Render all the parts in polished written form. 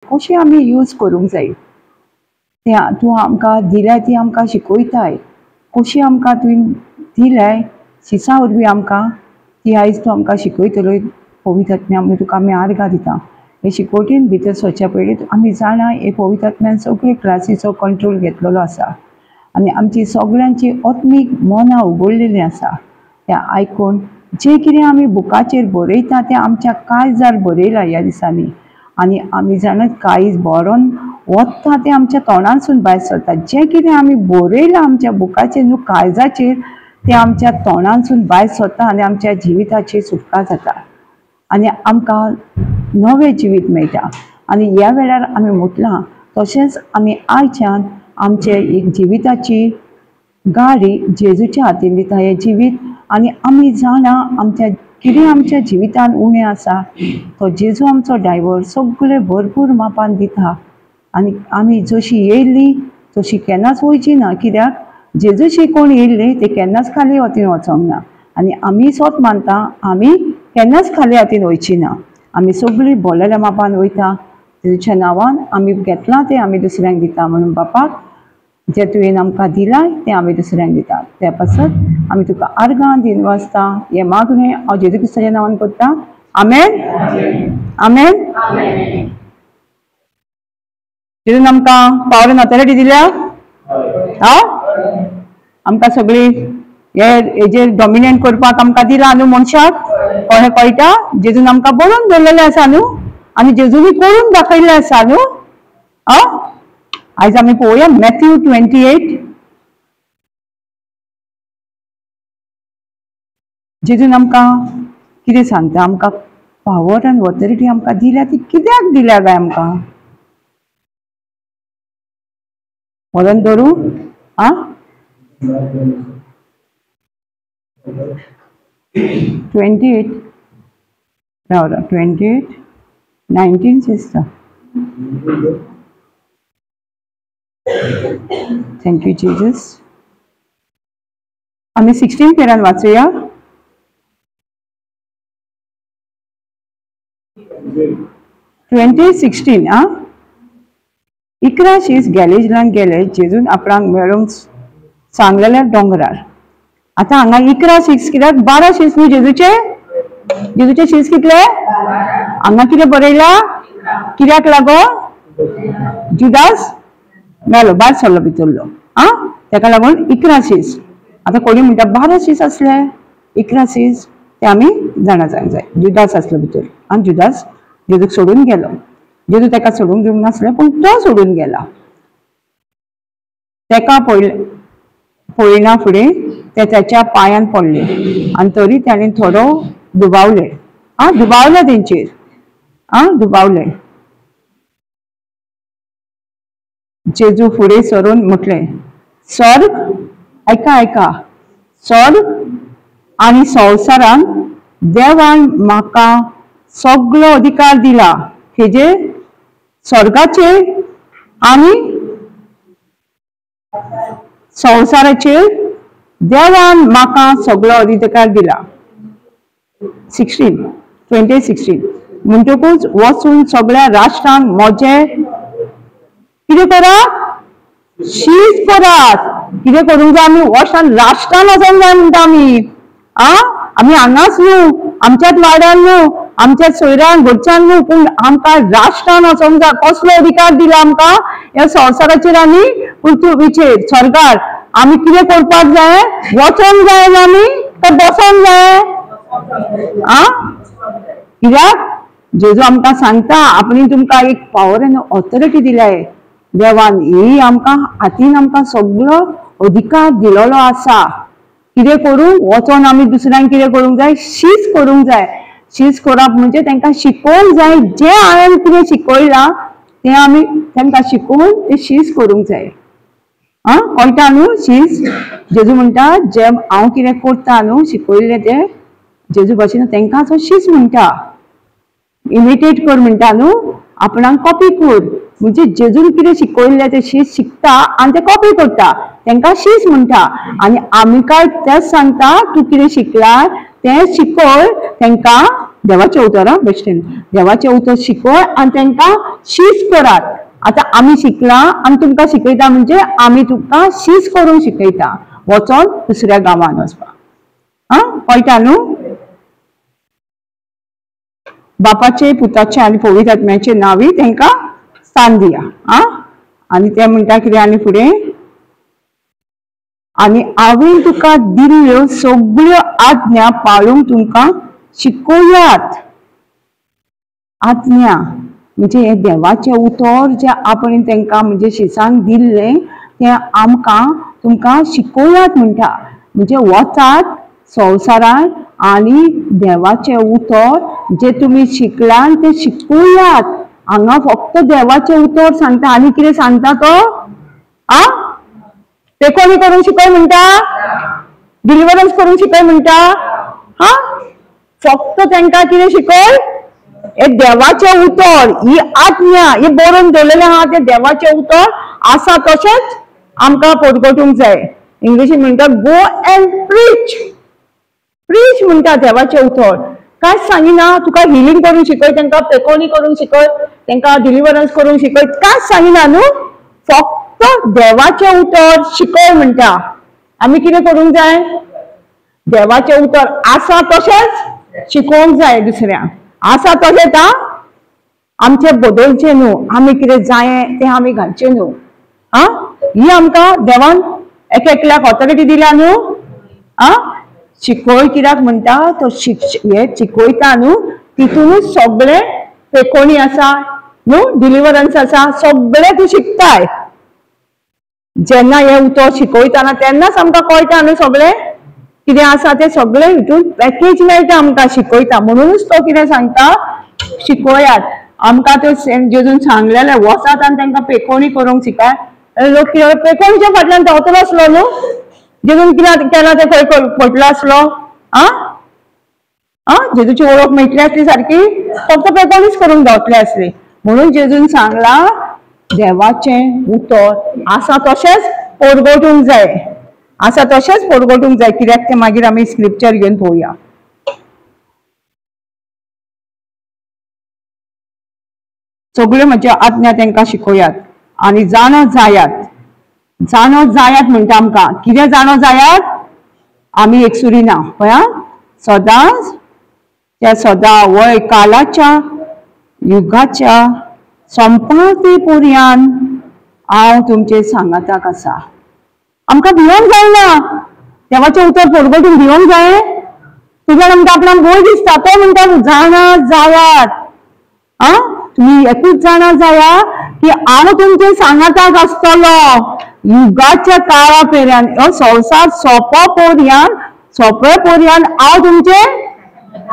कशी आमी यूज करूंक जाय तें तूं आमकां दिल्या ती आमकां शिकयताय. कशी आमकां तुवें दिल्याय शिसा वरवीं आमकां ती आयज तूं आमकां शिकयतलोय. पवित्र आत्म्या म्हणून तुका आमी आर्गां दिता. हे शिकोवटीन भितर सरच्या पयलीं आमी जाणा हे पवित्र आत्म्यान सगळे क्लासीचो कंट्रोल घेतलेलो आसा आनी आमची सगळ्यांची आत्मीक मनां उगडलेलीं आसा. तें आयकून जें कितें आमी बुकाचेर बरयता तें आमच्या काळजार बरयलां ह्या दिसांनी आनी आमी जाणा काळीज बरोवन वता तें आमच्या तोंडांतसून भायर सरता. जें कितें आमी बरयलां आमच्या बुकाचेर न्हू काळजाचेर तें आमच्या तोंडांतसून भायर सरता आनी आमच्या जिविताचेर सुटका जाता आनी आमकां नवें जिवीत मेळटा. आनी ह्या वेळार आमी म्हटलां तशेंच आमी आयच्यान आमचे एक जिविताची गाडी जेजूच्या हातीन दिता हें जिवीत. आनी आमी जाणा आमच्या कितें आमच्या जिवितान उणें आसा तो जेजू आमचो ड्रायव्हर सगळें भरपूर मापान दिता. आनी आमी जशी येयल्ली तशी केन्नाच वयची ना, कित्याक जेजूशी कोण येयल्ली ते केन्नाच खाली हातीन वचोंक ना. आनी आमी स्वत मानता आमी केन्नाच खाली हातीन वयची ना. आमी सगळीं बोल्लेल्या मापान वयता. जेजूच्या नांवान आमी घेतलां तें आमी दुसऱ्यांक दिता म्हणून बापाक जें तुवें आमकां दिलां तें आमी दुसऱ्यांक दिता. त्या पासत आमी तुका आर्गां दिन वाचता. हें मागणें हांव जेजू क्रिस्ताच्या नांवान करता. आमेन आमेन. जेजून आमकां पावर आनी ऑथॉरिटी दिल्या. हा आमकां सगळी हे हेजेर डॉमिनेट करपाक आमकां दिला न्हू मनशाक. कोणें कळटा जेजून आमकां बरोवन दवरलेलें आसा न्हू आनी जेजूनी करून दाखयल्लें आसा न्हू. आं आयज आमी पळोवया मॅथ्यू 28. जेजून आमकां कितें सांगता, आमकां पावर आनी ऑथॉरिटी आमकां दिल्या ती कित्याक दिल्या काय आमकां? व्हरोन दवरूं. आं 28 राव राव 28 19 दिसता. Thank you Jesus. आमी 16 पेरान वाचूया. 20:16. आं 11 शीस गॅलेजलान गेले जेजून आपणाक मेळूंक सांगलेल्या दोंगरार. आतां हांगा 11 शीस कित्याक 12 शीस न्हू जेजूचे? जेजूचे शीस कितले? हांगा कितें बरयलां? कित्याक लागून जुदास मेलो, भायर सरलो भितरलो. आं ताका लागून 11 शीस. आतां कोणी म्हणटा 12 शीस आसले, 11 शीस ते आमी जाणा जावंक जाय. जुदास आसलो भितर आनी जुदास जेजूक सोडून गेलो. जेजू ताका सोडूंक दिवंक नासलें पूण तो सोडून गेला. ताका पळयना फुडें ते ताच्या पांयान पडले आनी तरी ताणें थोडो दुबावले. आं दुबावले तेंचेर. आं दुबावले. जेजू फुडें सरून म्हटलें, स्वर्ग आयका आयका, स्वर्ग आनी संवसारान देवान म्हाका सगळो अधिकार दिला. हेजेर स्वर्गाचेर आनी संवसाराचेर देवान म्हाका सगळो अधिकार दिला. 16 20:16. म्हणटकूच वचून सगळ्या राष्ट्रांक म्हजे कितें करात? शीस करात. कितें करूंक जाय आमी? वचून राष्ट्रान वचोंक जाय म्हणटा आमी. आं आमी हांगाच न्हू, आमच्याच वाड्यार न्हू, आमच्या सोयऱ्यान घरच्यान न्हू, पूण आमकां राष्ट्रान वचोंक जाय. कसलो अधिकार दिला आमकां ह्या संवसाराचेर आनी पृथ्वीचेर स्वर्गार? आमी कितें करपाक जाय? वचोंक जाय आमी तर बसोंक जाय? आं कित्याक जेजू आमकां सांगता आपणे तुमकां एक पावर आनी ऑथॉरिटी दिल्या देवान. ही आमकां हातीन आमकां सगळो अधिकार दिलेलो आसा. कितें करूंक? वचोन आमी दुसऱ्यांक कितें करूंक जाय? शीस करूंक जाय. शीस करप म्हणजे तांकां शिकोवंक जाय. जें हांवें कितें शिकयलां तें आमी तांकां शिकोवन तें शीस करूंक जाय. आं कळटा न्हू शीस? जेजू म्हणटा जें हांव कितें करता न्हू शिकयल्लें तें जेजू भाशेन तांकां तो शीस म्हणटा. इमिटेट कर म्हणटा न्हू, आपणाक कॉपी कर. म्हणजे जेजून कितें शिकयल्लें तें शीस शिकता आनी तें कॉपी करता, तांकां शीस म्हणटा. आनी आमी काय तेंच सांगता तूं कितें शिकला तें शिकय तांकां देवाचें उतर, आं बेश्टेन देवाचें उतर शिकय आनी तांकां शीस करात. आतां आमी शिकलां आनी तुमकां शिकयता, म्हणजे आमी तुमकां शीस करूंक शिकयता, वचोन दुसऱ्या गांवान वचपाक. आं कळटा न्हू? बापाचे पुताचे आनी पवित्र आत्म्याचे नांवी तांकां स्थान दिया. आं आनी ते म्हणटा कितें आनी फुडें, आनी हांवें तुका दिल्ल्यो सगळ्यो आज्ञा पाळूंक तुमकां शिकोयात. आज्ञा म्हणजे हें देवाचें उतर जें आपण तांकां म्हणजे शिसांक दिल्लें तें आमकां तुमकां शिकोयात म्हणटा. म्हणजे वचात संवसारांत आनी देवाचें उतर जें तुमी शिकलां तें शिकोयात. हांगा फक्त देवाचें उतर सांगता, आनी कितें सांगता तो? आं पेकोणी करूंक शिकय म्हणटा, डिलिवरन्स करूंक शिकय म्हणटा? हा, फक्त तांकां कितें शिकय? हे देवाचें उतर, ही आज्ञा, हे बरोवन दवरलेलें आहा तें देवाचें उतर आसा तशेंच आमकां परगटूंक जाय. इंग्लिशीन म्हणटा गो एंड प्रीच. प्रीच म्हणटा देवाचें उतर. कांयच सांगिना तुका हिलींग करूंक शिकय, तांकां पेकोणी करूंक शिकय, तांकां डिलिवरन्स करूंक शिकय, कांयच सांगिना न्हू. फक्त देवाचें उतर शिकय म्हणटा. आमी कितें करूंक जाय? देवाचें उतर आसा तशेंच शिकोवंक जाय दुसऱ्यांक. आसा तशेंच आमचें बदलचें न्हू, आमी कितें जाय तें आमी घालचें न्हू. आं ही आमकां देवान एक एकल्याक ऑथॉरिटी दिल्या न्हू. आं शिकय कित्याक म्हणटा तो हे शिकयता न्हू, तितूनच सगळें पेकोणी आसा न्हू, डिलिवरन्स आसा, सगळें तूं शिकताय. जेन्ना हें उतर शिकयतना तेन्नाच आमकां कळटा न्हू सगळें कितें आसा तें सगळें हितून पॅकेज मेळटा आमकां शिकयता. म्हणूनच तो कितें सांगता, शिकयात आमकां. तो जेजून सांगलेलें वचात आनी तांकां पेकोणी करूंक शिकाय. लोक कितें पेकोणीच्या फाटल्यान धांवतलो आसलो न्हू, जेजून कितें केलां तें खंय पडलो आसलो? आं आं जेजूची वळख मेळटली आसली सारकी, फक्त पेकोणीच करूंक धांवतले आसली. म्हणून जेजून सांगलां देवाचें उतर आसा तशेंच परगटूंक जाय, आसा तशेंच परगटूंक जाय. कित्याक तें मागीर आमी स्क्रिप्चर घेवन पळोवया. सगळ्यो म्हज्यो आज्ञा तांकां शिकोयात आनी जाणो जायात. जाणो जायात म्हणटा आमकां कितें जाणो जायात? आमी एकसुरी ना, पळया सदांच त्या सदां वय कालाच्या युगाच्या संपाती पर्यान हांव तुमचे सांगाताक आसा. आमकां भिवंक जायना, देवाचें उतर परगटून भिवंक जाय. तुज्या म्हणटा आपणाक भंय दिसता, तो म्हणटा जाणा जायात. आं तुमी एकूच जाणा जाया की हांव तुमचे सांगाताक आसतलो युगाच्या काळा पर्यान, हो संवसार सोंपो पर्यान, सोंपे पर्यान हांव तुमचे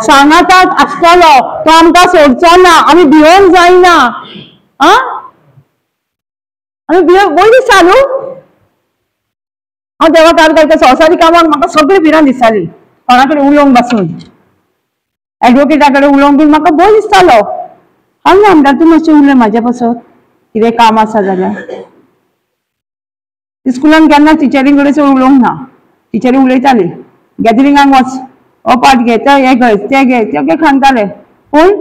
सांगाताक आसतलो. तो आमकां सोडचो ना, आमी भिवंक जायना. आं आमी भिवंक भंय दिसता न्हू. हांव देवा कार करता संवसारी कामाक म्हाका सगळी भिरांत दिसताली. कोणा कडेन उलोवंक बसून, एडवोकेटा कडेन उलोवंक बीन म्हाका भंय दिसतालो. हांव ना म्हणटा तूं मातशें उलय म्हाज्या पासत, कितें काम आसा जाल्यार. स्कुलान केन्ना टिचरी कडेन चड उलोवंक ना, टिचरी उलयताली गॅदरिंगाक वच, हो पार्ट घे, ते हें घे, तें घे, तें सांगताले. पूण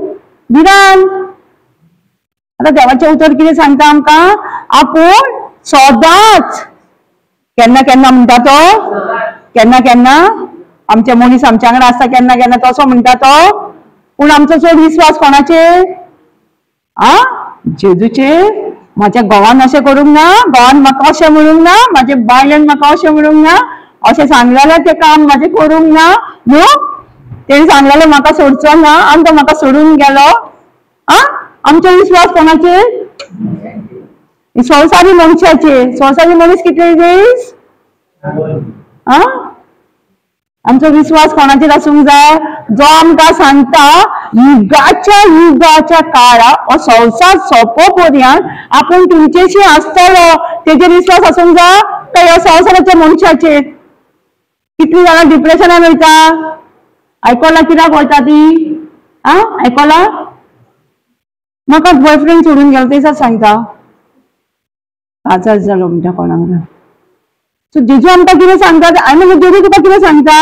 भिरांत. आतां देवाचें उतर कितें सांगता आमकां? आपूण सदांच, केन्ना केन्ना म्हणटा तो, केन्ना केन्ना आमचे मनीस आमच्या वांगडा आसता, केन्ना केन्ना तसो म्हणटा तो. पूण आमचो चड विस्वास कोणाचेर? आं जेजूचेर. म्हाज्या घोवान अशें करूंक ना, घोवान म्हाका अशें म्हणूंक ना, म्हाजे बायलेन म्हाका अशें म्हणूंक ना, अशें सांगलेलें तें काम म्हाजें करूंक ना न्हू, तेणें सांगलेलें म्हाका सोडचो ना आनी तो म्हाका सोडून गेलो. आं आमचो विस्वास कोणाचेर? संवसारी मनशाचेर. संवसारी मनीस कितले दीस? आं आमचो विस्वास कोणाचेर आसूंक जाय? जो आमकां सांगता युगाच्या युगाच्या काळा हो संवसार सोंपो पर्यंत आपूण तुमचेशी आसतलो, तेजेर विस्वास आसूंक जाय काय ह्या संवसाराच्या मनशाचेर? कितलीं जाणां डिप्रेशनान वयता, आयकोला कित्याक वयता ती? आं आयकोला? म्हाका बॉयफ्रेंड सोडून गेलो तेच सांगता, काजार जालो म्हणटा कोणाक. सो जेजू आमकां कितें सांगता? हांवें म्हणलें जेजू तुका कितें सांगता?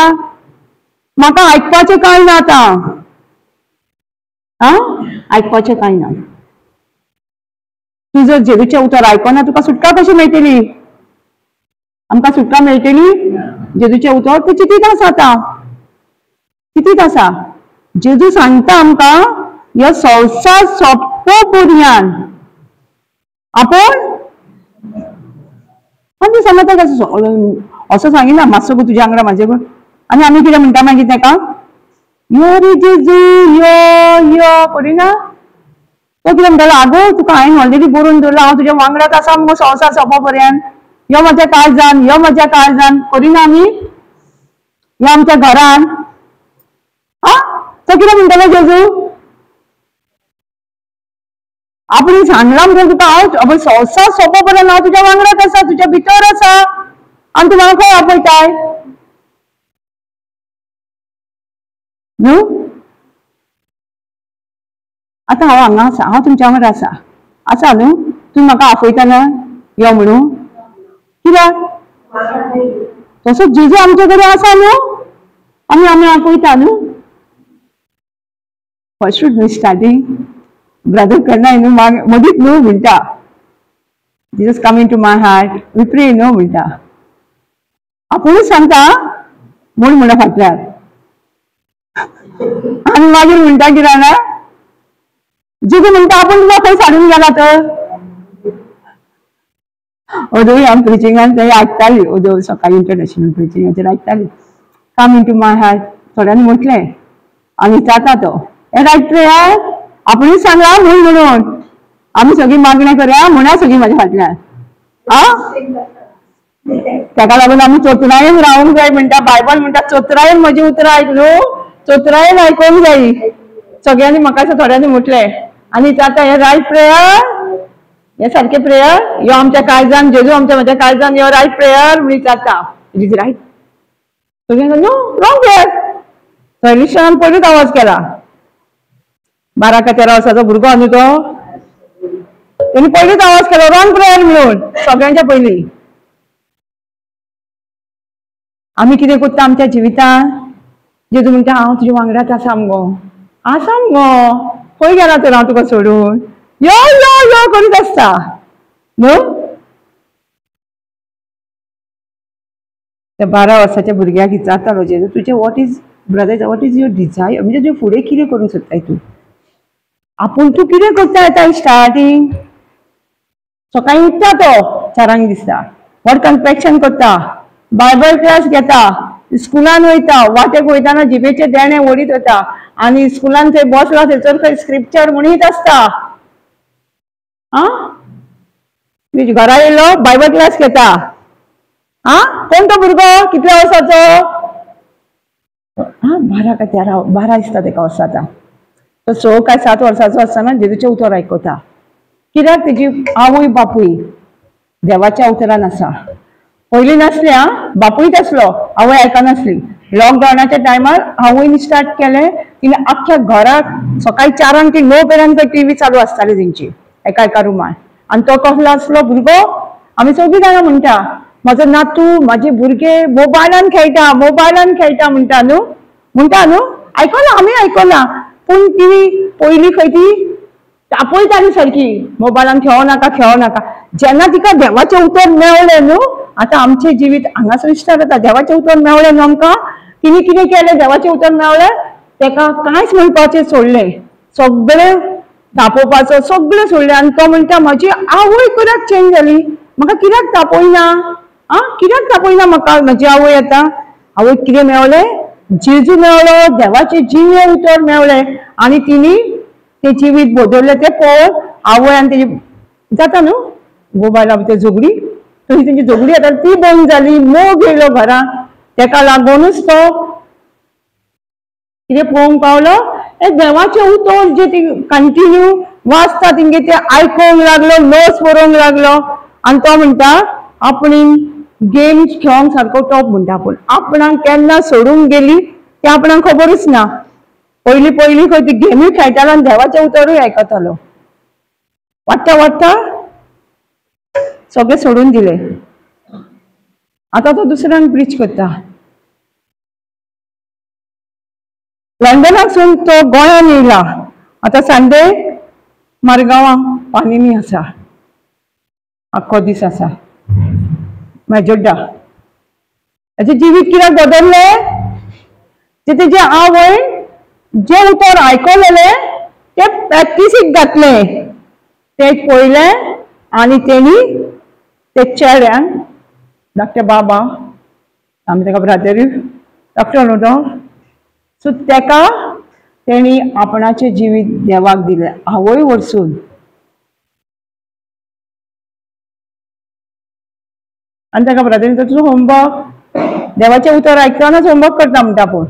म्हाका आयकपाचें कांय ना आतां. आं आयकपाचें कांय ना. तूं जर जेजूचें उतर आयकना तुका सुटका कशी मेळटली? आमकां सुटका मेळटली? जेजूचें उतर तें चिंतीत आसा, आतां चिंतीत आसा. जेजू सांगता आमकां ह्यो संवसार सोंपो पर्यान आपूण आमी सांगता असो सांगिना मातसो गो तुज्या वांगडा म्हाजे गो. आनी आमी कितें म्हणटा मागीर तेका, यो रे जेजू यो यो करिना. तो कितें म्हणटालो, आगो तुका हांवें ऑलरेडी बरोवन दवरला, हांव तुज्या वांगडाच आसा मुगो संवसार सोंपो पर्यंत, यो म्हज्या काळजान, यो म्हज्या काळजान करिना आमी, यो आमच्या घरान. आं तो कितें म्हणटालो जेजू, आपण सांगला म्हणून तुका हांव संवसार सोंपो पर्यंत हांव तुज्या वांगडाच आसा, तुज्या भितर आसा, आनी तूं म्हाका खंय आपयताय न्हू? आतां हांव हांगा आसा, हांव तुमच्या वांगडा आसा, आसा न्हू? तुमी म्हाका आपयतना यो म्हणून कित्याक? तसोच जेजू आमचे कडेन आसा न्हू, आमी आमी आपयता न्हू. फर्स्टूच न्हू स्टार्टींग ब्रदर केन्नाय न्हू मदींच न्हू म्हणटा, Jesus come into my heart, we pray न्हू म्हणटा, आपुणूच सांगता म्हूण म्हणा फाटल्यान. आनी मागीर म्हणटा कितें जाणा, जेजू म्हणटा आपूण तुका खंय साडून गेला तर. ओदोय हांव प्रिचिंगान थंय आयकताली, ओदो सकाळी इंटरनॅशनल प्रिचिंगाचेर आयकताली, come into my heart थोड्यांनी म्हटलें आनी जाता तो हे रायट प्रेयर आपुणूच सांगला म्हूण म्हणून आमी सगळीं मागणें करया म्हणा सगळीं म्हाज्या फाटल्यान. आं ताका लागून आमी चतुरायेन रावूंक जाय म्हणटा बायबल म्हणटा, चतुरायेन म्हजी उतरां आयक न्हू, चतुरायेन आयकूंक जाय. सगळ्यांनी म्हाका थोड्यांनी म्हटलें आनी जाता हे रायट प्रेयर, हे सारकें प्रेयर, यो आमच्या काळजान जेजू आमच्या म्हज्या काळजान यो रायट प्रेयर म्हणी जाता, it is right. सगळ्यांनी न्हू रॉंग प्रेयर. थंय पयलीच आवाज केला, 12 का 13 वर्साचो भुरगो न्हू तो, तेणी पयलीच आवाज केलो रॉंग प्रेयर म्हणून सगळ्यांच्या पयलीं. आमी कितें करता आमच्या जिवितान? जेजू म्हणटा हांव तुज्या वांगडाच आसा मुगो, आसा मुगो, खंय गेला तर हांव तुका सोडून, यो यो यो करीत आसता न्हू. त्या 12 वर्साच्या भुरग्याक विचारतालो जेजू, तुजें what is brother, what is your desire, म्हणजे तुजें फुडें कितें करूंक सोदताय तूं, आपूण तूं कितें करता आतां स्टार्टींग. सकाळीं उठ्ठा तो 4 दिसता, व्हड कन्फेक्शन करता, बायबल क्लास घेता, स्कुलान वयता, वाटेक वयताना जिबेचे देणे ओडीत वता, आनी स्कुलान थंय बसला थंयसर खंय स्क्रिप्चर म्हणीत आसता. आं घरा येयलो बायबल क्लास घेता. आं कोण तो भुरगो, कितल्या वर्साचो? आं 12 का 13, 12 दिसता तेका वर्सां आतां. तो 6 काय 7 वर्साचो आसतना जेजूचें उतर आयकता, कित्याक तेजी आवय बापूय देवाच्या उतरान आसा. पयलीं नासली, आं बापूयच आसलो, आवय आयकनासली. लॉकडावनाच्या टायमार आवयन स्टार्ट केलें, तिणें आख्ख्या घराक सकाळीं 4 ते 9 पर्यंत टीव्ही चालू आसताली तेंची एका एका रुमान. आनी तो कसलो आसलो भुरगो, आमी सगळीं जाणां म्हणटा म्हजो नातू म्हाजे भुरगे मोबायलान खेळटा, मोबायलान खेळटा म्हणटा न्हू, म्हणटा न्हू, आयकलां आमी आयकलां. पूण ती पयलीं खंय ती तापयताली सारकी, मोबायलान खेळो नाका खेळो नाका. जेन्ना तिका देवाचें उतर मेवलें न्हू, आतां आमचें जिवीत हांगासर स्टार्ट जाता, देवाचें उतर मेवलें न्हू आमकां, तिणें कितें केलें, देवाचें उतर मेवलें तेका कांयच म्हणपाचें सोडलें, सगळें तापोवपाचो सगळें सोडलें. आनी तो म्हणटा म्हजी आवय कित्याक चेंज जाली, म्हाका कित्याक तापयना, आं कित्याक तापयना म्हाका म्हजी आवय. आतां आवयक कितें मेवलें, जेजू मेवलो, देवाचें जिवें उतर मेवलें, आनी तिणी तें जिवीत बदललें. तें पळोवन आवय आनी तेजी जाता न्हू मोबायला भितर झगडी, तशी तेंची झगडी आतां ती बंद जाली, मोग येयलो घरान. तेका लागूनच तो कितें पळोवंक पावलो, हें देवाचें उतर जें ती कंटिन्यू वाचता तेंगे तें आयकूंक लागलो, नोट्स बरोवंक लागलो. आनी तो म्हणटा आपणे गेम्स खेळोंक सारको टॉप म्हणटा, आपूण आपणाक केन्ना सोडूंक गेली तें आपणाक खबरूच ना. पयलीं पयलीं खंय ती गेमूय खेळटालो आनी देवाचें उतरूय आयकतालो. वाडटा वाडटा सगळें सोडून दिलें. आतां तो दुसऱ्यांक प्रीच करता. लंडनाकसून तो गोंयान येयला आतां संडे मारगांवां पानिनी आसा, आख्खो दीस आसा मेजोड्डा. ताचें जिवीत कित्याक बदल्लें? ते तेजे आवयन जें उतर आयकलेलें तें प्रॅक्टिसीक घातलें, तें पळयलें आनी तेणी ते चेड्यान धाकटे बाबा, आमी ताका ब्रादरूय धाकटो न्हू तो, सो तेका तेणी आपणाचें जिवीत देवाक दिलें आवय वरसून. आनी ताका ब्रादरीन तुजो होमवर्क, देवाचें उतर आयकतनाच होमवर्क करता म्हणटा आपूण.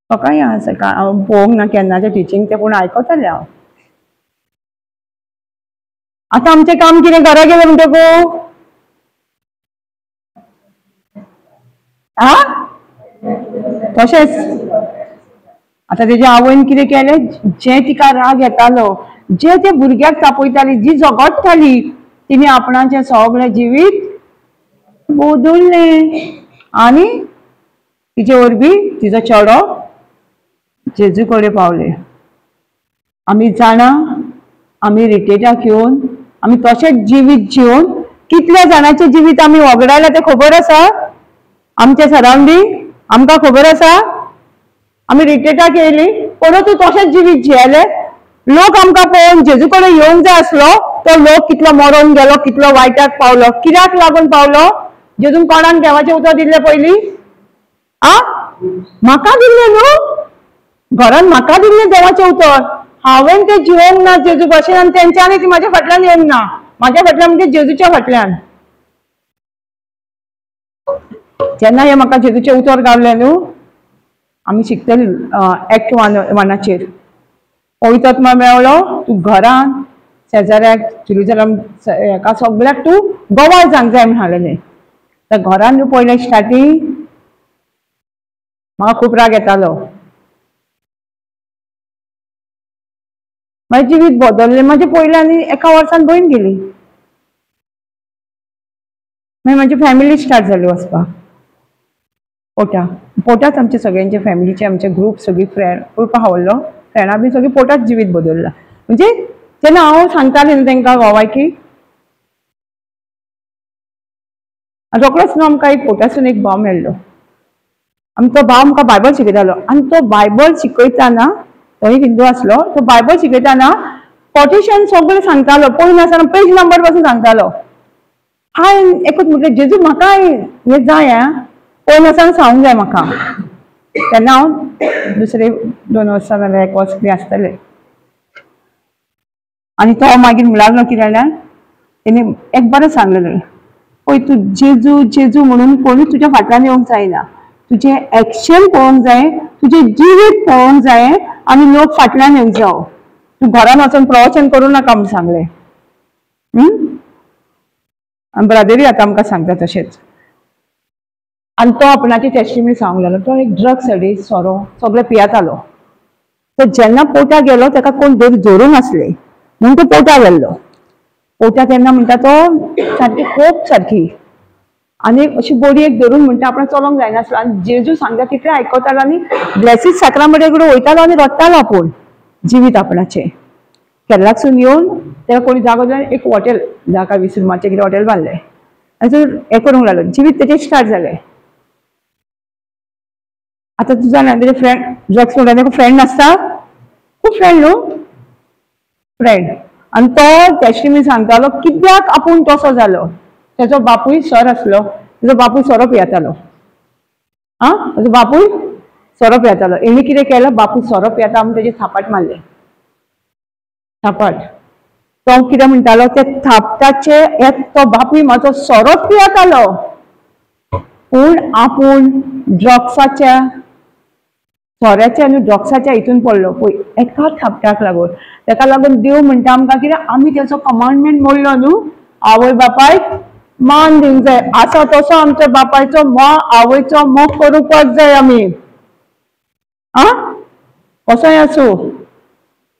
म्हाका हें आसा हांव पळोवंक ना केन्नाचें टिचींग तें, पूण आयकतालें हांव. आतां आमचें काम कितें घरा गेलें म्हणटकू आ तशेंच आतां तेजे आवयन कितें केलें, जें तिका राग येतालो, जें ते भुरग्याक तापयताली, जी झगडटाली, तिणें आपणाचें सगळें जिवीत बदल्लें आनी तिचे वरवीं तिचो चेडो जेजू कडेन पावले. आमी जाणा आमी रिटेटाक येवन आमी तशेंच जिवीत जिवन कितल्या जाणांचें जिवीत आमी वगडायलां तें खबर आसा, आमच्या सरावंडींग आमकां खबर आसा. आमी रिटेटाक येयली परतूय तशेंच जिवीत जियेले. लोक आमकां पळोवन जेजू कडेन येवंक जाय आसलो तो लोक कितलो मरोन गेलो, कितलो वायटाक पावलो. कित्याक लागून पावलो? जेजून कोणाक देवाचें उतर दिल्लें पयलीं? आ म्हाका दिल्लें न्हू, घरान म्हाका दिल्लें देवाचें उतर. हांवें तें जिवोंक ना जेजू भाशेन आनी तेंच्यांनी ती म्हाज्या फाटल्यान येवंक ना. म्हाज्या फाटल्यान म्हणजे जेजूच्या फाटल्यान. जेन्ना हें म्हाका जेजूचें उतर गावलें न्हू, आमी शिकतली एक्ट 1 पवित्र आत्मा मेवलो, तूं घरान शेजाऱ्याक जेरुजलम हेका सगळ्याक तूं गवाय जावंक जाय म्हण हाडलेलें. तर घरान न्हू पयलें स्टार्टींग म्हाका खूब राग येतालो. म्हाजें जिवीत बदल्लें. म्हाजें पयलें आनी एका वर्सान भयण गेली. मागीर म्हाजी फॅमिली स्टार्ट जाली वचपाक पोटा पोटाच. आमचे सगळ्यांचे फॅमिलीचे आमचे ग्रूप सगळी फ्रेंड ग्रूप आहा व्हडलो, फ्रेंडां बी सगळीं पोटाच जिवीत बदल्लां. म्हणजे जेन्ना हांव सांगतालें न्हू तेंकां गोवायकी, रोकडोच न्हू आमकां एक पोटासून एक भाव मेळ्ळो. आनी तो भाव आमकां बायबल शिकयतालो. आनी तो बायबल शिकयतना तो एक हिंदू आसलो, तो बायबल शिकयतना कोटेशन सगळें सांगतालो, पळय नासतना पेज नंबर पासून सांगतालो. हांवें एकूच म्हटलें, जेजू म्हाका हें जाय आं, पळय नासतना सांगूंक जाय म्हाका. तेन्ना हांव दुसरे 2 वर्सां जाल्यार 1 वर्स कितें आसतलें. आनी तो मागीर म्हणूंक लागलो कितें जाल्यार तेणी एक बरें सांगलेलें, पळय तूं जेजू जेजू म्हणून कोणूच तुज्या फाटल्यान येवंक जायना, तुजें एक्शन पळोवंक जाय, तुजें जिवीत पळोवंक जाय आनी लोक फाटल्यान येवंक जावो. तूं घरान वचून प्रवचन करूं नाका म्हूण सांगलें. आनी ब्रादरूय आतां आमकां सांगता तशेंच. आनी तो आपणाची टेस्टिमनी सांगूंक लागलो. तो एक ड्रग्स एडिक्ट, सोरो सगळें पियेतालो. तो जेन्ना पोटा गेलो ताका कोण धरूंक नासले म्हणून तो पोटा गेल्लो. पोटा तेन्ना म्हणटा तो सारकी खूब सारकी आनी अशी बडी एक धरून म्हणटा आपणाक चलोंक जायनासलो. आनी जेजू सांगता तितलें आयकतालो आनी ब्लेसीड साक्रामेंटा कडेन वयतालो आनी रडटालो आपूण जिवीत आपणाचें. केरलाकसून येवन ताका कोणी जागो दिलो, एक हॉटेल जाका 20 रुमाचें कितें हॉटेल बांदलें आनी तो हें करूंक लागलो. जिवीत तेचें स्टार्ट जालें. आतां तूं जाणा तेजे फ्रेंड ड्रग्स म्हणटा ताका फ्रेंड नासता, खूब फ्रेंड न्हू फ्रेंड. आनी तो टेस्टिमनी सांगतालो कित्याक आपूण तसो जालो. तेजो बापूय सर आसलो, तेजो बापूय सोरो पियेतालो. आं, तेजो बापूय सोरो पियेतालो. हेणी कितें केलें, बापूय सोरो पियेता म्हूण तेजेर थापाट मारलें. थापाट तो कितें म्हणटालो, ते थापटाचे तो बापूय म्हाजो सोरोच पियेतालो, पूण आपूण ड्रग्साच्या सोऱ्याच्या आनी ड्रग्साच्या हितून पडलो पळय एका थापटाक लागून. ताका लागून देव म्हणटा आमकां कितें, आमी तेजो कमांडमेंट मोडलो न्हू, आवय बापायक मान दिवंक जाय. आसा तसो आमच्या बापायचो मोग आवयचो मोग करूंकच जाय आमी. आं, कसोय आसूं,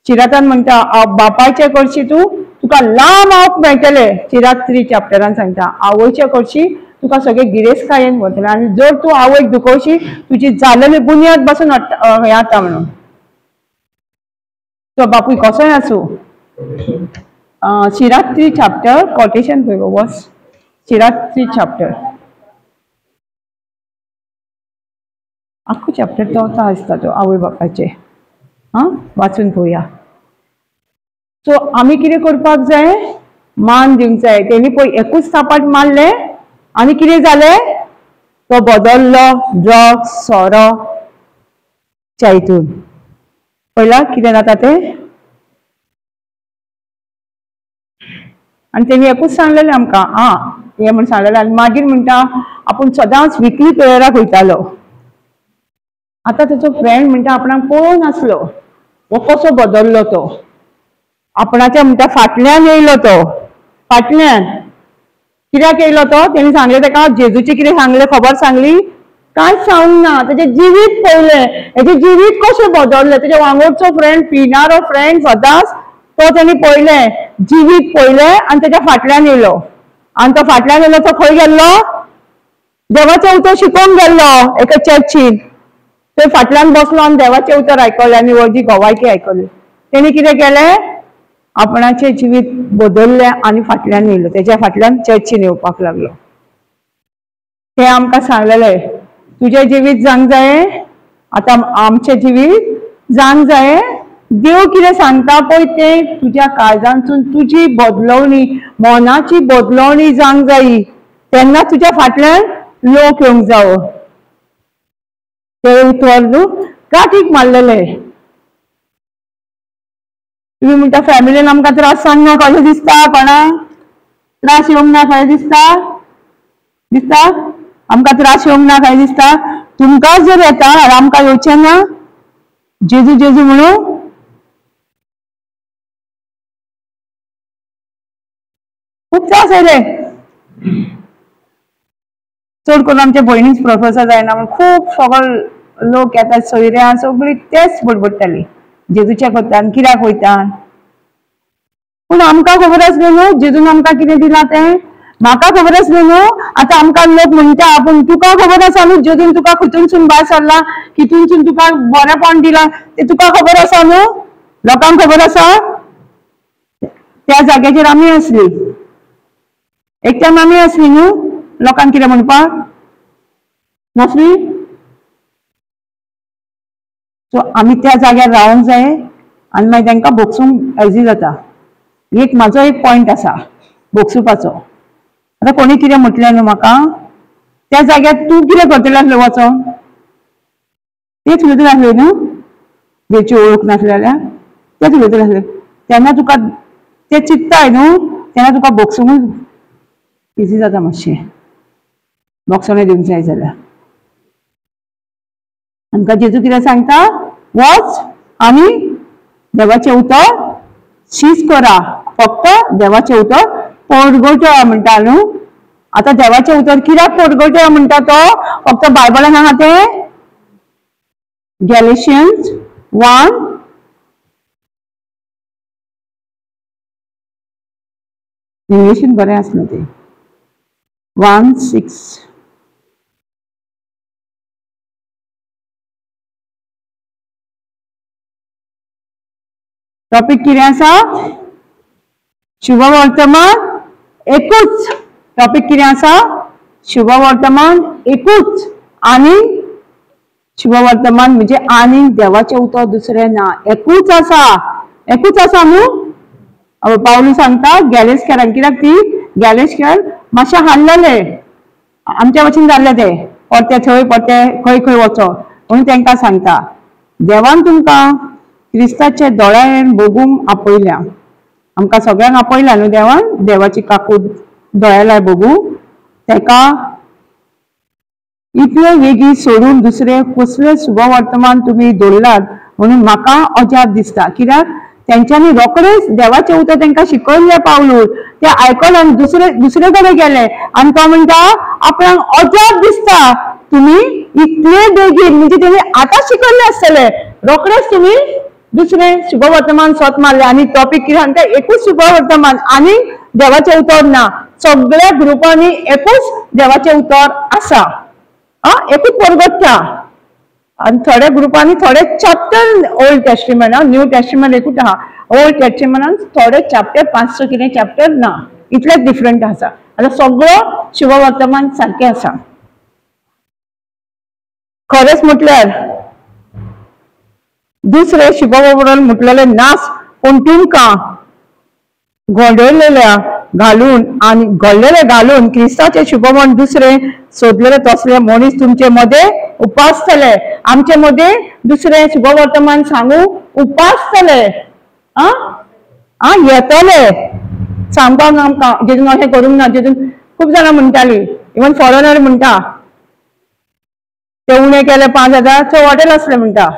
चिरातान म्हणटा बापायचे करशी तूं, तुका लांब आवक मेळटलें. चिरात 3 चॅप्टरान सांगता आवयचे करशी तुका सगळे गिरेस्तकायेन वतलें, आनी जर तूं आवयक दुखोवशी तुजी जालेली बुन्याद पासून हें जाता म्हणून. तो बापूय कसोय आसूं. सिराक 3 चॅप्टर कोटेशन पळय गो बस. सिराक 3 चॅप्टर आख्खो चॅप्टर तो आसता तो आवय बापाचे. आं वाचून पळोवया. सो आमी कितें करपाक जाय? मान दिवंक जाय. तेणी पळय एकूच थापाट मारलें आनी कितें जालें? तो बदल्लो ड्रग्स सोरो च्या हितून. पळयला कितें जाता तें? आनी तेणी एकूच सांगलेलें आमकां आं हें म्हण सांगलेलें. आनी मागीर म्हणटा आपूण सदांच विकली प्रेयराक वयतालो. आतां तेचो फ्रेंड म्हणटा आपणाक पळोवंक नासलो, हो कसो बदल्लो तो, आपणाच्या म्हणटा फाटल्यान येयलो तो. फाटल्यान कित्याक येयलो तो? तेणी सांगलें तेका जेजूचें कितें सांगलें, खबर सांगली, कांयच सांगूंक ना. तेजें जिवीत पळयलें, हेजें जिवीत कशें बदल्लें. तेजे वांगडचो फ्रेंड पिणारो फ्रेंड सदांच तो तेणी पळयलें, जिवीत पळयलें आनी तेच्या फाटल्यान येयलो. आनी तो फाटल्यान येयलो तो खंय गेल्लो? देवाचें उतर शिकोवंक गेल्लो एका चर्चीन. थंय फाटल्यान बसलो आनी देवाचें उतर आयकलें आनी व्हडली गोवायकी आयकली. तेणी कितें केलें? आपणाचें जिवीत बदल्लें आनी फाटल्यान येयलो, तेच्या फाटल्यान चर्चीन येवपाक लागलो. ते आमकां सांगलेलें तुजें जिवीत जावंक जाय, आतां आमचें जिवीत जावंक जाय. देव कितें सांगता पळय तें तुज्या काळजांतसून तुजी बदलवणी, मनाची बदलवणी जावंक जायी, तेन्ना तुज्या फाटल्यान लोक येवंक जावो. ते उतर न्हू गांठीक मारलेले. तुमी म्हणटा फॅमिलीन आमकां त्रास सांगना कशें दिसता? कोणाक त्रास येवंक ना कशें दिसता? दिसता आमकां त्रास येवंक ना कशें दिसता? तुमकां जर येता आमकां येवचें ना? जेजू जेजू म्हणून खूब त्रास आयले. चड करून आमच्या भयणीच प्रोफेसर जायना म्हूण खूब सगळे लोक येतात, सोयऱ्यां सगळीं तेच बडबडटाली, जेजूच्या करता कित्याक वयता. पूण आमकां खबर आसलें न्हू जेजून आमकां कितें दिलां तें, म्हाका खबर आसलें न्हू. आतां आमकां लोक म्हणटा, पूण तुका खबर आसा न्हू जेजून तुका खंयतूनसून भायर सरला, कितूनसून तुका बरेंपण दिलां तें तुका खबर आसा न्हू, लोकांक खबर आसा. त्या जाग्याचेर आमी आसली, एक टायम आमी आसली न्हू, लोकांक कितें म्हणपाक नासली. सो आमी त्या जाग्यार रावंक जाय आनी मागीर तांकां भोगसूंक एजी जाता. एक म्हाजो एक पॉयंट आसा भोगसुपाचो. आतां कोणी कितें म्हटलें न्हू म्हाका, त्या जाग्यार तूं कितें करतलें आसलें वचोन, तेच उलयतलें आसलें न्हू, जेची वळख नासली जाल्यार तेच उलयतलें आसलें. तेन्ना तुका ते चित्ताय न्हू, तेन्ना तुका भोगसूंक इजी जाता मातशें, भोगसणें दिवंक जाय जाल्यार. आमकां जेजू कितें सांगता? वच आनी देवाचें उतर शीस करा, फक्त देवाचें उतर पोरगोट्या म्हणटा न्हू. आतां देवाचें उतर कित्याक पोरगोट्या म्हणटा तो? फक्त बायबलान आहा तें, गॅलेशियन्स 1 इंग्लिशीन बरें आसलें तें, 1:6. टॉपीक कितें आसा? शुभवर्तमान एकूच. टॉपीक कितें आसा? शुभवर्तमान एकूच. आनी शुभवर्तमान म्हणजे आनी देवाचें उतर दुसरें ना, एकूच आसा, एकूच आसा न्हू. पावलू सांगता गॅलेशकरांक, कित्याक ती गॅलेशकर मातशें हाडलेले, आमच्या भशेन जाल्ले ते, परते थंय परते खंय खंय वचो म्हणून तांकां सांगता देवान तुमकां क्रिस्ताचे दोळ्यान बघूंक आपयल्या. आमकां सगळ्यांक आपयल्या न्हू देवान, देवाची काकूट दोळ्यालाय बघूं. ताका इतले वेगीं सोडून दुसरे कसले शुभवर्तमान तुमी दवरलात म्हणून म्हाका अजाप दिसता. कित्याक तेंच्यांनी रोखडेच देवाचें उतर तांकां शिकयल्लें पावलू, ते आयकलें आनी दुसरे दुसरे कडेन गेले. आनी तो म्हणटा आपणाक अजाप दिसता तुमी इतले बेगीन, म्हणजे तेणी आतां शिकयल्लें आसतलें, रोखडेच तुमी दुसरें शुभवर्तमान सोत मारलें. आनी टॉपीक कितें सांगता? एकूच शुभवर्तमान आनी देवाचें उतर ना, सगळ्या ग्रुपांनी एकूच देवाचें उतर आसा. आं, एकूच परगट्टा. आनी थोड्या ग्रुपांनी थोडे चॅप्टर ओल्ड टेस्टिमेंटान, न्यू टेस्टिमेंट एकूच आहा, ओल्ड टेस्टिमेंटान थोडे चॅप्टर 500 कितें चॅप्टर ना, इतलेच डिफरंट आसा. आतां सगळो शुभवर्तमान सारकें आसा. खरेंच म्हटल्यार दुसरें शुभवर्तमान म्हटलेलें नास, पूण तुमकां घडयलेल्या घालून आनी घडलेले घालून क्रिस्ताचे शुभमन दुसरे सोदलेले तसले मनीस तुमचे मदें उपासतले. आमचे मदें दुसरे शुभवर्तमान सांगू उपासतले, आं येतले सांगपाक आमकां. जेजून अशें करूंक ना, जेजून खूब जाणां म्हणटाली, इवन फॉरेनर म्हणटा ते उणें केले 5000 ते हॉटेल आसले म्हणटा.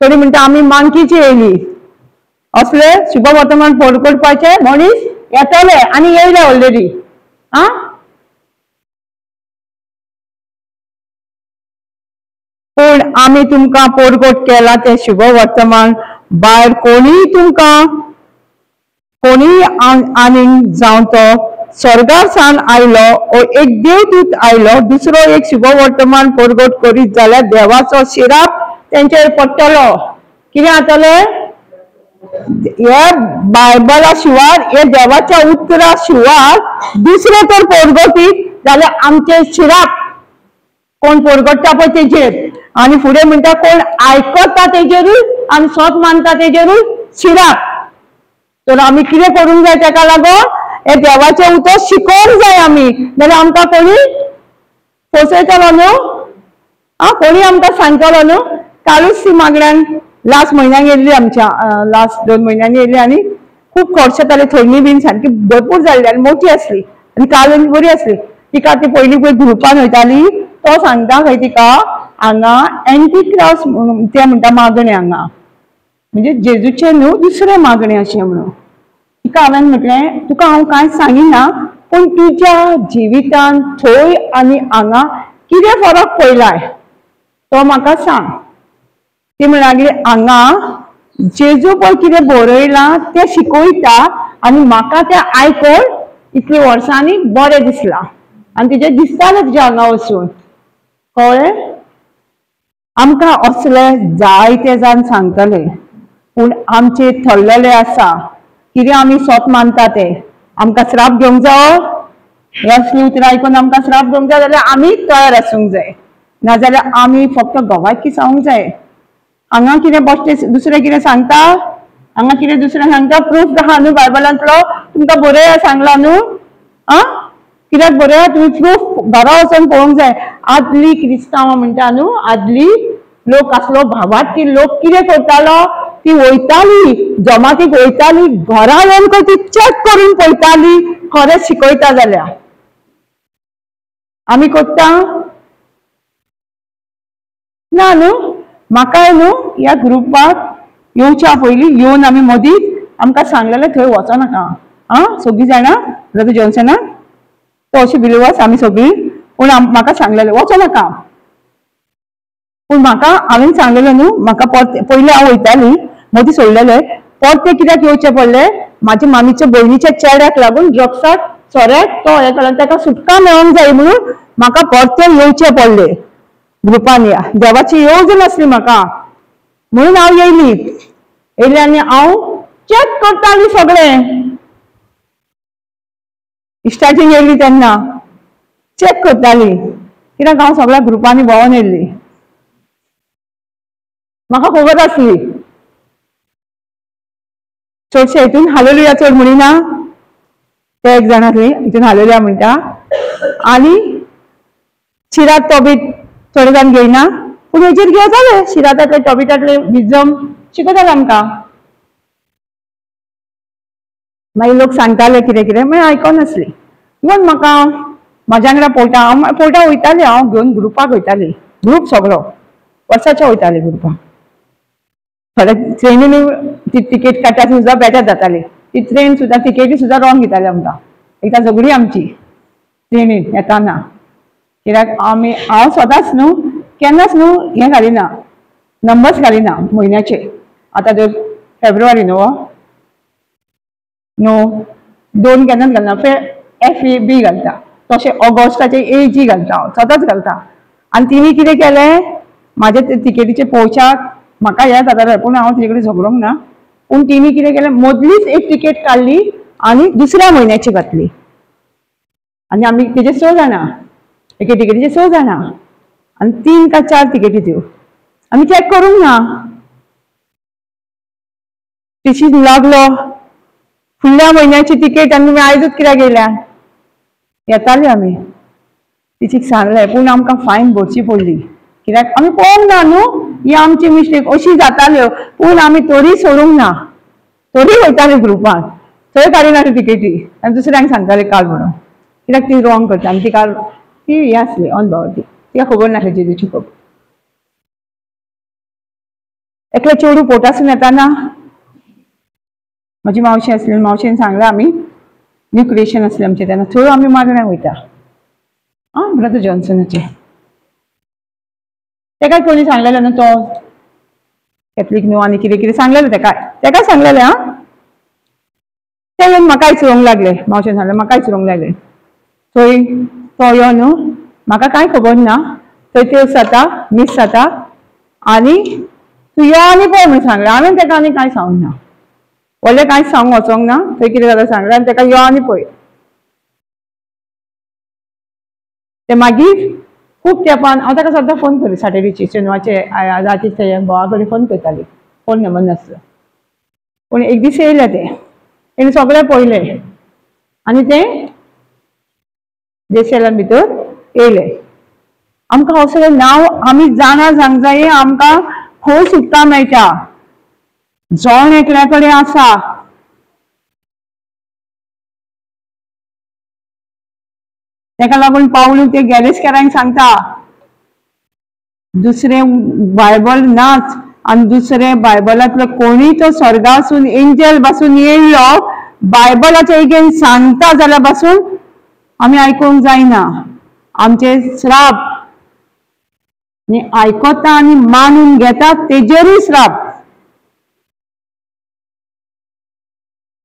तरी म्हणटा आमी मानकीची येयली. असले शुभवर्तमान परगटपाचे मनीस येतले आनी येयले ऑलरेडी. आं पूण आमी तुमकां परगट केला तें शुभवर्तमान भायर कोणीय तुमकां कोणीय आनीक जावं तो स्वर्गार सावन आयलो ओ एक देवदूत आयलो, दुसरो एक शुभवर्तमान परगट करीत जाल्यार देवाचो शिराप तेंचेर पडटलो. कितें जातलें? हे बायबला शिवार, हे देवाच्या उतरा शिवार दुसरें तर परगटीत जाल्यार आमचे शिराप कोण परगट्टा पळय तेजेर, आनी फुडें म्हणटा कोण आयकता तेजेरूय आनी स्वत मानता तेजेरूय शिराप. तर आमी कितें करूंक जाय तेका लागून हे देवाचें उतर शिकोवंक जाय आमी, नाल्यार आमकां कोणी फसयतलो न्हू, आं कोणी आमकां सांगतलो न्हू. कालूच ती मागण्यान लास्ट म्हयन्याक येयल्ली, आमच्या लास्ट 2 म्हयन्यांनी येयली आनी खूब खर्च जाताले, थंडी बीन सारकी भरपूर जाल्ली आनी मोठी आसली आनी काल बरी आसली. तिका ती पयलीं पळय ग्रुपान वयताली, तो सांगता खंय तिका हांगा एंटी क्रास ते म्हणटा मागणें हांगा, म्हणजे जेजूचें न्हू दुसरें मागणें अशें म्हणून. तिका हांवें म्हटलें तुका हांव कांय सांगिना, पूण तुज्या जिवितान थंय आनी हांगा कितें फरक पयलाय तो म्हाका सांग. ती म्हणाली हांगा जेजू पळय कितें बरयलां तें शिकयता आनी म्हाका तें आयकून इतली वर्सांनी बरें दिसलां आनी तिजें दिसतालें तुज्या हांगा वचून. कळ्ळें? आमकां असले जायते जाण सांगतले, पूण आमचे थरलेले आसा कितें आमी स्वत मानता ते. आमकां श्राप घेवंक जावो, हे असली उतरां आयकून आमकां श्राप घेवंक जाय जाल्यार आमी तयार आसूंक जाय, नाजाल्यार आमी फक्त गवायकी सांगूंक जाय. हांगा कितें बश्टे दुसरें कितें सांगता, हांगा कितें दुसरें सांगता, प्रूफ आहा न्हू बायबलांतलो, तुमकां बरया सांगलां न्हू. आं कित्याक बरया, तुमी प्रूफ घरा वचोन पळोवंक जाय. आदली क्रिस्तांवां म्हणटा न्हू, आदली लोक आसलो भावार्थी लोक कितें करतालो, ती वयताली जमातीक वयताली, घरा येवन ती चॅक करून पळयताली खरेंच शिकयता जाल्यार. आमी करता ना न्हू. म्हाकाय न्हू ह्या ग्रुपाक येवच्या पयलीं येवन आमी मदींच आमकां सांगलेलें थंय वचनाका, आं सगळीं जाणां ब्रदर जॉन्सनाक तो अशी बिलिवर्स आमी सगळीं, पूण म्हाका सांगलेलें वचनाका. पूण म्हाका हांवें सांगलेलें न्हू, म्हाका परतें पयलीं हांव वयताली मदीं सोडलेलें, परतें कित्याक येवचें पडलें, म्हाज्या मामीच्या भयणीच्या चेड्याक लागून ड्रग्साक सोऱ्याक तो हें केलो, ताका सुटका मेळोंक जाय म्हणून म्हाका परतें येवचें पडलें ग्रुपान. या देवाची येवजण आसली म्हाका म्हणून हांव येयली. येयली आनी हांव चॅक करताली सगळें, इश्टाची येयली तेन्ना चॅक करताली, कित्याक हांव सगळ्या ग्रुपांनी भोंवोन येयल्ली, म्हाका खबर आसली. चडशे हितून हालेलुया चड म्हणिना, ते एक जाण आसली हितून हालेलुया म्हणटा, आनी शिरात टॉबीट थोडे जाण घेयना, पूण हेजेर घेताले शिरातांतले टॉबिटांतले विजम शिकयताले आमकां. मागीर लोक सांगताले कितें कितें, मागीर आयकोन आसली. इवन म्हाका म्हाज्या वांगडा पोर्टा, हांव पोर्टा वयतालें, हांव घेवन ग्रुपाक वयतालें, ग्रूप सगळो वर्साच्या वयतालें ग्रुपाक. थोडे ट्रेनीन ती तिकेट काडटा सुद्दां बेटर जाताली, ती ट्रेन सुद्दां तिकेटी सुद्दां रॉंग दिताले आमकां. एकदां झगडी आमची ट्रेनीन येताना, कित्याक आमी हांव स्वताच न्हू केन्नाच न्हू हें घालिना, नंबर्स घालिना म्हयन्याचे. आतां जर फेब्रुवारी न्हू न्हू 2 केन्नाच घालना, एफ ए बी घालता, तशें ऑगस्टाचे ए जी घालता हांव, सदांच घालता. आनी तिणी कितें केलें, म्हाजे तिकेटीचे पोवच्याक म्हाका हें जातालें, पूण हांव तिजे कडेन झगडोंक ना. पूण तिणी कितें केलें, मदलीच एक तिकेट काडली आनी दुसऱ्या म्हयन्याची घातली. आनी आमी तेजे 6 जाणां, एके तिकेटीचे 6 जाणां आनी 3 का 4 तिकेटी त्यो आमी चॅक करूंक ना. टिशी लागलो फुडल्या म्हयन्याची तिकेट आनी तुमी आयजूच कित्याक येयल्या. येताली आमी, टिचीक सांगलें, पूण आमकां फायन भरची पडली कित्याक आमी पळोवंक ना न्हू, ही आमची मिस्टेक अशी जाताल्यो. पूण आमी तरी सोडूंक ना, तरी वयताली ग्रुपान, थंय काडिना तिकेटी आनी दुसऱ्यांक सांगताले काल म्हणून, कित्याक ती रॉंग करता. आनी ती काल ती हें आसली अनभाव, ती तिका खबर नासली जेजूची खबर. एकलें चेडूं पोटासून येताना म्हजी मावशी आसली, मावशेन सांगलें आमी न्यू क्रिएशन आसलें आमचें तेन्ना, थंय आमी मागण्यांक वयता आं ब्रदर जॉन्सनाचें. तेका कोणी सांगलेलें न्हू, तो कॅथलीक न्हू आनी कितें कितें सांगलेलें तेका, तेका सांगलेलें आं. ते येवन म्हाकाय चोवंक लागले, मावशेन सांगलें म्हाकाय चोवंक लागले. थंय तो यो न्हू, म्हाका कांय खबर ना, थंय तेल्स जाता मीस जाता आनी तूं यो आनी पळय म्हूण सांगलें. हांवें तेका आनी कांय सांगूंक ना, व्हडलें कांयच सांगूंक वचोंक ना, थंय कितें जाता सांगलें आनी तेका यो आनी पळय. ते मागीर खूब तेंपान हांव ताका सद्दां फोन करी, सॅटर्डेची शेनवारचे राती तेज्या घोवा कडेन फोन करताली, फोन नंबर नासलो. पूण एक दीस येयलें तें, तेणें सगळें पळयलें आनी तें जेसेलान भितर येयलें. आमकां हो सगळें नांव आमी जाणा जावंक जाय, आमकां खंय सुटका मेळटा, जण एकल्या कडेन आसा. तेका लागून पावलू ते गॅरेजकारांक सांगता, दुसरें बायबल नाच आनी दुसरें बायबलांतलो कोणूय तो स्वर्गासून एंजल पासून येयलो बायबलाचे एगेन सांगता जाल्यार पासून आमी आयकूंक जायना. आमचे श्राप आनी आयकता आनी मानून घेता तेजेरूय श्राप.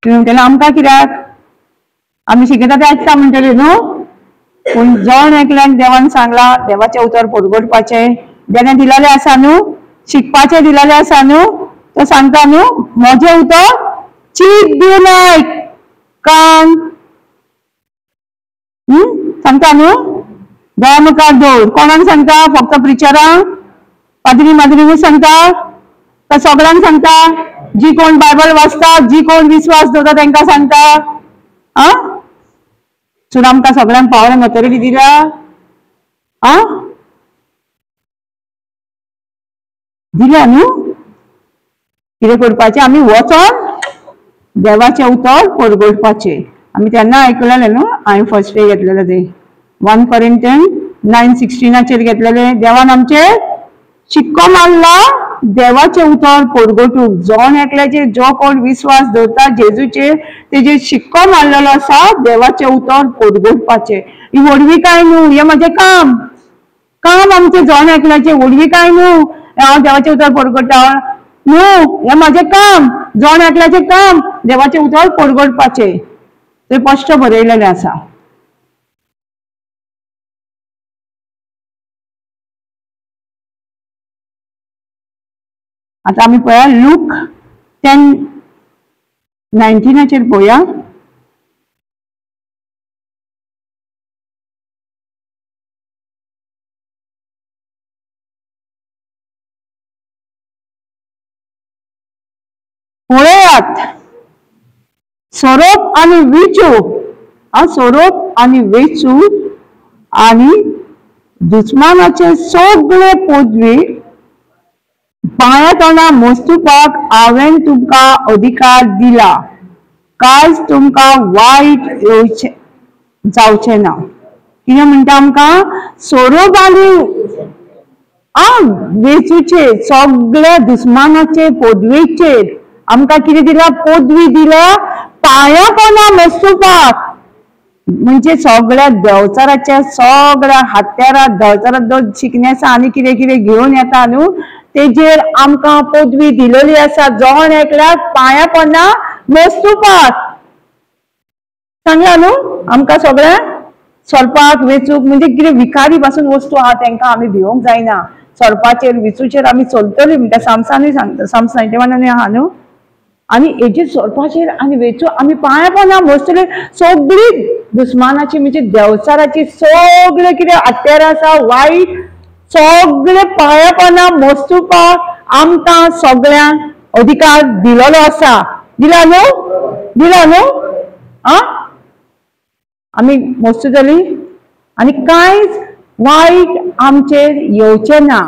तुमी म्हणटले आमकां कित्याक, आमी शिकयता ते आयकता म्हणटले न्हू. पूण जण एकल्यान देवान सांगला देवाचें उतर परगटपाचें, देणे दिलेलें आसा न्हू, शिकपाचें दिलेलें आसा न्हू, तो सांगता न्हू म्हजें उतर चीत दिवन आयक कान सांगता न्हू, दोळ्या मुखार दवर. कोणाक सांगता? फक्त प्रिचरांक, पाद्री माद्रीकूच सांगता तर सगळ्यांक सांगता? जी कोण बायबल वाचता, जी कोण विस्वास दवरता तांकां सांगता. आं सुन आमकां सगळ्यांक पावर आनी ऑथॉरिटी दिल्या. आं दिल्या न्हू, कितें करपाचें आमी वचोन देवाचें उतर परगटपाचें. आमी तेन्ना आयकलेलें न्हू, हांवें फर्स्ट डे घेतलेलें तें 1 Corinthians 9:16 घेतलेलें. देवान आमचेर शिक्को मारला देवाचें उतर परगटूंक. जण एकल्याचेर जो कोण विस्वास दवरता जेजूचेर तेजेर शिक्को मारलेलो आसा देवाचें उतर परगटपाचें. ही व्हडविकाय न्हू, हें म्हाजें काम, काम आमचें जण एकल्याचें, व्हडविकाय न्हू हांव देवाचें उतर परगटा न्हू, हें म्हाजें काम, जण एकल्याचें काम देवाचें उतर परगटपाचें. तें स्पश्ट बरयलेलें आसा. आतां आमी पळया लूक 10:19 पळोवया. पळयात सोरोप आनी विचू, सोरोप आनी वेचू आनी दुस्मानाचे सगळे पदवी पांया तोंडा मोस्तुपाक हांवें तुमकां अधिकार दिला, कांयच तुमकां वायट येवचें जावचें ना. कितें म्हणटा आमकां? सोरोप आनी वेचूचे सगळे दुस्मानाचे पदवेचेर आमकां कितें दिला? पदवी दिला पांया पोंदा मोस्तुपाक. म्हणजे सगळ्या देंवचाराच्या सगळ्या हत्यारा देंवचारा जो शिकणे आसा आनी कितें कितें घेवन येता न्हू, तेजेर आमकां पदवी दिलेली आसा जण एकल्याक पांया पोंदा मोस्तुपाक. सांगला न्हू आमकां सगळ्यांक? सोरपाक वेचूक म्हणजे कितें विखारी पासून वस्तू आहा तेंकां आमी भिवंक जायना. सोरपाचेर विचूचेर आमी चलतली म्हणटा सामसानूय सांगता, साम्स 91 आहा न्हू. आनी हेजेर सोरपाचेर आनी वेचू आमी पांया पोंदा मस्तले सगळी दुस्मानाची म्हणजे देवचाराची सगळे कितें हत्यार आसा वायट सगळे पांया पोंदा मस्तुपाक आमकां सगळ्यांक अधिकार दिलेलो आसा. दिला न्हू? दिला न्हू? आं, आमी मस्तुतली आनी कांयच वायट आमचेर येवचें ना,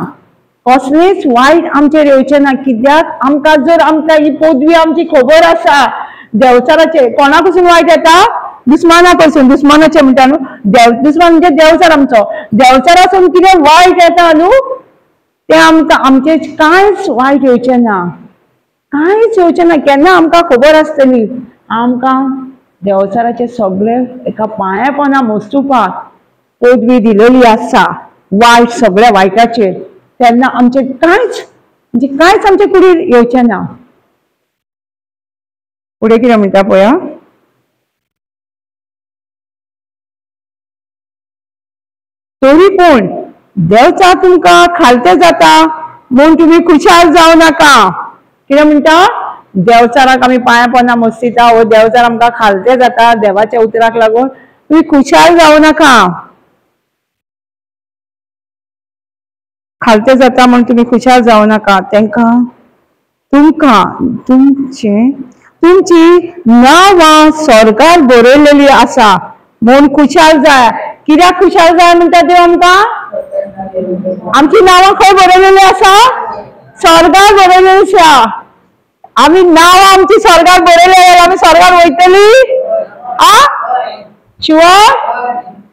कसलेंच वायट आमचेर येवचें ना. कित्याक आमकां जर आमकां ही पदवी आमची खबर आसा देवचाराचेर, कोणा कडसून वायट येता? दुस्माना कडसून. दुस्मानाचें म्हणटा न्हू, देव दुस्मान म्हणजे देवचार आमचो. देवचारासून कितें वायट येता न्हू तें आमकां आमचेर कांयच वायट येवचें ना, कांयच येवचें ना. केन्ना आमकां खबर आसतली आमकां देवचाराचे सगळे एका पांया पोंदा मस्तुपाक पदवी दिलेली आसा वायट सगळ्या वायटाचेर, तेन्ना आमचे कांयच म्हणजे कांयच आमचे कुडीर येवचें ना. फुडें कितें म्हणटा पळया, तरी पूण देवचार तुमकां खालते जाता म्हूण तुमी खुशाल जावं नाका. कितें म्हणटा? देवचाराक आमी पांया पोंदा मस्तिता हो देवचार आमकां खालते जाता देवाच्या उतराक लागून, तुमी खुशाल जावं नाका. खालते जाता म्हूण तुमी खुशाल जावं नाका. तेंकां तुमकां तुमचें तुमची नांवां स्वर्गार बरयलेली आसा म्हूण खुशाल जाय. कित्याक खुशाल जाय म्हणटा देव आमकां? आमची नांवां खंय बरयलेली आसा? स्वर्गार बरयलेली आसा. आमी नांवां आमची स्वर्गार बरयले जाल्यार आमी स्वर्गार वयतली? आ, शुअर?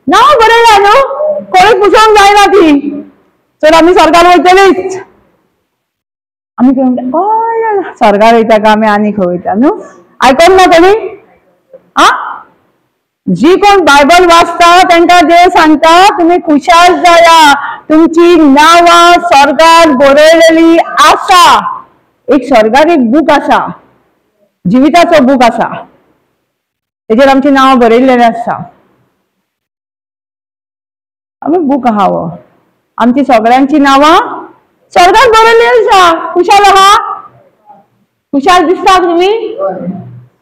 नांव बरयला न्हू, कोणूच पुसोंक जायना ती, तर आमी स्वर्गार वयतलीच. आमी कितें म्हणटा, हय स्वर्गार वयता काय आमी आनी खंय वयता न्हू? आयकोन ना कोणी? आ, जी कोण बायबल वाचता तांकां देव सांगता तुमी खुशाल जाया, तुमची नांवां स्वर्गार बरयलेली आसा. एक स्वर्गार एक बूक आसा, जिविताचो बूक आसा, तेजेर आमची नांवां बरयलेली आसा. आमी बूक आहा हो, आमची सगळ्यांची नांवां स्वर्गार बरयलेली आसा. खुशाल आहा? खुशाल दिसता तुमी?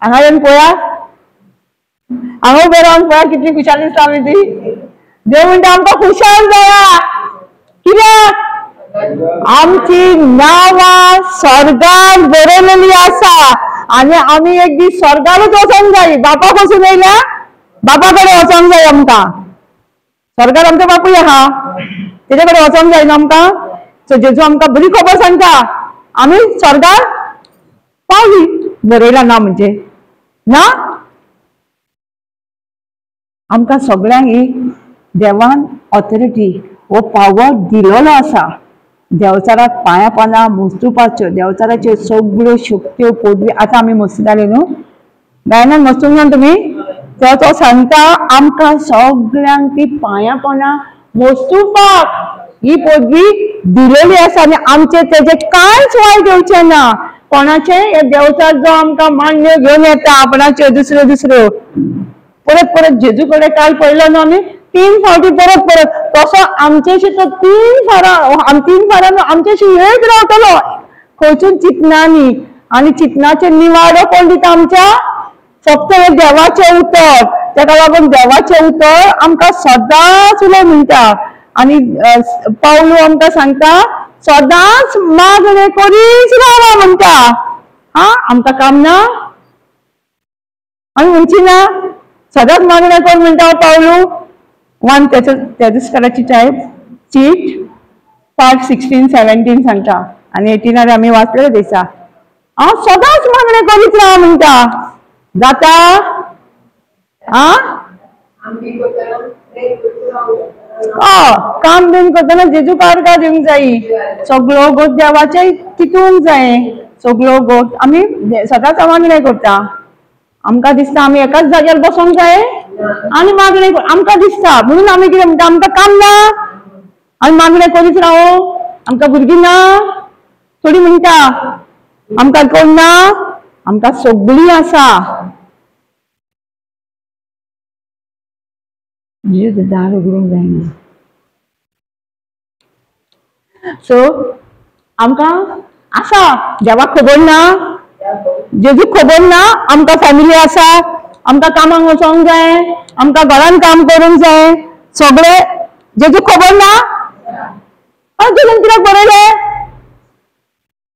हांगा येवन पळया, हांगा उबे रावन पळया कितली खुशाल दिसता आमी ती. देव म्हणटा आमकां खुशाल जाया. कित्याक? आमची नांवां स्वर्गार बरयलेली आसा आनी आमी एक दीस स्वर्गारूच वचोंक जाय. बापा कडसून येयल्या बापा कडेन वचोंक जाय आमकां. स्वर्गार आमचो बापूय आहा, तेजे कडेन वचोंक जाय न्हू आमकां. सो जेजू आमकां बरी खबर सांगता आमी स्वर्गार पावली, बरयला ना म्हणजे ना. आमकां सगळ्यांक ही देवान ऑथॉरिटी हो पावर दिलेलो आसा. देवचाराक पांया पोंदा मस्तुपाच्यो देवचाराच्यो सगळ्यो शक्त्यो पदवी आतां आमी मस्तिताले न्हू, गायनान मस्तूंक ना तुमी? तर तो सांगता आमकां सगळ्यांक ती पांया पोंदा मस्तुपाक ही पदवी दिलेली आसा आनी आमचे तेजे कांयच वायट येवचें ना. कोणाचें? हे देवचार जो आमकां मान्य घेवन येता आपणाच्यो दुसऱ्यो दुसऱ्यो परत परत. जेजू कडेन काल पळयलो न्हू आमी 3 फावटी परत परत, तसो आमचेशी तो 3 फारां 3 फारां आमचेशी येत रावतलो खंयसून चिंतनांनी. आनी चिंतनाचे निवाडो कोण दिता आमच्या? फक्त हे देवाचें उतर. तेका लागून देवाचें उतर आमकां सदांच उलय म्हणटा. आनी पावलू आमकां सांगता सदांच मागणें करीत रावा म्हणटा. आं, आमकां काम ना? आमी म्हणची ना सदांच मागणें कर म्हणटा पावलू. 1 तेजस्कराची टायप चीट 5, 16, 17 सांगता आनी 18 आमी वाचलेले दिसा. हांव सदांच मागणें करीत राव म्हणटा. जाता? आं, काम बीन करतना जेजू कारकार दिवंक जायी, सगळो गोत देवाचें चितूंक जाय. सगळो गोत आमी सदांच मागणें करता. आमकां दिसता आमी एकाच जाग्यार बसोंक जाय आनी मागणें आमकां दिसता म्हणून आमी कितें म्हणटा, आमकां काम ना आमी मागणें करीत रावो, आमकां भुरगीं ना. थोडी म्हणटा आमकां कोण ना, आमकां सगळीं आसा. जेजू दार उगडूंक जायना. सो आमकां आसा देवाक खबर ना, जेजूक खबर ना, आमकां फॅमिली आसा, आमकां कामाक वचोंक जाय, आमकां घरान काम करूंक जाय, सगळें जेजूक खबर ना. जेजून कित्याक बरयलें?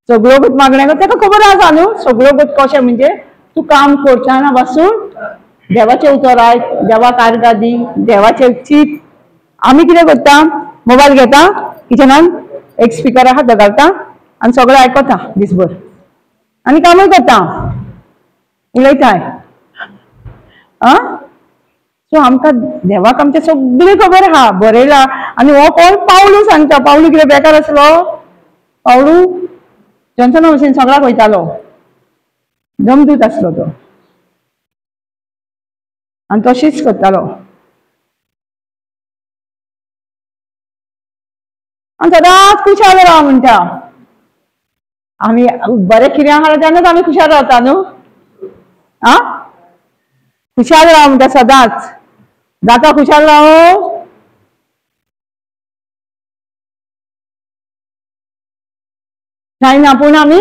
सगळ्यो गोत मागण्या ताका खबर आसा न्हू, सगळ्यो गोत कशें म्हणजे तूं काम करतना पासून देवाचें उतर आयक, देवाक आर्गां दी, देवाचें चीत. आमी कितें करता, मोबायल घेता, किचनान एक स्पिकर आहा तो घालता आनी सगळें आयकता दिसभर, आनी कामूय करता, उलयताय. आं, सो आमकां देवाक आमचें सगळें खबर आहा, बरयलां. आनी हो कोण पावलू सांगता. पावलू कितें बेकार आसलो? पावलू जॉन्सना भशेन सगळ्याक वयतालो, जमदूत आसलो तो, आनी तशीच करतालो. आनी सदांच खुशाल राव म्हणटा. आमी बरें कितें आहा तेन्नाच आमी खुशाल रावता न्हू. आं, खुशाल राव म्हणटा सदांच. जाता खुशाल राव? जायना, पूण आमी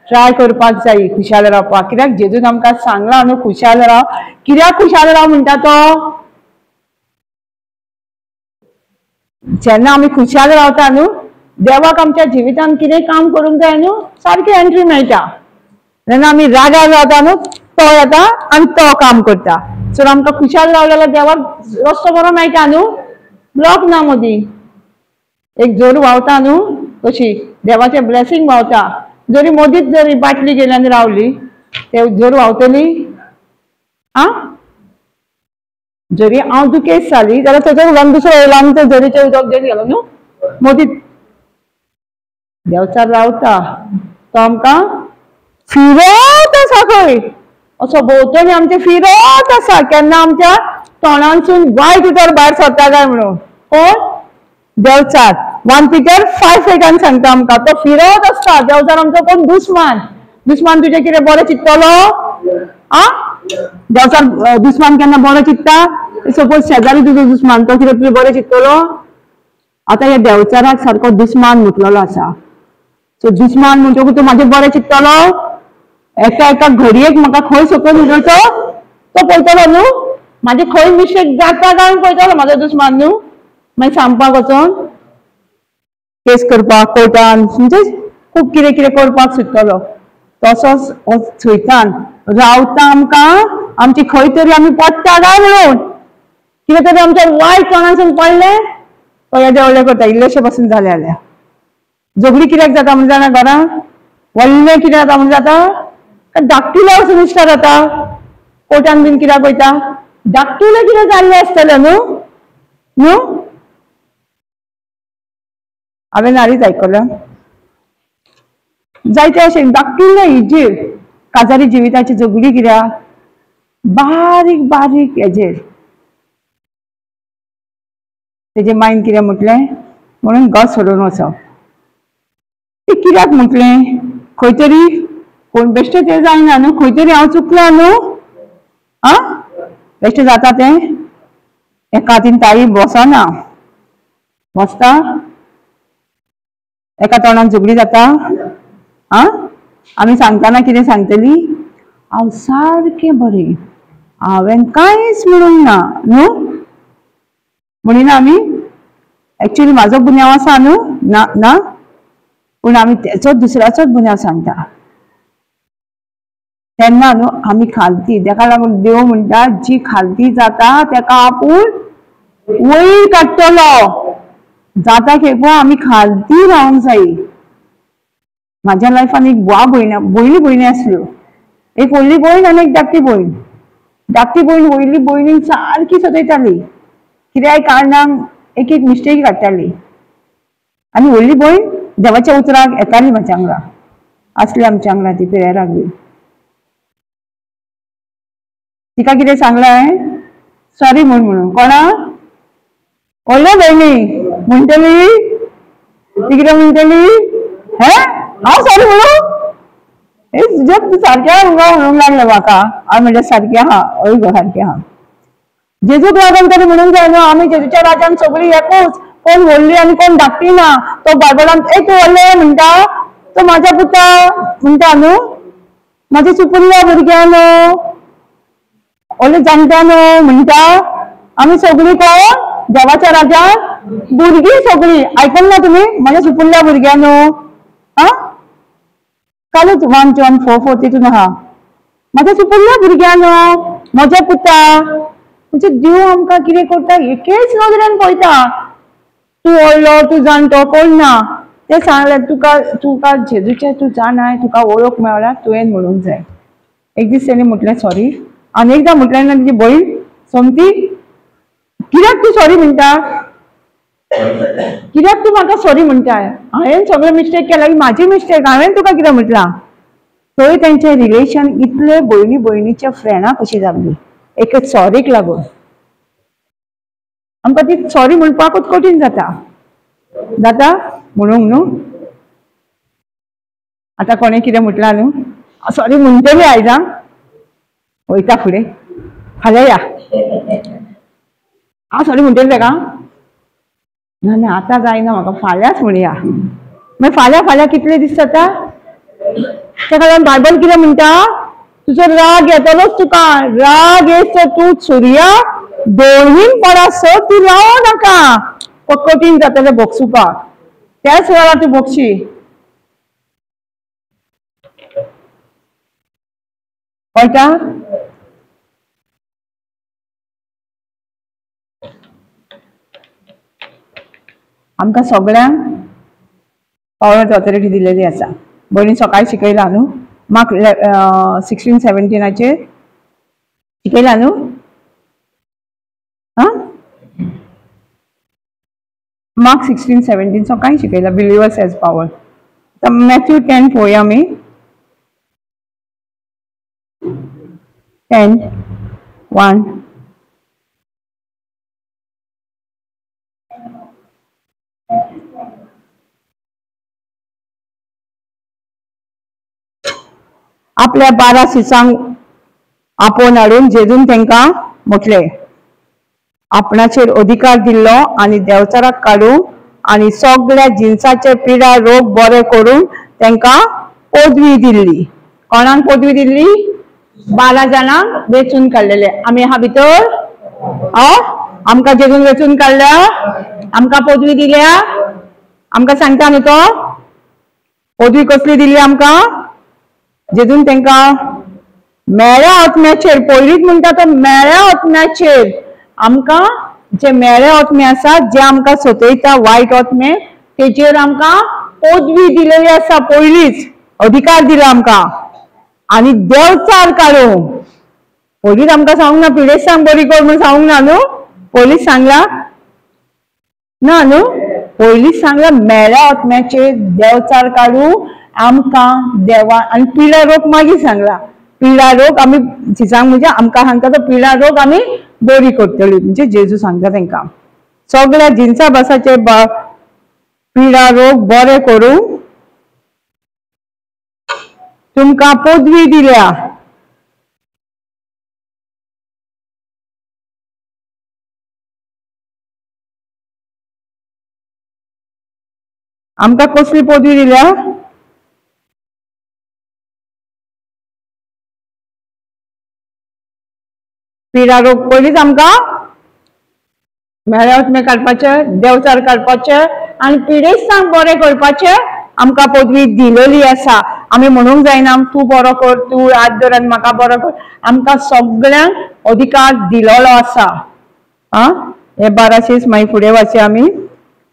ट्राय करपाक जाय खुशाल रावपाक. कित्याक जेजून आमकां सांगलां न्हू खुशाल राव. कित्याक खुशाल राव म्हणटा तो? जेन्ना आमी खुशाल रावता न्हू, देवाक आमच्या जिवितान कितें काम करूंक जाय न्हू, सारकी एंट्री मेळटा. जेन्ना आमी रागार रावता न्हू, तो येता आनी तो काम करता. सो आमकां खुशाल रावलो जाल्यार देवाक रस्तो बरो मेळटा न्हू, ब्लॉक ना मदीं. एक जोर व्हांवता न्हू तशी देवाचें ब्लेसिंग व्हांवता. जरी मदींच जरी बाटली गेली आनी रावली, ते जोर व्हांवतली. आं, जरी हांव दुखेस्त जाली जाल्यार थंयसर उलोवन दुसरो येयलो आनी ते जरीचें उदक घेवन गेलो न्हू, मदींच देवचार रावता. तो आमकां फिरत आसा खंय, असो भोंवतणी आमचें फिरत आसा. केन्ना आमच्या तोंडांतसून वायट उतर भायर सरता काय म्हणून. कोण? देवचार. 1 Peter 5:8 सांगता आमकां, तो फिरत आसता. देवचार आमचो कोण? दुस्मान. दुस्मान तुजें कितें बरें चिंततलो? आं, देवचार दुस्मान केन्ना बरें चिंतता? सपोज शेजारी तुजो दुस्मान, तो कितें तुजें बरें चिंततलो? आतां ह्या देवचाराक सारको दुस्मान म्हटलेलो आसा. सो दुस्मान म्हणटकूच तूं म्हाजें बरें चिंततलो? एका एका घडयेक म्हाका खंय सकयल उडयतो तो पळयतलो न्हू, म्हाजें खंय मिस्टेक जाता काय पळयतलो म्हाजो दुस्मान न्हू. मागीर सांगपाक वचोन केस करपाक कोर्टान, म्हणजे खूब कितें कितें करपाक सोदतलो. तसोच थंयच्यान रावता आमकां, आमची खंय तरी आमी पडटा काय म्हणून, कितें तरी आमच्या वायट कोणासून पडलें तो येदें व्हडलें करता. इल्लेशें पासून जालें जाल्यार झगडी कित्याक जाता म्हण जाणा? घरां व्हडलें कितें जाता म्हण जाता? धाकटुल्या वचून इश्टार जाता. कोर्टान बीन कित्याक वयता? धाकटुलें कितें जाल्लें आसतलें न्हू. न्हू, हांवें नारीच आयकलां जायते अशें धाकटुले हिजेर काजारी जिविताची झगडी कित्याक बारीक बारीक हेजेर. तेजे मायन कितें म्हटलें म्हणून घर सोडून वचप. तें कित्याक म्हटलें? खंय तरी कोण बेश्टें तें जायना न्हू, खंय तरी हांव चुकलां न्हू. आं, बेश्टें जाता तें? एका हातीन ताळी बसना, बसता? एका तोंडान झगडी जाता. आं, आमी सांगतना कितें सांगतली? हांव सारकें बरें, हांवें कांयच म्हणूंक ना न्हू म्हणिना आमी. एक्चुअली म्हाजो गुन्यांव आसा न्हू, ना ना, पूण आमी तेचोच दुसऱ्याचोच गुन्यांव सांगता. तेन्ना न्हू आमी खालती, तेका लागून देव म्हणटा जी खालती जाता तेका आपूण वयर काडटलो. जाता खेपो आमी खालती रावंक जाय. म्हाज्या लायफान एक बुवा भयणी भयणी आसल्यो, एक व्हडली भयण आनी एक धाकटी भयण. धाकटी भयण व्हडली भयणीक सारकी सतयताली, कित्याय कारणांक एक एक मिस्टेक काडटाली. आनी व्हडली भयण देवाच्या उतराक येताली म्हाज्या वांगडा, आसली आमच्या वांगडा ती प्रेयराक बी. तिका कितें सांगलां हांवें? सॉरी म्हूण म्हणून. कोणा? व्हडल्या भयणी म्हणटली. ती कितें म्हणटली? हें हांव सॉरी म्हणू? हे तुज्या सारकें आहा मुगो म्हणूंक लागलें म्हाका. हांव म्हणलें सारकें आहा, हय गो सारकें आहा. जेजूक लागून तरी म्हणूंक जाय न्हू आमी जेजूच्या राजान सगळीं एकूच, कोण व्हडली आनी कोण धाकटी ना. तो बायबलान एक तूं व्हडलें म्हणटा, तो म्हाज्या पुता म्हणटा न्हू, म्हाज्या सुपुल्ल्या भुरग्या न्हू, व्हडले जाणट्या न्हू म्हणटा. आमी सगळीं कोण देवाच्या राजान भुरगीं सगळीं. आयकूंक ना तुमी म्हाज्या सुपुल्ल्या भुरग्या न्हू? आं, कालूच 1 John 4:4 तितून आहा, म्हाज्या सुपुल्ल्या भुरग्या न्हू, म्हज्या पुता. म्हणजे देव आमकां कितें करता, एकेच नदरेन पळयता. तूं व्हडलो तूं जाणटो कोण ना, तें सांगलें तुका, तुका जेजूचें तूं जाणाय, तुका वळख मेळ्ळ्या, तुवें म्हणूंक जाय. एक दीस तेणें म्हटलें सॉरी, आनी एकदां म्हटलें ना तिजी भयण सोमती, कित्याक तूं सॉरी म्हणटा, कित्याक तूं म्हाका सॉरी म्हणटाय, हांवें सगळें मिस्टेक केला, ही म्हाजी मिस्टेक, हांवें तुका कितें म्हटलां. थंय तेंचें रिलेशन इतलें भयणी भयणीच्या फ्रेंडा कशी जाल्ली, एक सॉरीक लागून. आमकां ती सॉरी म्हणपाकूच कठीण जाता, जाता म्हणूंक न्हू. आतां कोणें कितें म्हटलां न्हू, सॉरी म्हणटली आयज, आं वयता फुडें, फाल्यां या, हांव सॉरी म्हणटली ताका, ना ना आतां जायना म्हाका, फाल्यांच म्हणया. मागीर फाल्यां फाल्यां कितले दीस जाता? ताका लागून बायबल कितें म्हणटा, तुजो राग येतलोच तुका, राग येत तूं सुर्या दोळहीन पडासर तूं राव नाका, कठीण जातलें भोगसुपाक, त्याच वेळार तूं भोगशी. कळटा? आमकां सगळ्यांक पावर ऑथॉरिटी दिलेली आसा. भयणी सकाळी शिकयला न्हू, मार्क 16 17 शिकयला न्हू? आं, मार्क 16 17 सकाळी शिकयला, बिलिवर्स हॅज पावर. आतां मॅथ्यू 10 पळोवया आमी, 10:1. आपल्या 12 शिसांक आपोवन हाडून जेजून तांकां म्हटलें, आपणाचेर अधिकार दिल्लो आनी देंवचाराक काडूंक आनी सगळ्या जिनसाचे पिडा रोग बरे करून तांकां पदवी दिल्ली. कोणाक पदवी दिल्ली? 12 जाणांक वेंचून काडलेले. आमी आहा भितर, आमकां जेजून वेंचून काडल्या, आमकां पदवी दिल्या. आमकां सांगता न्हू तो पदवी कसली दिल्ली आमकां? जेजून तांकां मेळ्या आत्म्याचेर, पयलींच म्हणटा तो मेळ्या आत्म्याचेर, आमकां जे मेळे आत्मे आसा, जे आमकां सतयता वायट आत्मे, तेजेर आमकां पदवी दिलेली आसा, पयलींच अधिकार दिला आमकां. आनी देवचार काडूंक पयलींच आमकां सांगूंक ना, पिडेस्तांक बरी कर म्हूण सांगूंक ना न्हू, पयलींच सांगला ना न्हू, पयलींच सांगला मेळ्या आत्म्याचेर देवचार काडूंक आमकां देवा. आनी पिडा रोग मागीर सांगला, पिडा रोग आमी शिसांक म्हणजे आमकां सांगता तो पिडा रोग आमी बरी करतली, म्हणजे जेजू सांगता तांकां सगळ्या जिनसा भासाचे पिडा रोग बरे करूंक तुमकां पदवी दिल्या. आमकां कसली पदवी दिल्या? पिडा रोग पयलींच आमकां मेळ्ळे आत्मे काडपाचे, देवचार काडपाचे आनी पिडेस्तांक बरें करपाचे आमकां पदवी दिलेली आसा. आमी म्हणूंक जायना तूं बरो कर, तूं हात धर आनी म्हाका बरो कर, आमकां सगळ्यांक अधिकार दिलेलो आसा. आं, हे 12 शीस मागीर फुडें वाचया आमी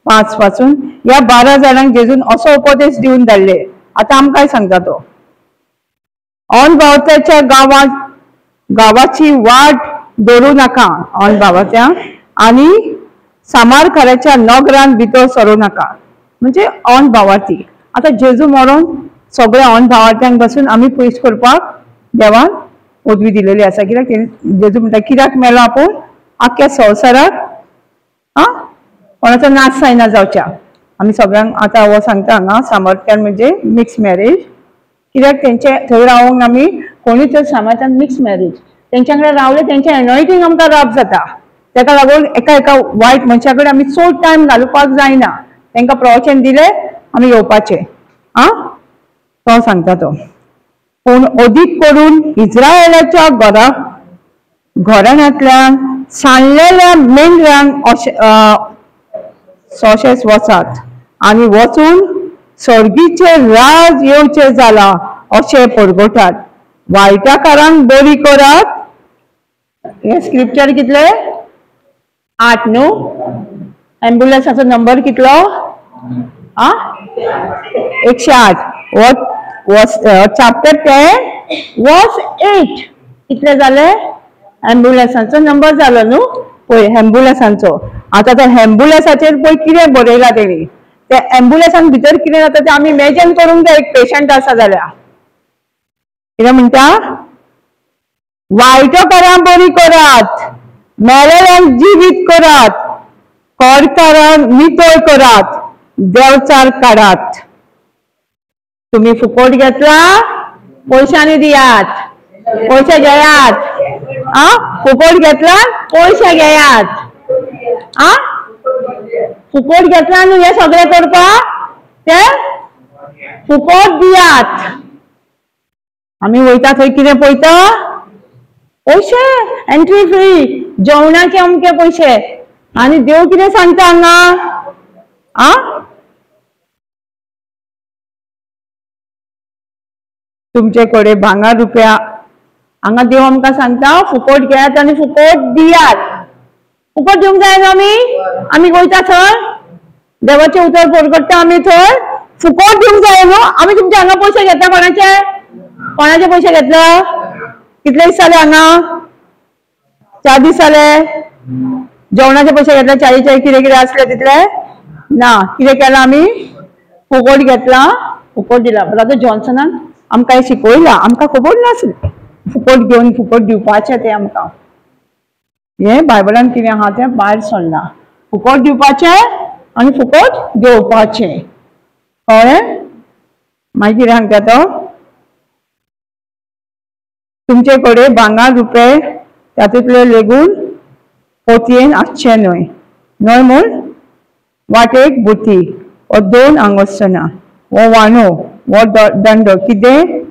5 पासून. ह्या 12 जाणांक जेजून असो उपदेश दिवन धाडले. आतां आमकांय सांगता तो, अनभावत्याच्या गांवांत गावाची वाट धरू नाका, अनभावाच्या आनी सामारकाराच्या नगरान भितर सरूं नाका, म्हणजे अनभावार्थी. आतां जेजू मरोन सगळ्या अनभावार्थ्यांक बसून आमी पयस करपाक देवान पदवी दिलेली आसा. कित्याक जेजू म्हणटा कित्याक मेलो आपूण आख्ख्या संवसाराक, आं, कोणाचो नाश जायना जावच्या. आमी सगळ्यांक आतां हो सांगता हांगा सामर्थ्यान म्हणजे मिक्स मॅरेज, कित्याक तेंचे थंय रावोंक आमी कोणूय तर सामर्थ्यान मिक्स मॅरेज, तेंच्या कडेन रावले तेंचे एनॉयटींग आमकां राब जाता. तेका लागून एका एका वायट मनशा कडेन आमी चड टायम घालुपाक जायना. तेंकां प्रवचन दिलें आमी येवपाचें. आं, तो सांगता तो. पूण अदीक करून इस्रायलाच्या घराण्यांतल्यान सांडलेल्या मेंढरांक अशें सोशेस वचात आनी वचून सर्गीचें राज येवचें जालां अशें परगटात. वायटाकारांक बरी करात. हे स्क्रिप्चर कितले? 8 न्हू? एम्बुलन्साचो नंबर कितलो? आ, 108. चॅप्टर 10 वर्स 8. कितले जाले? एम्बुलन्साचो नंबर जालो न्हू पळय एम्बुलन्सांचो. आतां तो एम्बुलन्साचेर पळय कितें बरयलां तेणी. ते एम्बुलन्सान भितर कितें जाता तें आमी इमेजीन करूंक जाय. एक पेशंट आसा जाल्यार कितें म्हणटा? वायटकारां बरी करात, मेलेल्यांक जिवीत करात, कोडकारांक नितळ करात, देवचार काडात. तुमी फुकट घेतला पयशांनी दियात, पयशे घेयात. आ, फुकट घेतला पयशे घेयात. आ, फुकट घेतला न्हू हें सगळें करपाक, ते फुकट दियात. आमी वयता थंय कितें पळयता? पयशे, एंट्री फ्री, जेवणाचे अमके पयशे. आनी देव कितें सांगता हांगा? आ, तुमचे कडेन भांगर रुपया. हांगा देव आमकां सांगता फुकट घेयात आनी फुकट दियात. फुकट दिवंक जाय न्हू आमी? आमी वयता थंय देवाचें उतर परगट्टा, आमी थंय फुकट दिवंक जाय न्हू. आमी तुमचे हांगा पयशे घेता. कोणाचे? कोणाचे पयशे घेतले? कितले दीस जाले हांगा? 4 दीस जाले. जेवणाचे पयशे घेतले? 40 कितें कितें आसले तितले ना. कितें केलां आमी? फुकट घेतला, फुकट दिला. ब्रदर जॉन्सनान आमकां हें शिकयलां. आमकां खबर नासलें फुकट घेवन फुकट दिवपाचें तें आमकां. हें बायबलान कितें आहा तें भायर सरना. फुकट दिवपाचें आनी फुकट घेवपाचें. कळ्ळें? मागीर कितें सांगता तो? तुमचे कडेन भांगर रुपये तातूंतले लेगून पोतयेन आसचे न्हय, न्हय म्हूण वाटेक बुती वो 2 आंगोस्तनां वो वाणो वो दंडो. कितें?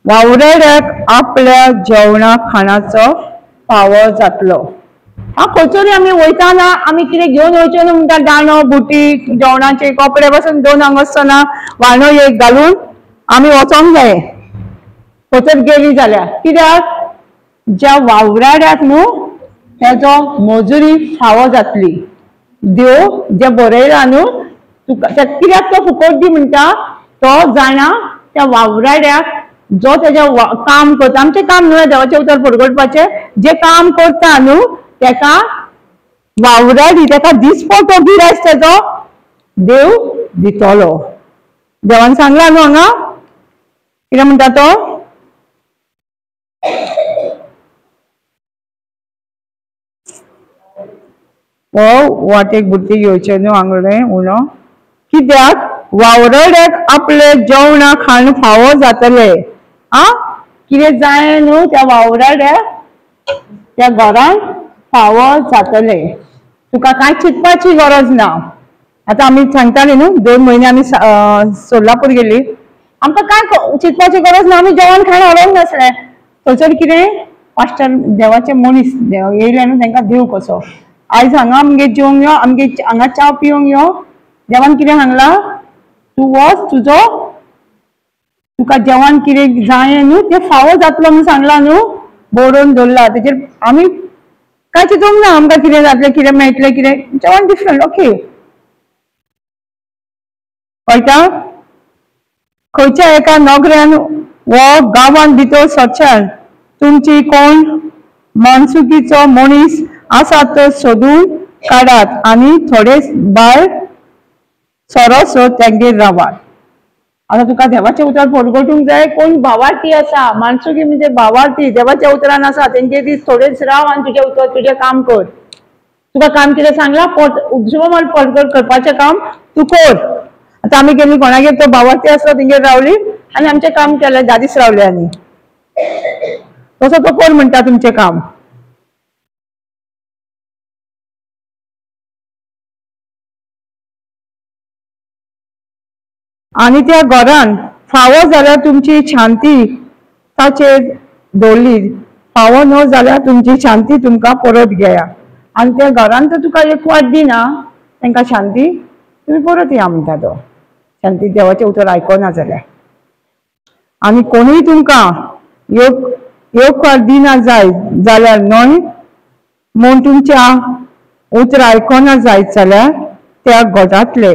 वावराड्याक आपल्या जेवणा खाणाचो फावो जातलो. हा, खंयसरूय आमी वयताना आमी कितें घेवन वयचें न्हू म्हणटा, दांडो बुटी जेवणाचे कपडे पासून 2 आंगोस्तनां वाणो एक घालून आमी वचोंक जाय खंयसर गेली जाल्यार. कित्याक? ज्या वावराड्याक न्हू तेजो मजुरी फावो जातली. देव जें बरयलां न्हू तुका कित्याक तो फुकट दी म्हणटा, तो जाणा त्या वावराड्याक जो तेज्या काम करता. आमचें काम न्हू देवाचें उतर परगटपाचें. जें काम करता न्हू तेका वावराडी, तेका दिसपटो गिरायस तेजो देव दितलो. देवान सांगलां न्हू हांगा कितें म्हणटा तो? हो वाटेक बुद्धी घेवचें न्हू आंगलें उणो. कित्याक? वावराड्याक आपले जेवणा खाण फावो जातले. आ, कितें जाय न्हू त्या वावराड्याक त्या घरान फावो जातले. तुका कांय चिंतपाची गरज ना. आतां आमी सांगताली न्हू 2 म्हयने आमी सोलापूर गेली, आमकां कांय चिंतपाची गरज ना. आमी जेवण खाण व्हरोंक नासलें. थंयसर कितें पास्टर देवाचे मनीस येयले न्हू, तेंकां देव कसो. आयज हांगा आमगेर जेवंक यो, आमगे हांगा च्या पिवंक यो. देवान कितें सांगलां? तूं वच, तुजो तुका जेवण कितें जाय न्हू तें फावो जातलो म्हूण सांगलां न्हू, बरोवन दवरलां. तेजेर आमी कांय चिंतूंक ना आमकां कितें जातलें, कितें मेळटलें, कितें जेवण डिफरंट. ओके, कळटा? खंयच्या एका नगऱ्यान वो गांवान भितर सरच्यान तुमची कोण मानसुकीचो मनीस आसा तो सोदून काडात आनी थोडे भायर सोरोसो तेंगेर रावात. आतां तुका देवाचें उतर परगटूंक जाय. कोण भावार्थी आसा, मानसुकी म्हणजे भावार्थी देवाच्या उतरान आसा, तेंगे दीस थोडेच राव आनी तुजें उतर तुजें काम कर. तुका काम कितें सांगलां, उजवमल परगट करपाचें काम तूं कर. आतां आमी गेली कोणागेर, तो भावार्थी आसलो तेंगेर रावली आनी आमचें काम केलें, 10 दीस रावले. आनी तसो तो कोण म्हणटा तुमचें काम. आनी त्या घरान फावो जाल्यार तुमची शांती ताचेर दवरली, फावो न्हू जाल्यार तुमची शांती तुमकां परत घेया. आनी त्या घरान तर तुका एक वाट दिना तांकां शांती, तुमी परत या म्हणटा तो. शांती देवाचें उतर आयकना जाल्यार. आनी कोणूय तुमकां येवकार दिना जाय जाल्यार न्हय म्हूण तुमच्या उतर आयकना जायत जाल्यार त्या घरांतले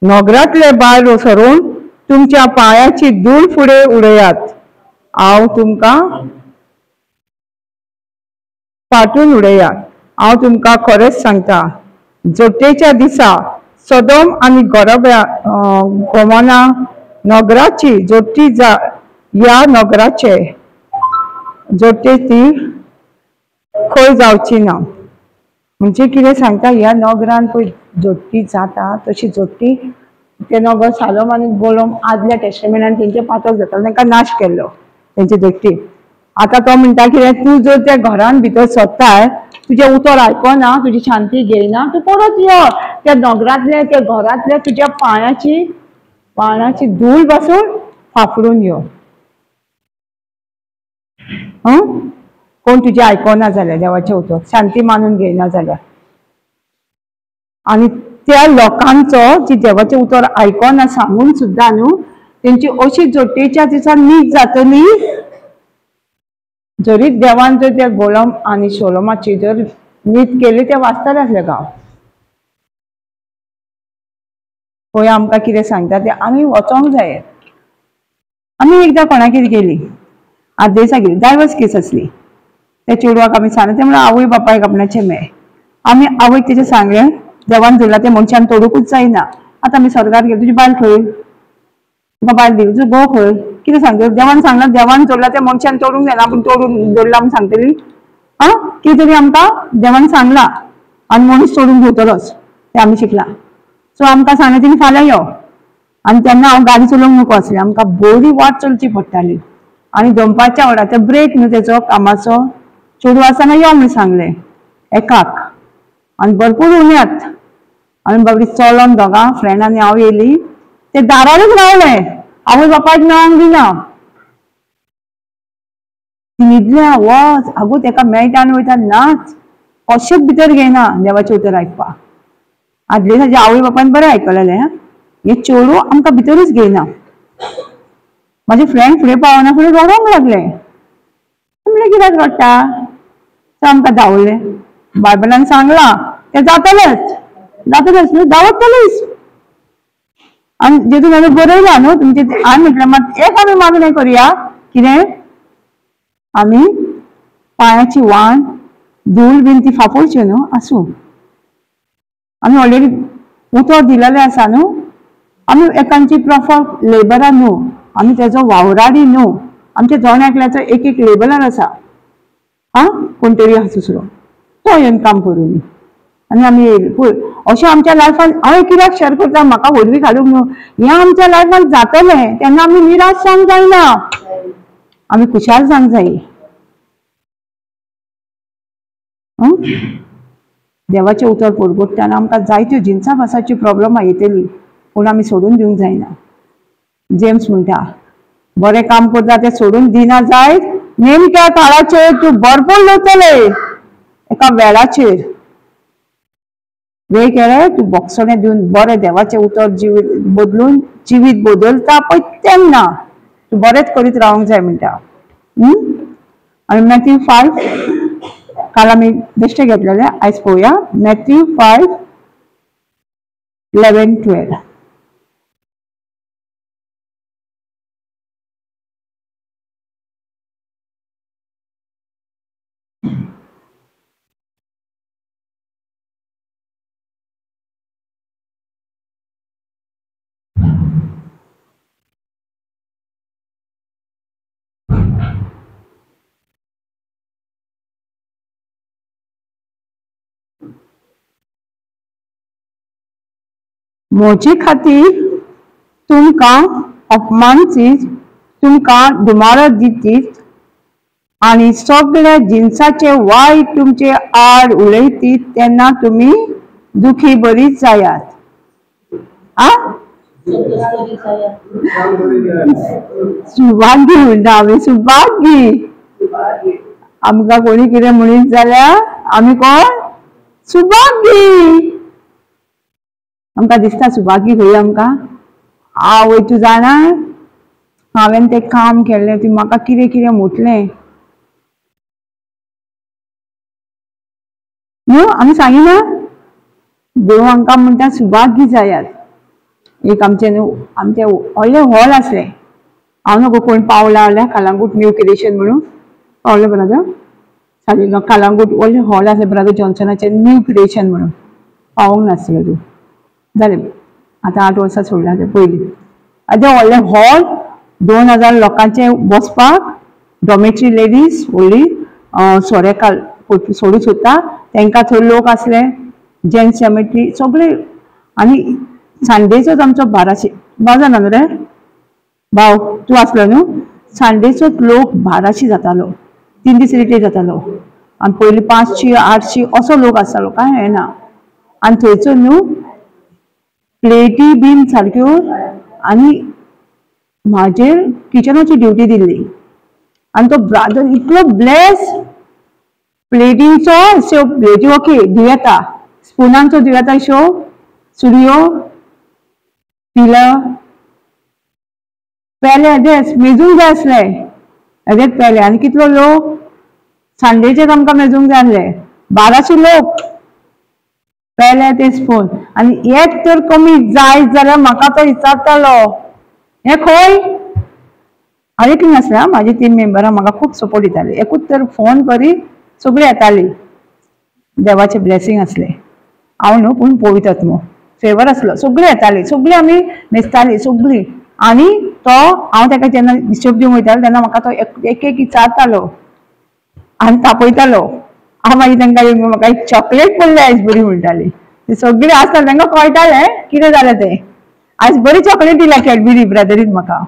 नगरांतले भायर सरून तुमच्या पांयाची धूळ फुडें उडयात. हांव तुमकां पाटून उडयात. हांव तुमकां खरेंच सांगता, जोटेच्या दिसा सदोम आनी गोमोना नगराची जोटी ह्या नगराचे जोटे ती खंय जावची ना. म्हणजे कितें सांगता, ह्या नगरान पळय जोडटी जाता तशी जोडटी ते नगर सालोम आनी गोलोम आदल्या टेस्टमेंटान तेंचे पातक जाता, तांकां नाश केल्लो तेंची जोडटी. आतां तो म्हणटा कितें, तूं जर त्या घरान भितर सोदताय, तुजें उतर आयकना, तुजी शांती घेयना, तूं परत यो त्या नगरांतले त्या घरांतले तुज्या पांयाची धूळ बसून फाफडून यो. कोण तुजें आयकना जाल्यार देवाचें उतर शांती मानून घेयना जाल्यार. आनी त्या लोकांचो जी देवाचें उतर आयकना सांगून सुद्दां न्हू तेंची अशी जोटेच्या दिसा नीत जातली. जरी देवान जर त्या गोलम आनी शोलोमाची जर नीत केली ते वाचतले आसले गांव. पळय आमकां कितें सांगता तें आमी वचोंक जाय. आमी एकदां कोणागेर गेली, आदेसा गेली, डायवर्स केस आसली. त्या चेडवाक आमी सांगलें, तें म्हणल्यार आवय बापायक आपणाचें मेळ. आमी आवयक तेजें सांगलें, देवान धरला तें मनशान तोडुकूच जायना. आतां आमी स्वर्गार गेली, तुजी बायल खंय, तुका बायल दिली, तुजो घोव खंय, कितें सांगतली? देवान सांगलां, देवान जोडला तें मनशान तोडूंक जायना, आपूण तोडून जोडलां म्हूण सांगतली? आं, कितें तरी आमकां देवान सांगलां आनी मनीस तोडून घेतलोच, तें आमी शिकलां. सो आमकां सांगलें तिणें फाल्यां यो. आनी तेन्ना हांव गाडी चलोवंक नको आसली, आमकां बरी वाट चलची पडटाली. आनी दनपारच्या वराचो ब्रेक न्हू तेचो कामाचो, चेडूं आसतना यो म्हूण सांगलें एकाक. आनी भरपूर उण्यात आनी बाबडी चलोन दोगां फ्रेंड आनी हांव येयली, ते दारारूच रावले, आवय बापायक मेळोंक दिना. न्हिदल्या, वच आगो तेका मेळटा आनी वयता नाच, कशेंच भितर घेयना देवाचें उतर आयकपाक. आदले ताजे आवय बापायन बरें आयकलेलें, हें चेडूं आमकां भितरूच घेयना. म्हाजे फ्रेंड फुडें पावना फुडें रडोंक लागलें. म्हणलें कित्याक रडटा? तो आमकां धांवलें, बायबलान सांगलां तें जातलेंच, जातलेंच न्हू, धांवतलेंच. आनी जेतून हांवें बरयलां न्हू तुमचें, हांवें म्हटलें मात एक आमी मागणें करुया, कितें आमी पांयाची वाण धूळ बीन ती फाफुडची न्हू, आसूं, आमी ऑलरेडी उतर दिलेलें आसा न्हू. आमी एकांची प्रॉपर लेबरां न्हू, आमी तेजो वावराडी न्हू, आमच्या जण एकल्याचो एक एक लेबलर आसा. आं, कोण तरी आसा दुसरो, तो येवन काम करूं. आनी आमी पळय अशें आमच्या लायफान हांव कित्याक शेअर करता, म्हाका व्हडवी घालूंक न्हू, हें आमच्या लायफान जातलें तेन्ना आमी निराश जावंक जायना, आमी खुशाल जावंक जाय. देवाचें उतर परगटतना आमकां जायत्यो जिनसा भासाची प्रॉब्लमां येतली, पूण आमी सोडून दिवंक जायना. जेम्स म्हणटा, बरें काम करता तें सोडून दिना जायत, नेमक्या काळाचेर तूं भरपूर लुवतले. एका वेळाचेर वेळ केले तूं बोगसणें दिवन बरें देवाचें उतर जिवीत बदलून जिवीत बदलता पळय तेन्ना तूं बरेंच करीत रावंक जाय म्हणटा. आनी मॅथ्यू 5 काल आमी बेश्टे घेतलेले, आयज पळोवया. मॅथ्यू 5, 11, 12. म्हजे खातीर तुमकां अपमानचीत, तुमकां दुमारो दितीत, आनी सगळ्या जिनसाचे वायट तुमचे आड उलयतीत तेन्ना तुमी दुखी बरीच जायात. आ सुभाग्य म्हणटा आमी, सुभाग्य. आमकां कोणी कितें म्हणीत जाल्यार आमी कोण? सुभाग्य. आमकां दिसता सुभाग्य खंय आमकां? आवय तूं जाणा हांवें तें काम केल्लें, ती म्हाका कितें कितें म्हटलें न्हू, आमी सांगिना. देव आमकां म्हणटा सुभाग्य जायात. एक आमचें न्हू आमचें व्हडलें हॉल आसलें, हांव नको कोण पावला जाल्यार कलांगूट न्यू क्रिएशन म्हणून पावलें ब्रदर, सादें कलांगूट व्हडलें हॉल आसलें ब्रदर जॉन्सनाचें न्यू क्रिएशन म्हणून, पावोंक नासलें तूं, जालें आतां 8 वर्सां सोडलां तें पयलीं. आतां व्हडलें हॉल 2000 लोकांचें बसपाक, डॉमेट्री लेडीज व्हडली सोरे काल सोडू सोदता तेंकां थंय लोक आसले, जेंट्स डॉमेट्री सगळे. आनी सांडेचोच आमचो बाराशे भाव जाणा न्हू रे भाव, तूं आसलो न्हू, सांडेचोच लोक 1200 जातालो, 3 दीस रिटेर जातालो. आनी पयलीं 500 800 असो लोक आसतालो, कांय येना. आनी थंयचो न्हू प्लेटी बीन सारक्यो, आनी म्हाजेर किचनाची ड्युटी दिल्ली. आनी तो ब्रादर इतलो ब्लेस, प्लेटींचो अश्यो प्लेटी ओके दिवं येता, स्पुनांचो दिवं येता, अश्यो सुरयो पिलां पेले हेजेच मेजूंक जाय आसले, हेजेच पेले. आनी कितलो लोक सांडेचेच आमकां मेजूंक जाय आसले, 1200 लोक पेले ते स्पून. आनी एक तर कमी जाय जाल्यार म्हाका तो विचारतालो हें खंय. हांव एकली नासलें, म्हाजी 3 मेंबरां म्हाका खूब सपोर्ट दिताली, एकूच तर फोन करी सगळीं येताली. देवाचें ब्लेसींग आसलें, हांव न्हू पूण पवित्र फेवर आसलो, सगळीं येताली, सगळीं आमी मेजतालीं सगळीं. आनी तो हांव ताका जेन्ना हिशोब दिवंक वयतालो तेन्ना म्हाका तो एक एक विचारतालो आनी तापयतालो. हांव मागीर तांकां येवन म्हाका एक चॉकलेट पडली आयज बरी म्हणटाली, ती सगळीं आसता तांकां कळटालें कितें जालें तें. आयज बरी चॉकलेट दिल्या कॅडबरी ब्रदरीन म्हाका,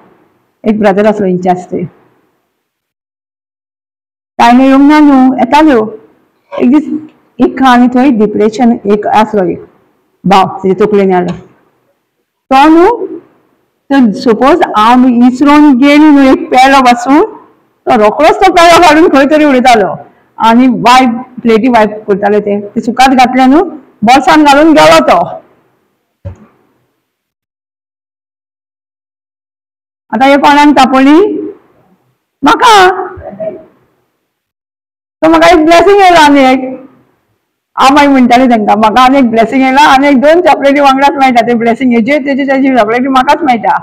एक ब्रदर आसलो इन्चार्ज ते, ताणें येवंक ना न्हू, येताल्यो. एक दीस एक आनी थंय डिप्रेशन एक आसलो एक भाव, तेजे तकलेन आयलो तो न्हू, तर सपोज हांव इसरोन गेली न्हू एक पेलो पासून, तो रोकडोच तो पेलो काडून खंय तरी उडयतालो आनी वायप प्लेटी वायप करताले ते, ते सुकात घातले न्हू बोल्सान घालून गेलो तो. आतां हे कोणाक तापोली? म्हाका. तो म्हाका एक ब्लेसींग येयलो आनी एक, हांव मागीर म्हणटालें तांकां म्हाका आनी एक ब्लेसींग येयला आनी एक 2 चॉकलेटी वांगडाच मेळटा, ते ब्लेसींग हेजे तेजे तेजी चॉकलेटी म्हाकाच मेळटा.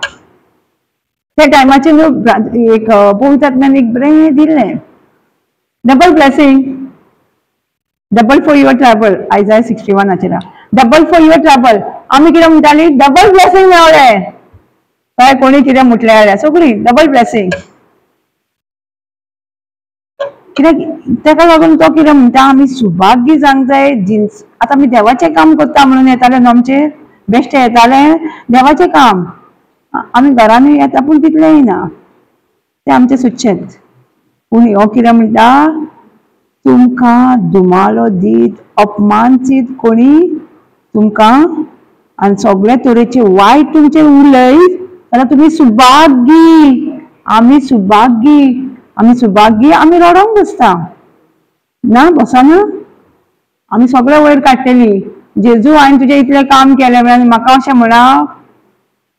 त्या टायमाचेर न्हू एक पवित्र एक बरें दिल्लें, double blessing, double for your trouble, Isaiah 61 double for your trouble. आमी कितें म्हणटाली? डबल ब्लेसींग मेळ्ळें. काय कोणी कितें म्हटलें जाल्यार सगळीं डबल ब्लेसींग. कित्याक ताका लागून तो कितें म्हणटा, आमी सुभाग्य जावंक जाय. जिन्स आतां आमी देवाचें काम करता म्हणून येतालें न्हू आमचेर बेश्टें येतालें देवाचें काम, आमी घरानूय येता पूण तितलेंय ना, तें आमचें सुचेंच. पूण हो कितें म्हणटा, तुमकां धुमालो दीत अपमानचीत कोणी तुमकां आनी सगळे तरेचे वायट तुमचेर उलयत जाल्यार तुमी सुभाग्य. आमी सुभाग्य, आमी सुभाग्य, आमी रडोंक बसता ना, बसना, आमी सगळे वयर काडटली. जेजू हांवें तुजें इतलें काम केलें म्हणून म्हाका अशें म्हणा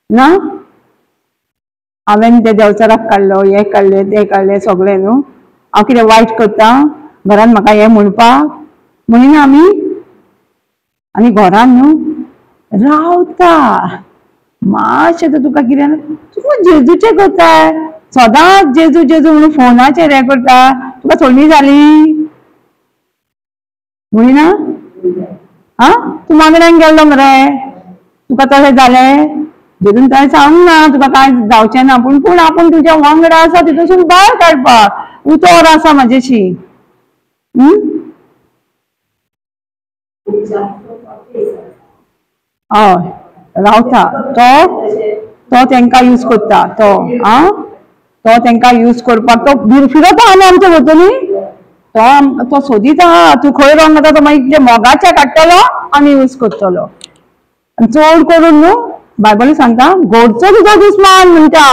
ना, हांवें तें देवचाराक काडलो, हें काडलें, तें काडलें, सगळें न्हू, हांव कितें वायट करता घरान म्हाका हें म्हणपाक म्हणिना आमी. आनी घरान न्हू रावता मातशें तर तुका कितें, तूं जेजूचें करताय, सदांच जेजू जेजू म्हणून फोनाचेर हें करता, तुका थंडी जाली म्हणिना? आं तूं मागण्यांक गेल्लो मरे, तुका तशें जालें? जेजून कांय सांगूंक ना तुका कांय जावचें ना, पूण पूण आपूण तुज्या वांगडा आसा तितूंसून भायर काडपाक उतर आसा म्हाजेशी. हय रावता तो, तो तेंकां यूज करता तो, आं तो तेंकां यूज करपाक तो फिरत आहा न्हू आमच्या भोंवतणी, तो तो सोदीत आहा तूं खंय रंग जाता, तो मागीर मोगाचे काडटलो आनी यूज करतलो. आनी चड करून न्हू बायबल सांगता गोडचो तुजो दुस्मान म्हणटा.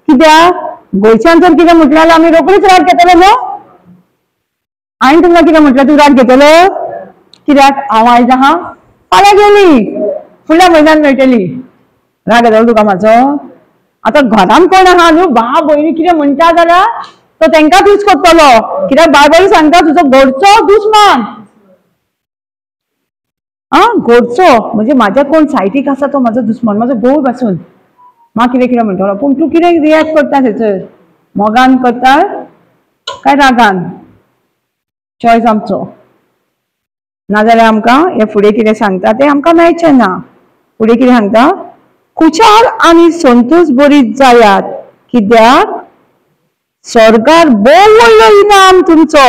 कित्याक गोंयच्यान जर कितें म्हटलें जाल्यार आमी रोखडीच राग घेतलो न्हू. हांवें तुमकां कितें म्हटलें, तूं राग घेतलो कित्याक? हांव आयज आहा फाल्यां गेली, फुडल्या म्हयन्यान मेळटली. राग येतलो तुका म्हाजो? आतां घरान कोण आहा न्हू, बा भयणी कितें म्हणटा जाल्यार तो तेंकांच यूज करतलो. कित्याक बायबल सांगता तुजो घरचो दुस्मान. आं, घरचो म्हणजे म्हाज्या कोण सायटीक आसा तो म्हाजो दुस्मान, म्हाजो घोव पासून म्हाका कितें कितें म्हणटलो. पूण तूं कितें रिएक्ट करता थंयसर, मोगान करता काय रागान? चॉयस आमचो. नाजाल्यार आमकां हे फुडें कितें सांगता तें आमकां मेळचें ना. फुडें कितें सांगता, खुशाल आनी संतोश बरीत जायात, कित्याक स्वर्गार भोव व्हडलो इनाम तुमचो.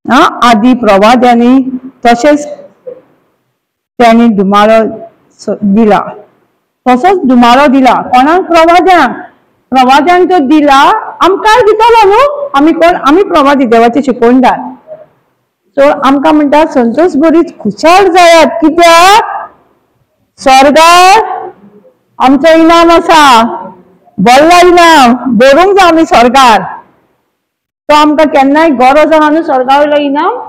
आं, आदी प्रवाद्यांनी तशेंच त्यांनी धुमाळो दिला, तसोच धुमाळो दिला कोणाक? प्रवाद्यांक. प्रवाद्यांक तो दिला, आमकांय दितलो न्हू. आमी कोण? आमी प्रवादी, देवाचे शिकवणदार. सो आमकां म्हणटा संतोष बरीच खुशाल जायात, कित्याक स्वर्गार आमचो इनाम आसा, व्हडलो इनाम दवरूंक जाय आमी स्वर्गार. तो आमकां केन्नाय गरज आहा न्हू, स्वर्गा वयलो इनाम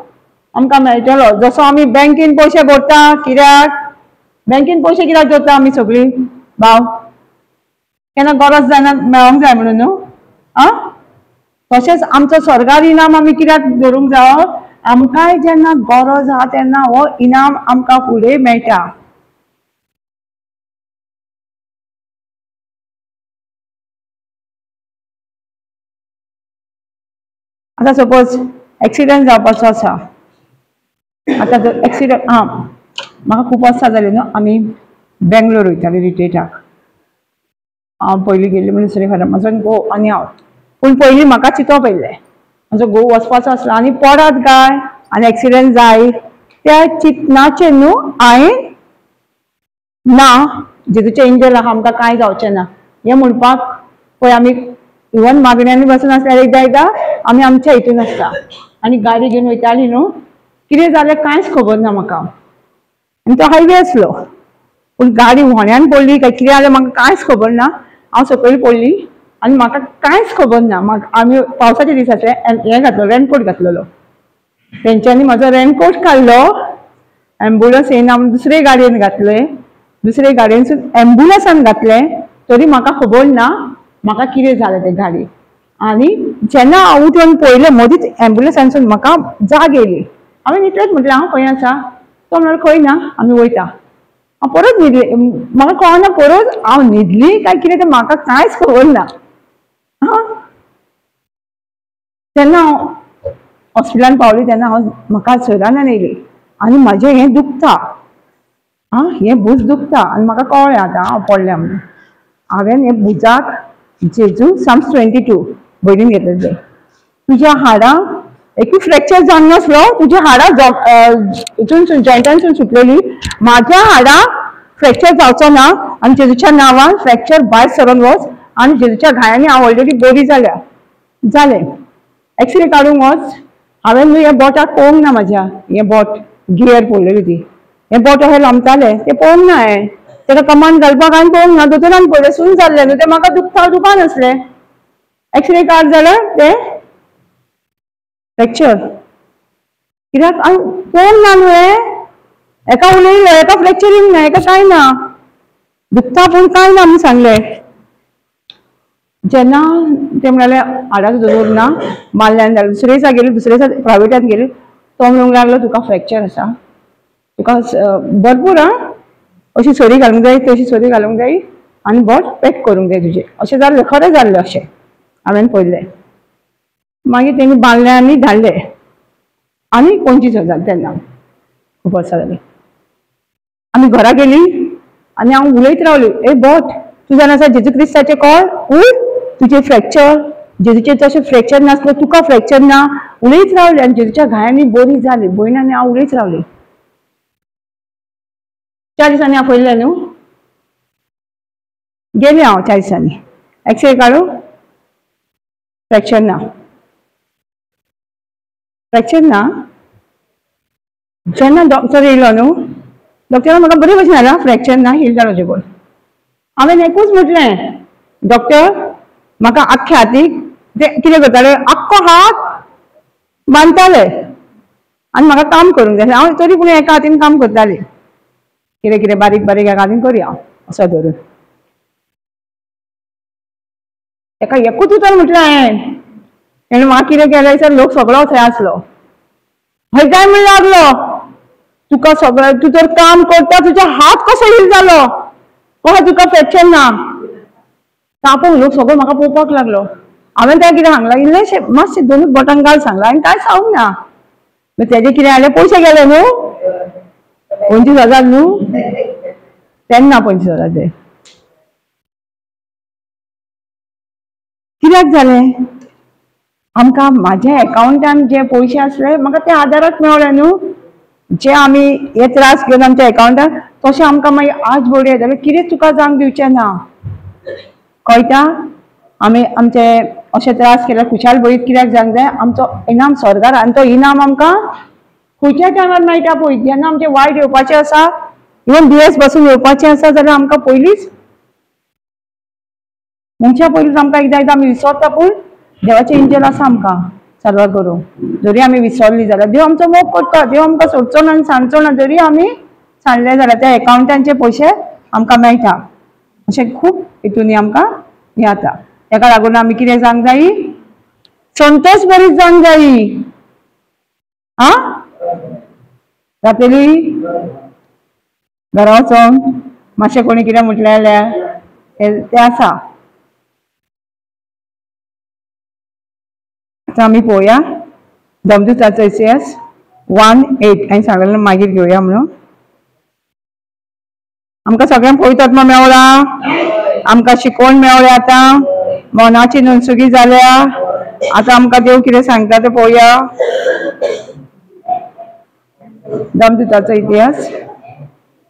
आमकां मेळटलो. जसो आमी बँकेन पयशे भरता, कित्याक बँकेन पयशे कित्याक दवरता आमी सगळीं भाव? केन्ना गरज जायना मेळोंक जाय म्हणून न्हू. आं, तशेंच आमचो स्वर्गार इनाम आमी कित्याक दवरूंक जाय? आमकांय जेन्ना गरज आहा तेन्ना हो इनाम आमकां फुडें मेळटा. आतां सपोज एक्सिडंट जावपाचो आसा, आतां जर एक्सिडंट, आं म्हाका खूब वर्सां जालीं न्हू, आमी बेंगलोर वयताली रिट्रीटाक. हांव पयलीं गेल्ली म्हणून दुसरे घरा म्हाजो घोव आनी हांव. पूण पयलीं म्हाका चिंतप येयल्लें म्हाजो घोव वचपाचो आसलो आनी पडत काय आनी एक्सिडंट जाय, त्या चिंतनाचेर न्हू हांवें ना जेजूचें एंजल आहा आमकां कांय जावचें ना हें म्हणपाक पळय. आमी इवन मागण्यांनी बसून आसल्यार एकदां एकदां आमी आमच्या हितून आसता आनी गाडी घेवन वयताली न्हू, कितें जालें कांयच खबर ना म्हाका. आनी तो हायवे आसलो, पूण गाडी व्होण्यान पडली काय कितें जालें म्हाका कांयच खबर ना. हांव सकयल पडली आनी म्हाका कांयच खबर ना. म्हाका आमी पावसाच्या दिसाचे हें घातलो, रेनकोट घातलेलो, तेंच्यांनी म्हाजो रेनकोट काडलो. एम्बुलन्स येयना म्हूण दुसरे गाडयेन घातले, दुसरे गाडयेनसून एम्बुलन्सान घातलें, तरी म्हाका खबर ना म्हाका कितें जालें तें गाडी. आनी जेन्ना हांव उठून पळयलें मदींच एम्बुलन्सानसून म्हाका जाग येयली. हांवें इतलेंच म्हटलें हांव खंय आसा? तो म्हणलो खंय ना, आमी वयता. हांव परत न्हिदलें, म्हाका कळना परत हांव न्हिदली काय कितें तें म्हाका कांयच खबर ना. हां, तेन्ना हांव हॉस्पिटलान पावली तेन्ना हांव म्हाका सरान येयली आनी म्हाजें हें दुखता, आं हें भूज दुखता आनी म्हाका कळ्ळें आतां हांव पडलें म्हणून. हांवें हें भुजाक जेजू साम्स 22 भयणीन घेतलें, तुज्या हाडां एकूय फ्रॅक्चर जावंक नासलो, तुज्या हाडां हितून जॉयंटानसून सुटलेली, म्हाज्या हाडां फ्रॅक्चर जावचो ना आनी जेजूच्या नांवान फ्रॅक्चर भायर सरून वच. आनी जेजूच्या घायांनी हांव ऑलरेडी बरी जाल्या. जालें, एक्सरे काडूंक वच. हांवें न्हू हें बोटाक पळोवंक ना, म्हाज्या हें बोट गियर पडलेली ती, हें बोट अशें लांबतालें तें पळोवंक ना हांवें, तेका कमान घालपाक हांवें पळोवंक ना. दोतोरान पळयलें सून जाल्लें न्हू तें, म्हाका दुखता दुकान आसलें. एक्सरे काड जाल्यार तें फ्रॅक्चर. कित्याक हांवें पळोवंक ना न्हू हें, एका उलयलो एका फ्रॅक्चरींग ना, एका कांय ना, दुखता पूण कांय ना म्हूण सांगलें. जेन्ना ते म्हणाले हाडाचो दोतोर ना, मारल्यान जालें. दुसरे दिसा गेली, दुसरे दिसा प्रायवेटान गेली, तो म्हणूंक लागलो तुका फ्रॅक्चर आसा, तुका भरपूर आं अशी सरी घालूंक जाय, तशी सरी घालूंक जाय आनी बोट पॅक करूंक जाय तुजें. अशें जाल्लें, खरें जाल्लें अशें हांवें पळयलें. मागीर तेणी बांदलें आनी धाडलें आनी 25,000 तेन्ना खूब वर्सां जालीं. आमी घरा गेली आनी हांव उलयत रावली, ए बोट तूं जाणा आसा जेजू क्रिस्ताचें कॉल उर, तुजें फ्रॅक्चर जेजूचें तशें फ्रॅक्चर नासलें, तुका फ्रॅक्चर ना. उलयत रावली आनी जेजूच्या घायांनी बरी जाली. भयण आनी हांव उलयत रावली. 4 दिसांनी आपयलें न्हू, गेलें हांव 4 दिसांनी. एक्सरे काडू, फ्रॅक्चर ना, फ्रॅक्चर ना. जेन्ना डॉक्टर येयलो न्हू, डॉक्टरान म्हाका बरे भशेन हाडला, फ्रॅक्चर ना, हील जालो जेबोल. हांवें एकूच म्हटलें, डॉक्टर म्हाका आख्ख्या हातीक ते कितें करताले, आख्खो हात बांदताले आनी म्हाका काम करूंक जाय. हांव तरी पूण एका हातीन काम करतालें, कितें कितें बारीक बारीक एका हातीन करी हांव असो धरून. एका एकूच उतर म्हटलें हांवें, तेणें म्हाका कितें केलें सर, लोक सगळो थंय आसलो. हय काय म्हण लागलो, तुका सगळें, तूं तर काम करता, तुजो हात कसो हील जालो, कसो तुका फ्रॅक्चर ना. तापोवन लोक सगळो म्हाका पळोवपाक लागलो. हांवें ताका कितें सांगलां, इल्लेशें मातशें दोनूच बोटान घाल सांगलां आनी कांय सांगूंक ना. तेजे कितें जालें, पयशे गेले न्हू, 25,000 न्हू तेन्ना, 25,000 ते कित्याक जालें, आमकां म्हाज्या एकावंटान जे पयशे आसले म्हाका ते आदाराक मेवले न्हू. जे आमी हे त्रास घेवन आमच्या एकावंटान, तशें आमकां मागीर आज बोडी जाल्यार कितें तुका जावंक दिवचें ना, कळटा? आमी आमचे अशे त्रास केल्यार खुशाल भरीत कित्याक जावंक जाय, आमचो इनाम स्वर्गार, आनी तो इनाम आमकां खंयच्या टायमार मेळटा पळय, जेन्ना आमचें वायट येवपाचें आसा, इवन दुयेंस बसून येवपाचें आसा जाल्यार आमकां पयलींच मनशा पयलींच आमकां एकदां एकदां आमी विसरता, पूण देवाचें एंजल आसा आमकां साल्वार करूंक. जरी आमी विसरली जाल्यार देव आमचो मोग करता, देव आमकां सोडचो ना आनी सांडचो ना. जरी आमी सांडले जाल्यार त्या एकावंटांचे पयशे आमकां मेळटा. अशें खूब हितून आमकां हें जाता. तेका लागून आमी कितें जावंक जायी, संतोष बरीच जावंक जायी. आं जातली घरा वचोन मातशें कोणी कितें म्हटलें जाल्यार तें आसा. आतां आमी पळोवया धर्मदूताचो इतिहास 1:8. हांवें सांगलें मागीर घेवया म्हणून. आमकां सगळ्यांक पवित्र आत्मा मेवला, आमकां शिकवण मेवल्या, आतां मनाची नुनसुगी जाल्या. आतां आमकां देव कितें सांगता तें पळोवया. धर्मदूताचो इतिहास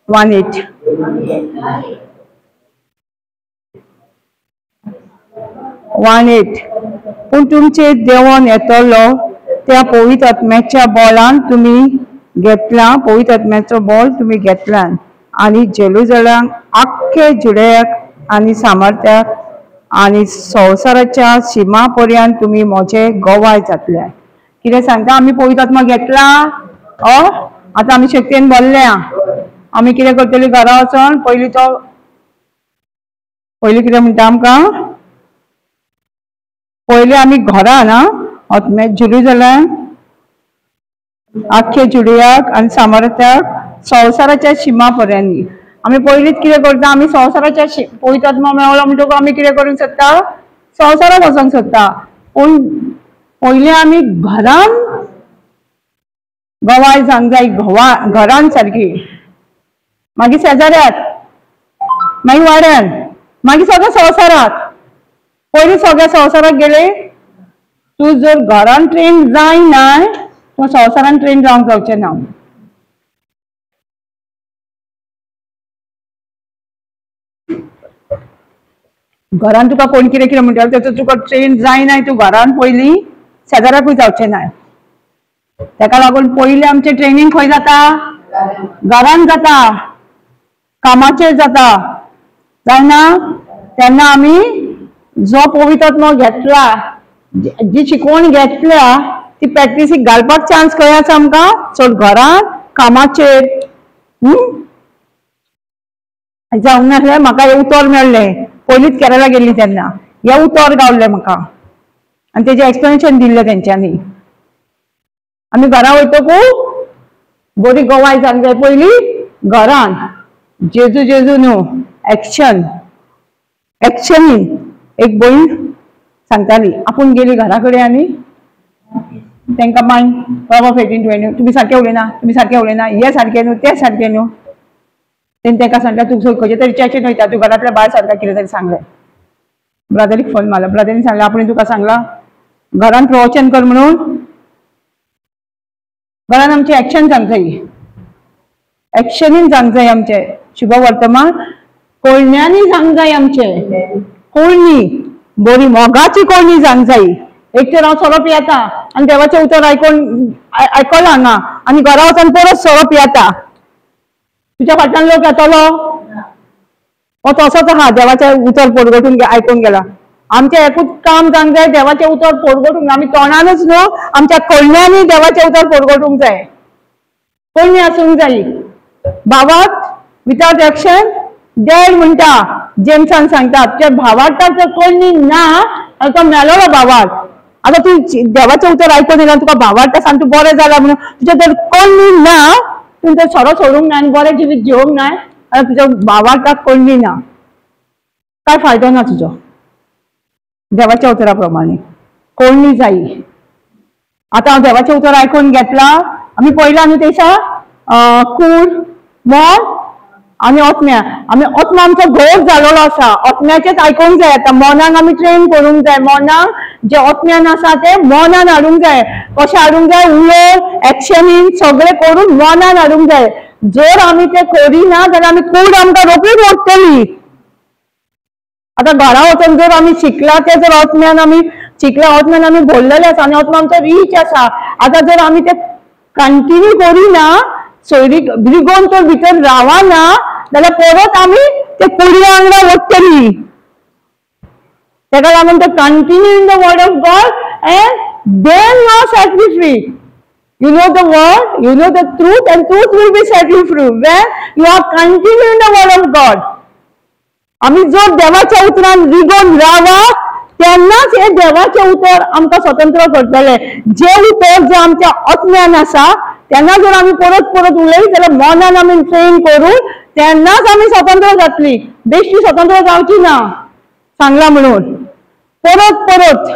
1:8. 1:8. पूण तुमचे देवोन येतलो त्या पवित्र आत्म्याच्या बोलान तुमी घेतला, पवित्र आत्म्याचो बोल तुमी घेतला आनी जेरुजलेमाक, आख्खे जुडेयाक आनी सामर्थ्याक आनी संवसाराच्या शिमा पर्यंत तुमी म्हजे गवाय जातले. कितें सांगता, आमी पवित्र आत्मा घेतला, आतां आमी शक्तीन भरल्या. आमी कितें करतली, घरा वचोन पयलीं तो पयलीं कितें म्हणटा आमकां, पयलीं आमी घरान जेरुजलेम, आख्खे जुडेयाक आनी सामर्थ्याक संवसाराच्या शिमा पर्यंत. आमी पयलींच कितें करता, आमी संवसाराच्या पवित्र आत्मा मेवलो म्हणटकूच आमी कितें करूंक सोदता, संवसाराक वचोंक सोदता. पूण पयलीं आमी घरान गवाय जावंक जाय, घरान सारकी, मागीर शेजाऱ्याक, मागीर वाड्यान, मागीर सगळ्या संवसाराक. पयलीं सगळ्या संवसाराक गेले, तूं जर घरान ट्रेन जायना तूं संवसारान ट्रेन जावंक जावचें ना. घरान तुका कोण कितें कितें म्हणटा तेचो तुका ट्रेन जायना, तूं घरान पयलीं शेजाऱ्याकूय जावचें ना. तेका लागून पयलीं आमचें ट्रेनींग खंय जाता, घरान जाता, कामाचेर जाता, जायना. तेन्ना आमी जो पवित्र आत्मो घेतला, जी शिकवण घेतल्या ती प्रॅक्टिसीक घालपाक चान्स खंय आसा आमकां, चड घरान, कामाचेर. जावंक नासलें म्हाका हें उतर मेळ्ळें, पयलींच केरळा गेल्ली तेन्ना हें उतर गावलें म्हाका आनी तेजें एक्सप्लेनेशन दिल्लें तेंच्यांनी. आमी घरा वयतकू बरी गवाय जावंक जाय पयलीं घरान. जेजू जेजू न्हू, एक्शन, एक्शनीन. एक भयण सांगताली, आपूण गेली घरा कडेन आनी तांकां माय बाबा 18-20 तुमी सारकें उलयना, तुमी सारकें उलयना, हें सारकें न्हू, तें सारकें न्हू. तेणें ताका सांगलें, तूं खंयच्या तरी चर्चीन वयता, तूं घरांतल्या भायर सारका कितें तरी सांगलें. ब्रदरीक फोन मारलो, ब्रदरीन सांगलें आपणें तुका सांगलां घरान प्रवचन कर म्हणून. घरान आमचें एक्शन जावंक जाय, एक्शनीन जावंक जाय आमचें शुभ वर्तमान, कोळण्यांनी जावंक जाय आमचें, कोळणी. बरी मोगाची कोणी जावंक जाय. एक तर हांव सोरो पियेता आनी देवाचें उतर आयकून आयकलां हांगा आनी घरा वचून परत सोरो पियेता, तुज्या फाटल्यान लोक येतलो? हो तसोच आहा, देवाचें उतर पोरगटून आयकून गेला. आमचें एकूच काम जावंक जाय, देवाचें उतर पोरगटूंक. आमी तोंडानूच न्हू, आमच्या कळण्यांनी देवाचें उतर पोरगटूंक जाय. कोणी आसूंक जाय. भावार्थ विथआउट एक्शन डेड म्हणटा जेम्सान सांगता. त्या भावार्थाक जर कोणी ना तो मेलोलो भावार्थ. आतां तूं देवाचें उतर आयकून येयला, तुका भावार्थ आसा आनी तूं बरें जाला म्हणून तुजें जर कोणी ना, तूं जर सोरो सोडूंक ना आनी बरें जिवीत जिवंक ना जाल्यार तुज्या भावार्थाक कोणी ना, काय फायदो ना तुजो. देवाच्या उतरा प्रमाणे कोणी जाई. आतां हांव देवाचें उतर आयकून घेतलां, आमी पळयलां न्हू तेशा कूड मन आनी आत्म्या. आमी आत्मा आमचो घोव जालोलो आसा, आत्म्याचेच आयकूंक जाय. आतां मनाक आमी ट्रेन करूंक जाय. मनाक जे आत्म्यान आसा तें मनान हाडूंक जाय. कशें हाडूंक जाय? उलोवन एक्शनीन सगळें करून मनान हाडूंक जाय. जर आमी तें करिना जाल्यार आमी कूड आमकां रोखडीच ओडटली. आतां घरा वचून जर आमी शिकला तें जर आत्म्यान आमी शिकला, आत्म्यान आमी भरलेले आसा आनी आत्मा आमचो रीच आसा. आतां जर आमी तें कंटिन्यू करिना, सोयरीक रिगोवन तर भितर रावना जाल्यार परत आमी ते कुडी वांगडा वडटली. तेका लागून ते continue in the word of God and then you are set be free. You know the word, you know the truth, and truth will be set you free when you are continue in the word of God. आमी जर देवाच्या उतरान रिगोवन रावा तेन्नाच हे देवाचें उतर आमकां स्वतंत्र करतलें. जे उतर जे आमच्या आत्म्यान आसा तेन्ना जर आमी परत परत उलयत जाल्यार मनान आमी ट्रेन करून तेन्नाच आमी स्वतंत्र जातली. बेश्टी स्वतंत्र जावची ना सांगला म्हणून. परत परत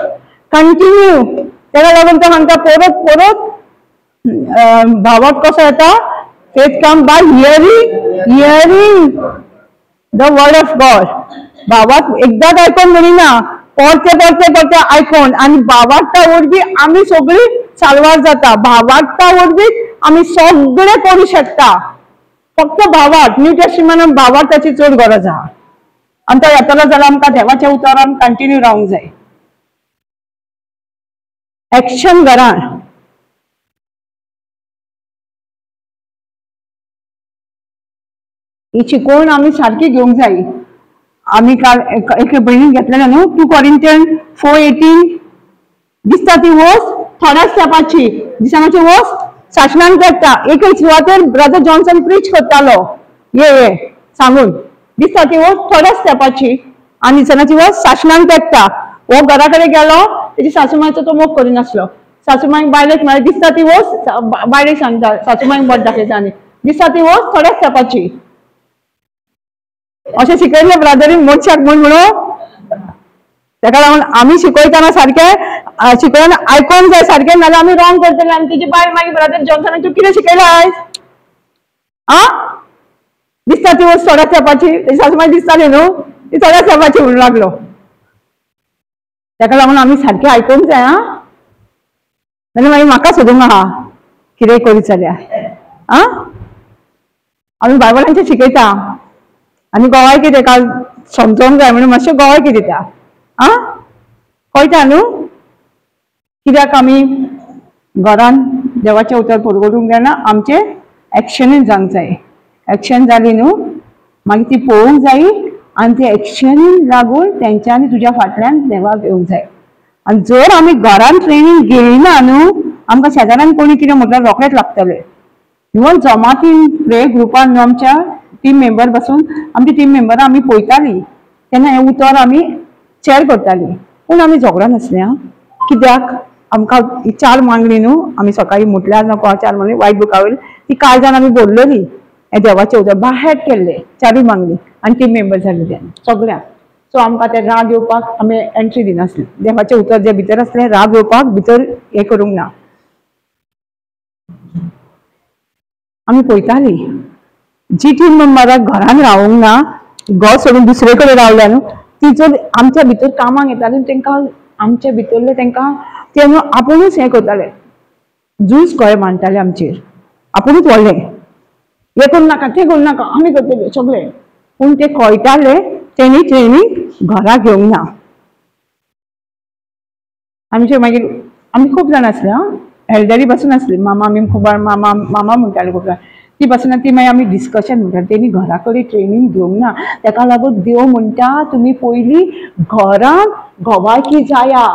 कंटिन्यू. तेका लागून तो सांगता परत परत भावार्थ कसो येता? Faith come by hearing, hearing the word of God. भावार्थ एकदांच आयकून म्हणिना, परते परते परते आयकून. आनी भावार्था वरवीं आमी सगळीं साल्वार जाता. भावार्था वरवीं आमी सगळें करूं शकता. फक्त भावार्थ. न्यू टेस्टमेंटान भावार्थाची चड गरज आहा. आनी तो येतलो जाल्यार आमकां देवाच्या उतरान कंटिन्यू रावंक जाय. एक्शन घरान. ही शिकवण आमी सारकी घेवंक जाय. आमी काल एके भयणीन घेतलेलें न्हू 2 Corinthians 4:18 दिसता ती वस्त थोड्या स्टेपाची दिसनाची वस्त सासणान करता. एक सुवातेर ब्रदर जॉन्सन प्रीच करतालो ये ये सांगून दिसता ती वस्त थोड्या स्टेपाची आनी दिसनाची वस्त सासणान करता. हो घरा कडेन गेलो, तेजी सासूमायचो तो मोग करिनासलो. सासूमायक बायलेक म्हळ्यार दिसता ती वस्त बायलेक सांगता, सासूमायक बोट दाखयता आनी दिसता ती वस्त थोड्या स्टेपाची. अशें शिकयलें ब्रादरीन मनशाक म्हूण म्हणून. तेका लागून आमी शिकयतना सारकें शिकयतना आयकोंक जाय सारकें, नाजाल्यार आमी रॉंग करतले. आनी तेजी बायल मागीर ब्रदर जॉन्सनाक तूं कितें शिकयलां आयज? आं, दिसता ती वस्त थोड्या तेंपाची, तेजी सासू मागीर दिसताली न्हू ती थोड्या तेंपाची म्हणून लागलो. तेका लागून आमी सारकें आयकोंक जाय. आं, नाजाल्यार मागीर म्हाका सोदूंक आहा कितेंय करीत जाल्यार. आं, आमी बायबलांचें शिकयता आनी गोवाय कितें काल समजोंक जाय म्हणून मातशें गोवाय कितें दिता. आं, कळटा न्हू कित्याक आमी घरान देवाचें उतर परगटूंक जायना, आमचें एक्शनूय जावंक जाय. एक्शन जाली न्हू मागीर ती पळोवंक जायी आनी ती एक्शनीन लागून तेंच्यांनी तुज्या फाटल्यान देवाक येवंक जाय. आनी जर आमी घरान ट्रेनींग घेयना न्हू, आमकां शेजाऱ्यान कोणी कितें म्हटल्यार रोखडेच लागतलें. इवन जमातीन प्रेयर ग्रुपान आमच्या टीम मेंबर बसून आमची टीम मेंबरां आमी पळयतालीं तेन्ना हें उतर आमी शेअर करतालीं. पूण आमी झगडो नासलें. आं, कित्याक आमकां चार मागणी न्हू आमी सकाळीं म्हटल्यार नको चार मागणी वायट बुका वयली ती काळजान आमी बोल्लेली हें देवाचें उतर बाहेर केल्लें चारूय मागणी आनी टीम मेंबर जाले तेन्ना सगळ्यांक. सो आमकां तें राग येवपाक आमी एंट्री दिनासली. देवाचें उतर जें भितर आसलें राग येवपाक भितर हें करूंक ना. आमी पळयतालीं जी टीम मेंबराक घरान रावूंक ना, घर सोडून दुसरे कडेन रावल्या न्हू, ती जर आमच्या भितर कामाक येताली तेंकां आमच्या भितरले तेंकां ते न्हू आपुणूच हें करताले, झूज कळें मांडटाले आमचेर, आपुणूच व्हडलें हें करूं नाका तें करूं नाका आमी करतले सगळें. पूण ते कळटाले तेणी ट्रेनींग घरा घेवंक ना. आमचे मागीर आमी खूब जाण आसले, आं, एल्डरी पासून आसली, मामा आमी खूब मामा मामा म्हणटाले खूब जाण, ती पासून ती मागीर आमी डिस्कशन म्हणटाली. तेणी घरा कडेन ट्रेनींग घेवंक ना, तेका लागून देव म्हणटा तुमी पयलीं घरांत घोवाकी जाया.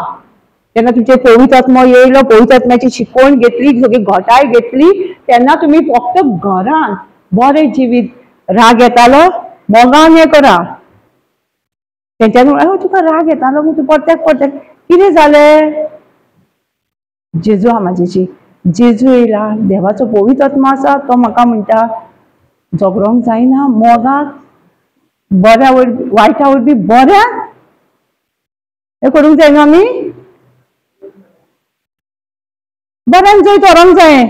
तेन्ना तुमचे पवित्र आत्मो येयलो, पवित्र आत्म्याची शिकवण घेतली, सगळी घटाय घेतली, तेन्ना तुमी फक्त घरांत बरें जिवीत, राग येतालो मोगान हें करा. तेंच्यांनी म्हणलें तुका राग येतालो मग तूं परत्याक परत्याक कितें जालें? जेजू हा म्हाजेची, जेजू येयला, देवाचो पवित्र आत्मो आसा, तो म्हाका म्हणटा झगडोंक जायना, मोगाक बऱ्या वरवीं वायटा वरवीं बऱ्याक हें करूंक जायना, आमी बऱ्यान जैत व्हरोंक जाय,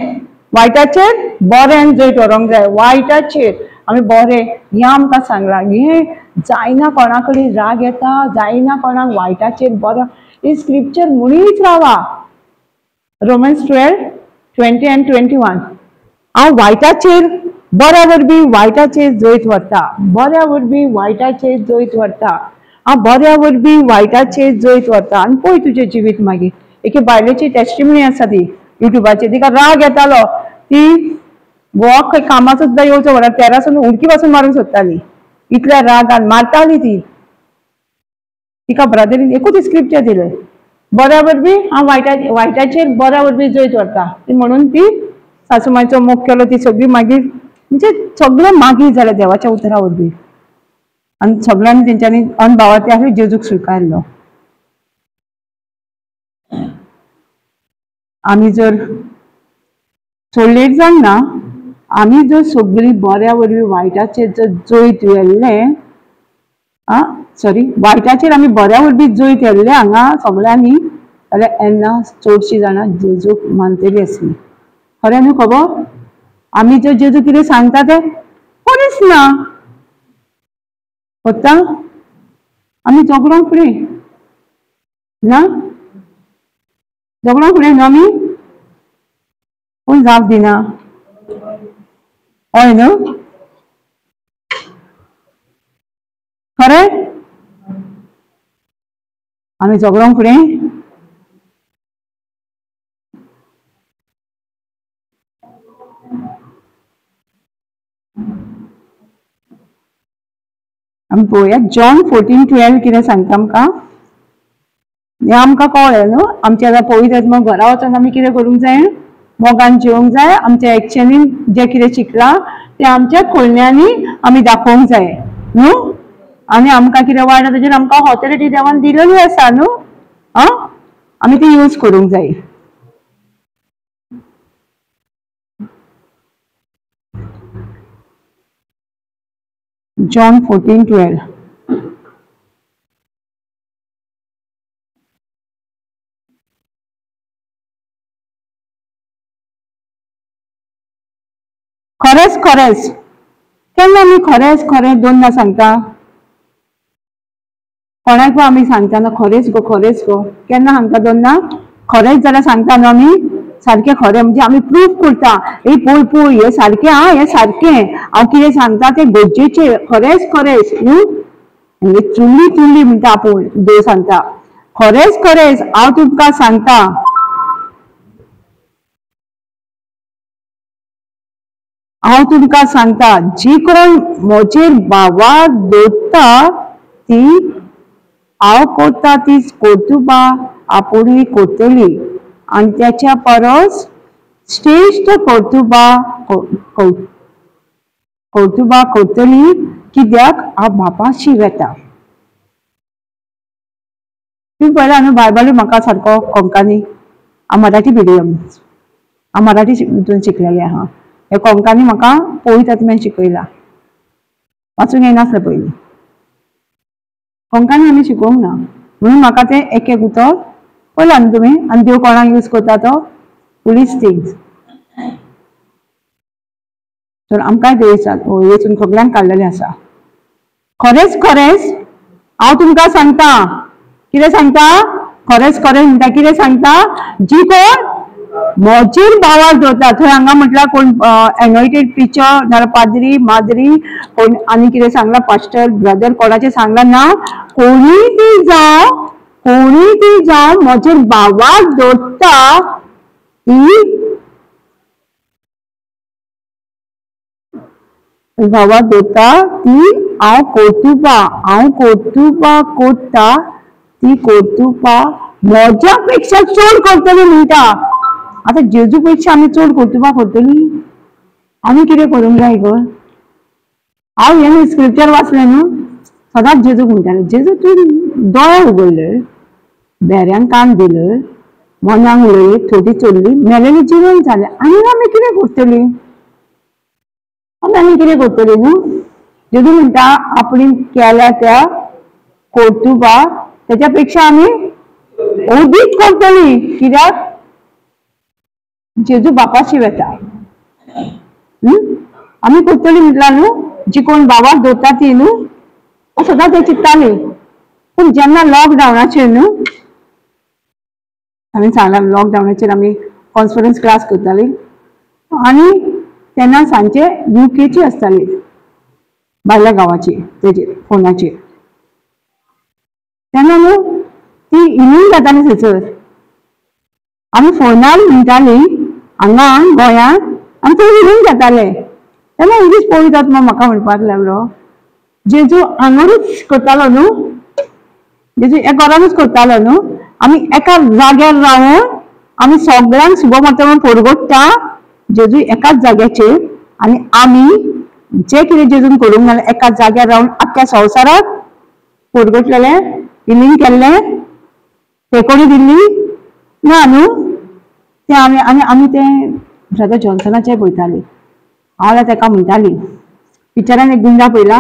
वायटाचेर बऱ्यान जैत व्हरोंक जाय, वायटाचेर आमी बरें हें आमकां सांगलां. हें जायना कोणा कडेन राग येता, जायना कोणाक वायटाचेर बरो, हे स्क्रिप्चर म्हणीत रावा. Romans 12:20 and 21. हांव वायटाचेर बऱ्या वरवीं वायटाचेर जैत व्हरता, बऱ्या वरवीं वायटाचेर जैत व्हरता, हांव बऱ्या वरवीं वायटाचेर जैत व्हरता. आनी पळय तुजें जिवीत मागीर. एके बायलेची टेस्टिमनी आसा ती युट्यूबाचेर, तिका राग येतालो, ती गोवाक खंय कामाचो सुद्दां येवचो म्हणल्यार तेरासून उडकी पासून मारूंक सोदताली, इतल्या रागान मारताली ती. तिका ब्रदरीन एकूच स्क्रिप्चर दिलें, बऱ्या वरवीं हांव वायटाचेर बऱ्या वरवीं जैत व्हरता. ती म्हणून ती सासूमायचो मोग केलो, ती सगळी मागीर म्हणजे सगळें मागीर जालें देवाच्या उतरा वरवीं. आनी सगळ्यांनी तेंच्यांनी अनभावाती आसली जेजूक स्विकारलो. आमी जर चड लेट जावंक ना, आमी जर सगळीं बऱ्या वरवीं वायटाचेर जर जैत व्हेल्लें, आं सॉरी, वायटाचेर आमी बऱ्या वरवीं जैत व्हेल्लें हांगा सगळ्यांनी, जाल्यार येन्ना चडशीं जाणां जेजूक मानतलीं आसलीं. खरें न्हू खबर? आमी जर जेजू कितें सांगता तें कोणीच ना कोत्ता, आमी झगडोंक फुडें ना, झगडोंक फुडें न्हू आमी, कोण जाप दिना? हय न्हू, खरें? आमी झगडोंक फुडें. आमी पळोवया जॉन 14:12 कितें सांगता आमकां. हें आमकां कळ्ळें न्हू, आमच्या आतां पवित्र आत्मो घरा वचून आमी कितें करूंक जाय, मोगान जिवंक जाय, आमच्या एक्शनीन जें कितें शिकलां तें आमच्या कोळण्यांनी आमी दाखोवंक जाय न्हू. आनी आमकां कितें वायट आसा तेजेर आमकां ऑथॉरिटी देवान दिलेली आसा न्हू, आं, आमी ती यूज करूंक जाय. जॉन 14:12. खरेंच खरेंच केन्ना आमी खरेंच खरें दोनदा सांगता? कोणाक आमी सांगता ना खरेंच गो खरेंच गो, केन्ना सांगता दोनदा? खरेंच जाल्यार सांगता न्हू आमी, सारकें खरें म्हणजे आमी प्रूफ करता, ए पळय पळय हें सारकें आं, हें सारकें हांव कितें सांगता तें गरजेचें, खरेंच खरेंच न्हू. म्हणजे चुली चुली म्हणटा आपूण देव सांगता, खरेंच खरेंच हांव तुमकां सांगता. हांव तुमकां सांगता, जी कोण म्हजेर भावार दवरता ती हांव करता ती कर्तुबां आपुणूय करतली, आनी त्याच्या परस श्रेश्ठ कर्तुबां कर्तुबां करतली, कित्याक हांव बापाशी वेता. तुमी पळयला न्हू बायबलूय म्हाका सारको कोंकणी, हांव मराठी मिडियम, हांव मराठी हितून शिकलेलें आहा, हे कोंकणी म्हाका पवित्र आत्म्यान शिकयला, वाचूंक येनासलें पयलीं, कोंकणी आमी शिकोवंक ना, म्हणून म्हाका तें एक एक उतर पळयला न्हू तुमी. आनी देव कोणाक यूज करता तो पुलीस थिंग्स, तर आमकांय देव वेचून सगळ्यांक काडलेलें आसा. खरेंच खरेंच हांव तुमकां सांगता, कितें सांगता? खरेंच खरें म्हणटा, कितें सांगता? जी कोण म्हजेर भावार दवरता, थंय हांगा म्हटल्यार कोण एनॉयटेड प्रिचर नाजाल्यार पाद्री माद्री कोण आनी कितें सांगलां, पास्टर ब्रदर कोणाचें सांगलां ना, कोणूय ती जावं, कोणी ती जावं म्हजेर बावाक दवरता ती भावाक दवरता ती हांव कर्तुपां, हांव कर्तुपां करता ती कर्तुपां म्हज्या पेक्षा चड करतली म्हणटा. आतां जेजू पेक्षा आमी चड कर्तुपां करतली? आमी कितें करूंक जाय गो? हांव हें स्क्रिप्चर वाचलें न्हू, सदांच जेजूक म्हणटालें, जेजू तूं दोळे उगडले, बेऱ्यांक कान दिले, मनांक उलयली, थोडी चल्ली, मेलेली जिवन जालें, आनी आमी कितें करतली? आमी आनी कितें करतली न्हू? जेजू म्हणटा आपणी केल्या त्या कर्तुपां तेच्या पेक्षा आमी अदीक करतली. कित्याक? जेजू बापाशी वेता. आमी करतली म्हटल्यार न्हू, जी कोण बाबाक दवरता ती न्हू, सदांच ते चिंत्ताली. पूण जेन्ना लॉकडावनाचेर न्हू, हांवें सांगलां लॉकडावनाचेर आमी कॉन्फरन्स क्लास करताली आनी तेन्ना सांजचे युकेची आसताली, भायल्या गांवाची, तेजेर फोनाचेर. तेन्ना न्हू ती इलिंग जाताली थंयसर. आमी फोनार म्हणटाली हांगा गोंयांत, आनी थंय हिलींग जाताले. तेन्ना इंग्लीश पळयतात म्हाका म्हणपाक लागलो, जेजू हांगारूच करतालो न्हू, जेजू एका घरानूच करतालो न्हू, आमी एका जाग्यार रावन आमी सगळ्यांक शुभ वर्तमान परगट्टा जेजू एकाच जाग्याचेर. आनी आमी जे कितें जेजून करूंक ना एका जाग्यार रावन आख्ख्या संवसाराक परगटलेलें, हिलींग केल्लें, ते कोणी दिल्ली ना न्हू तें आमी. आनी आमी तें ब्रदर जॉन्सनाचें पळयताली. हांव जाल्यार तेका म्हणटाली, पिक्चरान एक गुंडा पळयला,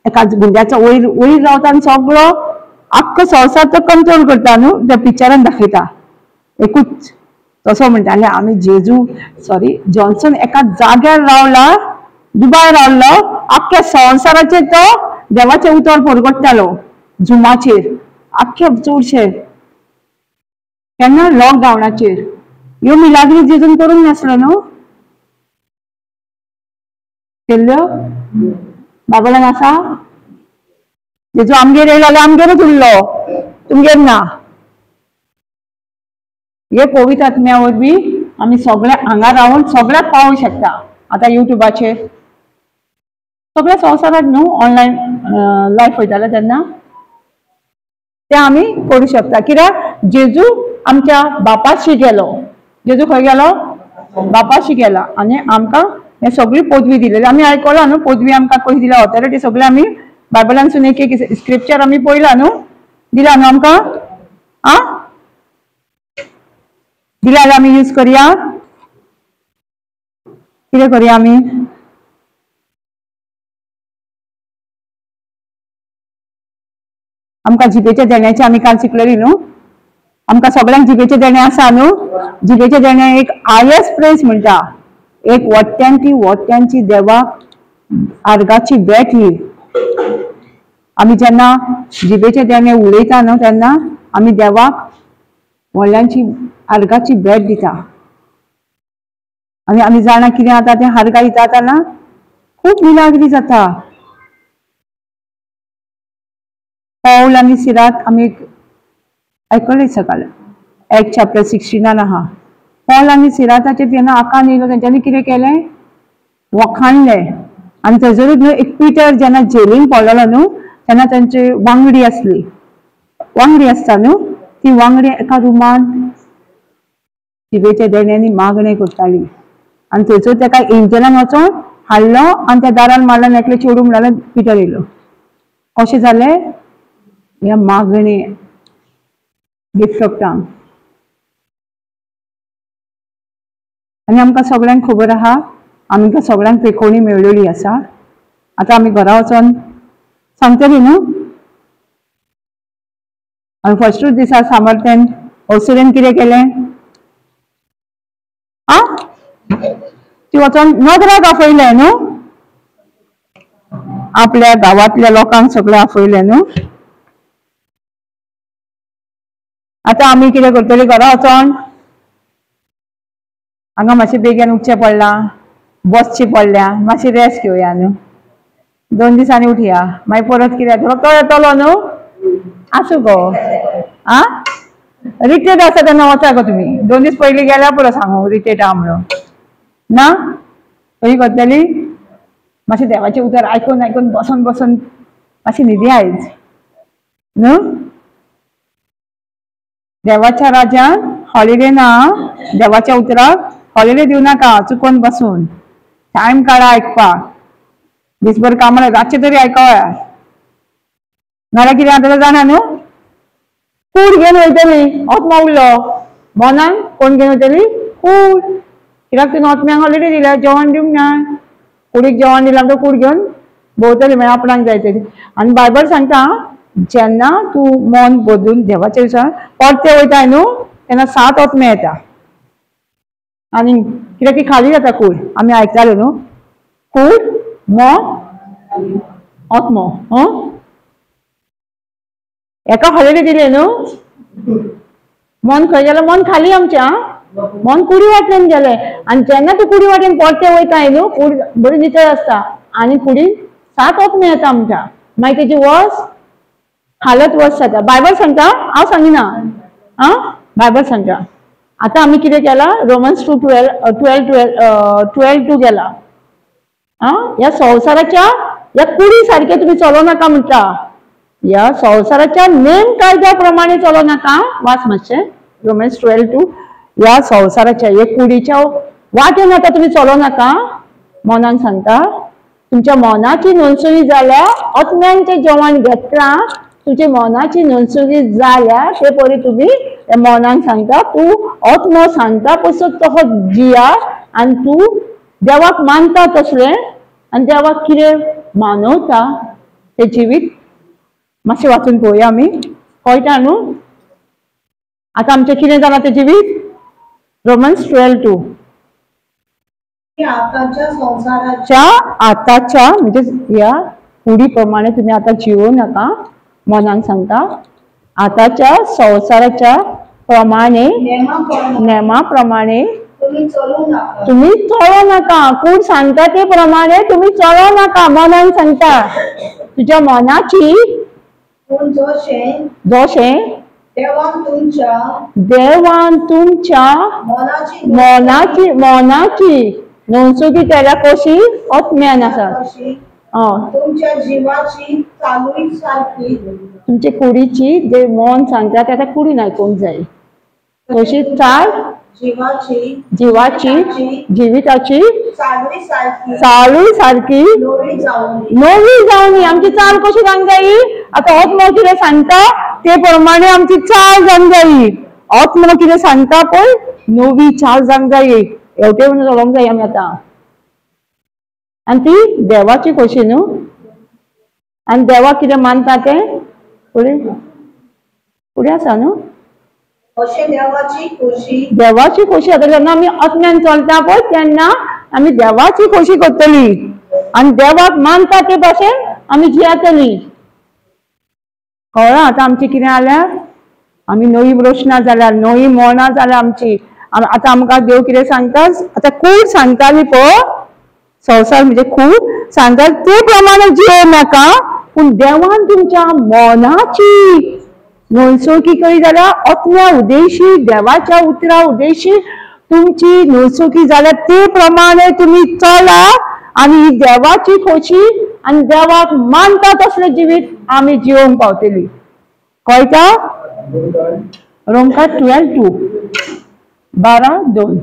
एका गुंड्याचो वयर वयर रावता आनी सगळो आख्खो संवसार तो कंट्रोल करता न्हू, त्या पिक्चरान दाखयता एकूच. तसो म्हणटाले आमी जेजू सॉरी जॉन्सन एका जाग्यार रावला, दुबाय रावलो, आख्ख्या संवसाराचेर तो देवाचें उतर परगट्टालो जुमाचेर, आख्खे चडशे केन्ना लॉकडावनाचेर. ह्यो मिलाग्री जेजून करूंक नासलो न्हू, केल्ल्यो बाबलान आसा. जेजू आमगेर येयलो जाल्यार आमगेरूच उरलो, तुमगेर ना. हे पवित्र आत्म्या वरवीं आमी सगळे हांगा रावन सगळ्याक पावोवंक शकता. आतां युट्यूबाचेर सगळ्या संवसाराक न्हू ऑनलायन लायफ वयताले तेन्ना ते आमी करूं शकता. कित्याक जेजू आमच्या बापाशी गेलो. जेजू खंय गेलो? बापाशी गेला आनी आमकां हे सगळी पदवी दिलेली. आमी आयकलां न्हू पदवी आमकां कशी दिल्या, ऑथॉरिटी सगळें आमी बायबलांसून एक एक स्क्रिप्चर आमी पळयलां न्हू, दिला न्हू आमकां. आं दिला जाल्यार आमी यूज करया. कितें करया आमी? आमकां जिबेच्या देण्याचे आमी काल शिकलेली न्हू, आमकां सगळ्यांक जिबेचे देणे आसा न्हू. जिबेचे देणे एक हायस्ट प्रेस म्हणटा, एक वट्ट्यांची वट्ट्यांची देवाक आर्गाची भेट ही. आमी जेन्ना जिबेचे देणे उलयता न्हू तेन्ना आमी देवाक व्हडल्यांची आर्गाची भेट दिता. आनी आमी जाणा कितें जाता तें, आर्गां दिता तेन्ना खूब मिलाग्री जाता. पावल आनी सिरात आमी आयकलें सकाळ, एक्ट चॅप्टर 16 आहा. पॉल आनी सिराताचेर जेन्ना आकान येयलो तेंच्यांनी कितें केलें, वखाणलें. आनी थंयसरूच न्हू एक पिटर जेन्ना जेलीन पडलेलो न्हू तेन्ना तेंची वांगडी आसली, वांगडी आसता न्हू, ती वांगडी एका रुमान जिबेच्या देण्यांनी मागणें करताली. आनी थंयसर तेका एंजलान वचोन हाडलो आनी त्या दारान मारलो आनी एकलें चेडूं म्हणलें पिटर येयलो. कशें जालें? ह्या मागणे गिफ्ट ऑफ टंग. आनी आमकां सगळ्यांक खबर आहा, आमकां सगळ्यांक पेकोणी मेळ्ळेली आसा. आतां आमी घरा वचोन सांगतली न्हू. आनी फर्स्टूच दिसा सामर्थ्यान अवसरेन कितें केलें? आं ती वचोन नगराक आपयलें न्हू, आपल्या गांवांतल्या लोकांक सगळें आपयलें न्हू. आतां आमी कितें करतली घरा वचोन? हांगा मातशें बेगीन उठचें पडलां, बसचें पडल्या, मातशें रेस्ट घेवया न्हू, 2 दिसांनी उठया, मागीर परत कितें जातलो तो येतलो न्हू. आसूं गो, आ रिटेट आसा तेन्ना वचा गो तुमी, 2 दीस पयलीं गेल्या पुरो सांगू रिटेट आहा म्हणून ना. खंय करतली मातशें देवाचें उतर आयकून आयकून बसून बसून मातशी न्हिदी आयज न्हू. देवाच्या राज्यान हॉलिडे ना, देवाच्या उतराक हॉलिडे दिवं नाका चुकोन बसून. टायम काडा आयकपाक, दिसभर कामां रातचें तरी आयकया. नाल्यार कितें आतां जाणा न्हू, कूड घेवन वयतली आत्मा उरलो मनान, कोण घेवन वयतली कूड. कित्याक तुवें आत्म्याक हॉलिडे दिल्या, जेवण दिवंक ना. कुडीक जेवण दिलां म्हणटकच कूड घेवन भोंवतली, मागीर आपणाक जाय तें. आनी बायबल सांगता जेन्ना तूं मन बदलून देवाच्या विचार परते वयताय न्हू तेन्ना 7 आत्मे येता. आनी कित्याक ती खाली जाता कूड. आमी आयकताले न्हू, कूड मन आत्मो. एका हॉलिडे दिले न्हू, मन खंय गेलें? मन खाली आमच्या, मन कुडी वाटेन गेलें. आनी जेन्ना तूं कुडी वाटेन परते वयताय न्हू, कूड बरी नितळ आसता आनी कुडीन 7 आत्मे येता आमच्या. मागीर तेजी वस हालत वस जाता. बायबल सांगता, हांव सांगिना, आं बायबल सांगता. आतां आमी कितें केलां, रोमन्स 2:12 गेला. आं ह्या संवसाराच्या ह्या कुडी सारकें तुमी चलोवं नाका म्हणटा. ह्या संवसाराच्या नेम कायद्या प्रमाणे चलोवं नाका. वाच मातशें रोमन्स 12:2. ह्या संवसाराच्या ह्या कुडीच्या वाटेन आतां तुमी चलोवं नाका. मनान सांगता, तुमच्या मनाची नोंदसुरी जाल्या, आत्म्यांचें जेवण घेतलां, तुमच्या मनाची नोंदसुरी जाल्या ते परी तुमी मनान सांगता तूं आत्मो सांगता पसत तसो जिया आनी तूं देवाक मानता तसलें आनी देवाक कितें मानवता तें जिवीत. मातशें वाचून पळोवया आमी, कळटा न्हू आतां आमचें कितें जालां तें जिवीत. रोमन्स 12:2. आताच्या आताच्या म्हणजे ह्या कुडी प्रमाणे तुमी आतां जिवो नाका. मनान सांगता आताच्या संवसाराच्या प्रमाणे नेमा प्रमाणे तुम्ही चलोवं नाका. कूड सांगता ते प्रमाणे तुम्ही चलोवं नाका. मनान सांगता तुझ्या मनाची जशें देवान तुमच्या मनाची मनाची नोंदसुकी केल्या कशी आत्म्यान आसा. तुमच्या जिवाची चालूय सारकी, तुमचे कुडीची जे मन सांगता ते आतां कुडीन आयकूंक जाय. तशी चाल जिवाची जिवाची जिविताची चालूय सारकी नवी जावनी. आमची चाल कशी जावंक जायी? आतां आत्मो कितें सांगता ते प्रमाणे आमची चाल जावंक जायी. आत्मो कितें सांगता पळय नवी चाल जावंक जायी. हेवटे म्हणून चलोवंक जाय आमी आतां. आनी ती देवाची खोशी न्हू. आनी देवाक कितें मानता तें फुडें फुडें आसा न्हू. देवाची खोशी, देवाची खोशी. आतां जेन्ना आमी आत्म्यान चलता पळय तेन्ना आमी देवाची खोशी करतली आनी देवाक मानता ते भाशेन आमी जियेतली. कळ्ळां आतां आमचें कितें जाल्यार? आमी नवी रोशना जाल्यार, नवी मोनां जाल्या आमची. आतां आमकां देव कितें सांगता? आतां कूड सांगताली पळय, संवसार म्हणजे कूड सांगता ते प्रमाणे जियोवं नाका, पूण देवान तुमच्या मनाची नोंदसोकी करी जाल्यार आत्म्या उद्देशी देवाच्या उतरा उद्देशी तुमची नोंदसोकी जाल्यार ते प्रमाणे तुमी चला आनी ही देवाची खोशी आनी देवाक मानता तसलें जिवीत आमी जिवोवंक पावतली. कळटा? रोमकार 12:2 12:2.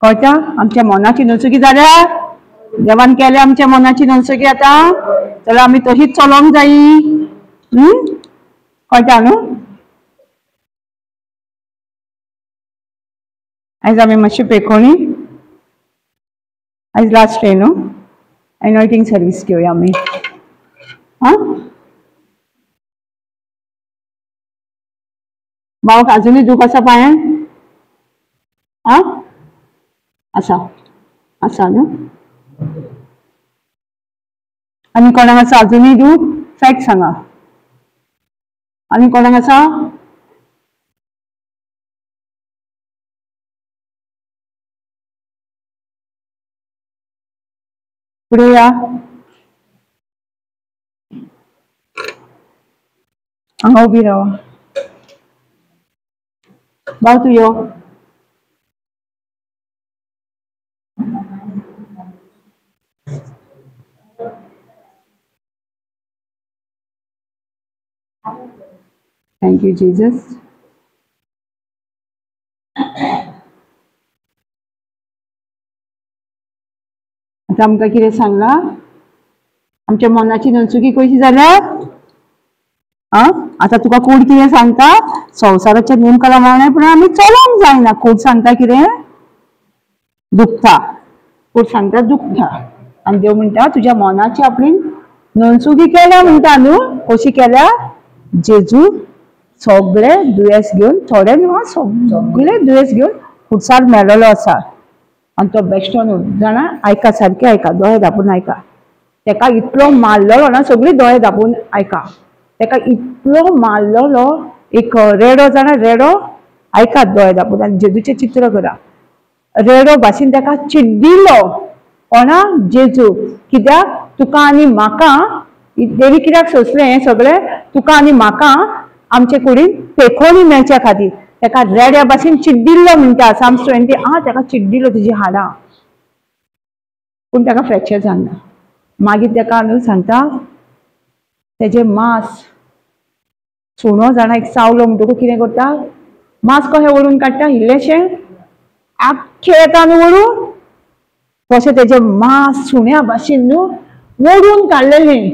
कळटा? आमच्या मनाची नोंदसुकी जाल्या, देवान केल्या आमच्या मनाची नोंदसुकी. आतां जाल्यार आमी तशीच चलोवंक जायी. कळटा न्हू? आयज आमी मातशी पेकोणी, आयज लास्ट डे न्हू, एनॉयटींग सर्वीस घेवया आमी. आं भावाक अजुनूय दूख आसा पांयान? आं आसा आसा न्हू? आनी कोणाक आसा अजुनूय दूख? फॅक्ट सांगा. आनी कोणाक आसा? फुडें या. हांगा उबी रावा. भाव तूं यो. Thank you Jesus. आतां आमकां कितें सांगलां? आमच्या मनाची ननचुकी कशी जाल्या? आं, आतां तुका कोण कितें सांगता? संवसाराच्या नेम कला पण आमी चलोंक जायना. कोण सांगता कितें? दुखता. कोण सांगता दुखता. आनी देव म्हणटा तुज्या मनाची आपली ननचुकी केल्या म्हणटा न्हू. कशी केल्या? जेजू सगळे दुयेंस घेवन, थोडे न्हू सगळे दुयेंस घेवन खुर्सार मेळ्ळो आसा. आनी तो बेश्टो न्हू जाणा. आयका सारकें आयका, दोळे धांपून आयका. तेका इतलो मारलेलो ना, सगळी दोळे धांपून आयका. तेका इतलो मारलेलो एक रेडो जाणा, रेडो. आयकात दोळे धांपून आनी जेजूचें चित्र करा. रेडो भाशेन तेका चिड्डिलो कोणा? जेजू. कित्याक? तुका आनी म्हाका देवी कित्याक सोंसलें हें सगळें? तुका आनी म्हाका आमचे कुडीन पेखोनी मेळच्या खातीर तेका रेड्या भाशेन चिड्डिल्लो म्हणटा. साम्स 20. आं, तेका चिड्डिलो तुजी हाडां, पूण तेका फ्रॅक्चर जावना. मागीर तेका न्हू सांगता तेजें मांस सुणो जाणा एक चावलो म्हणटकूच कितें करता? मांस कशें ओडून काडटा? इल्लेशें आख्खें येता न्हू ओडून, तशें तेजें मांस सुण्या भाशेन न्हू ओडून काडलेलें.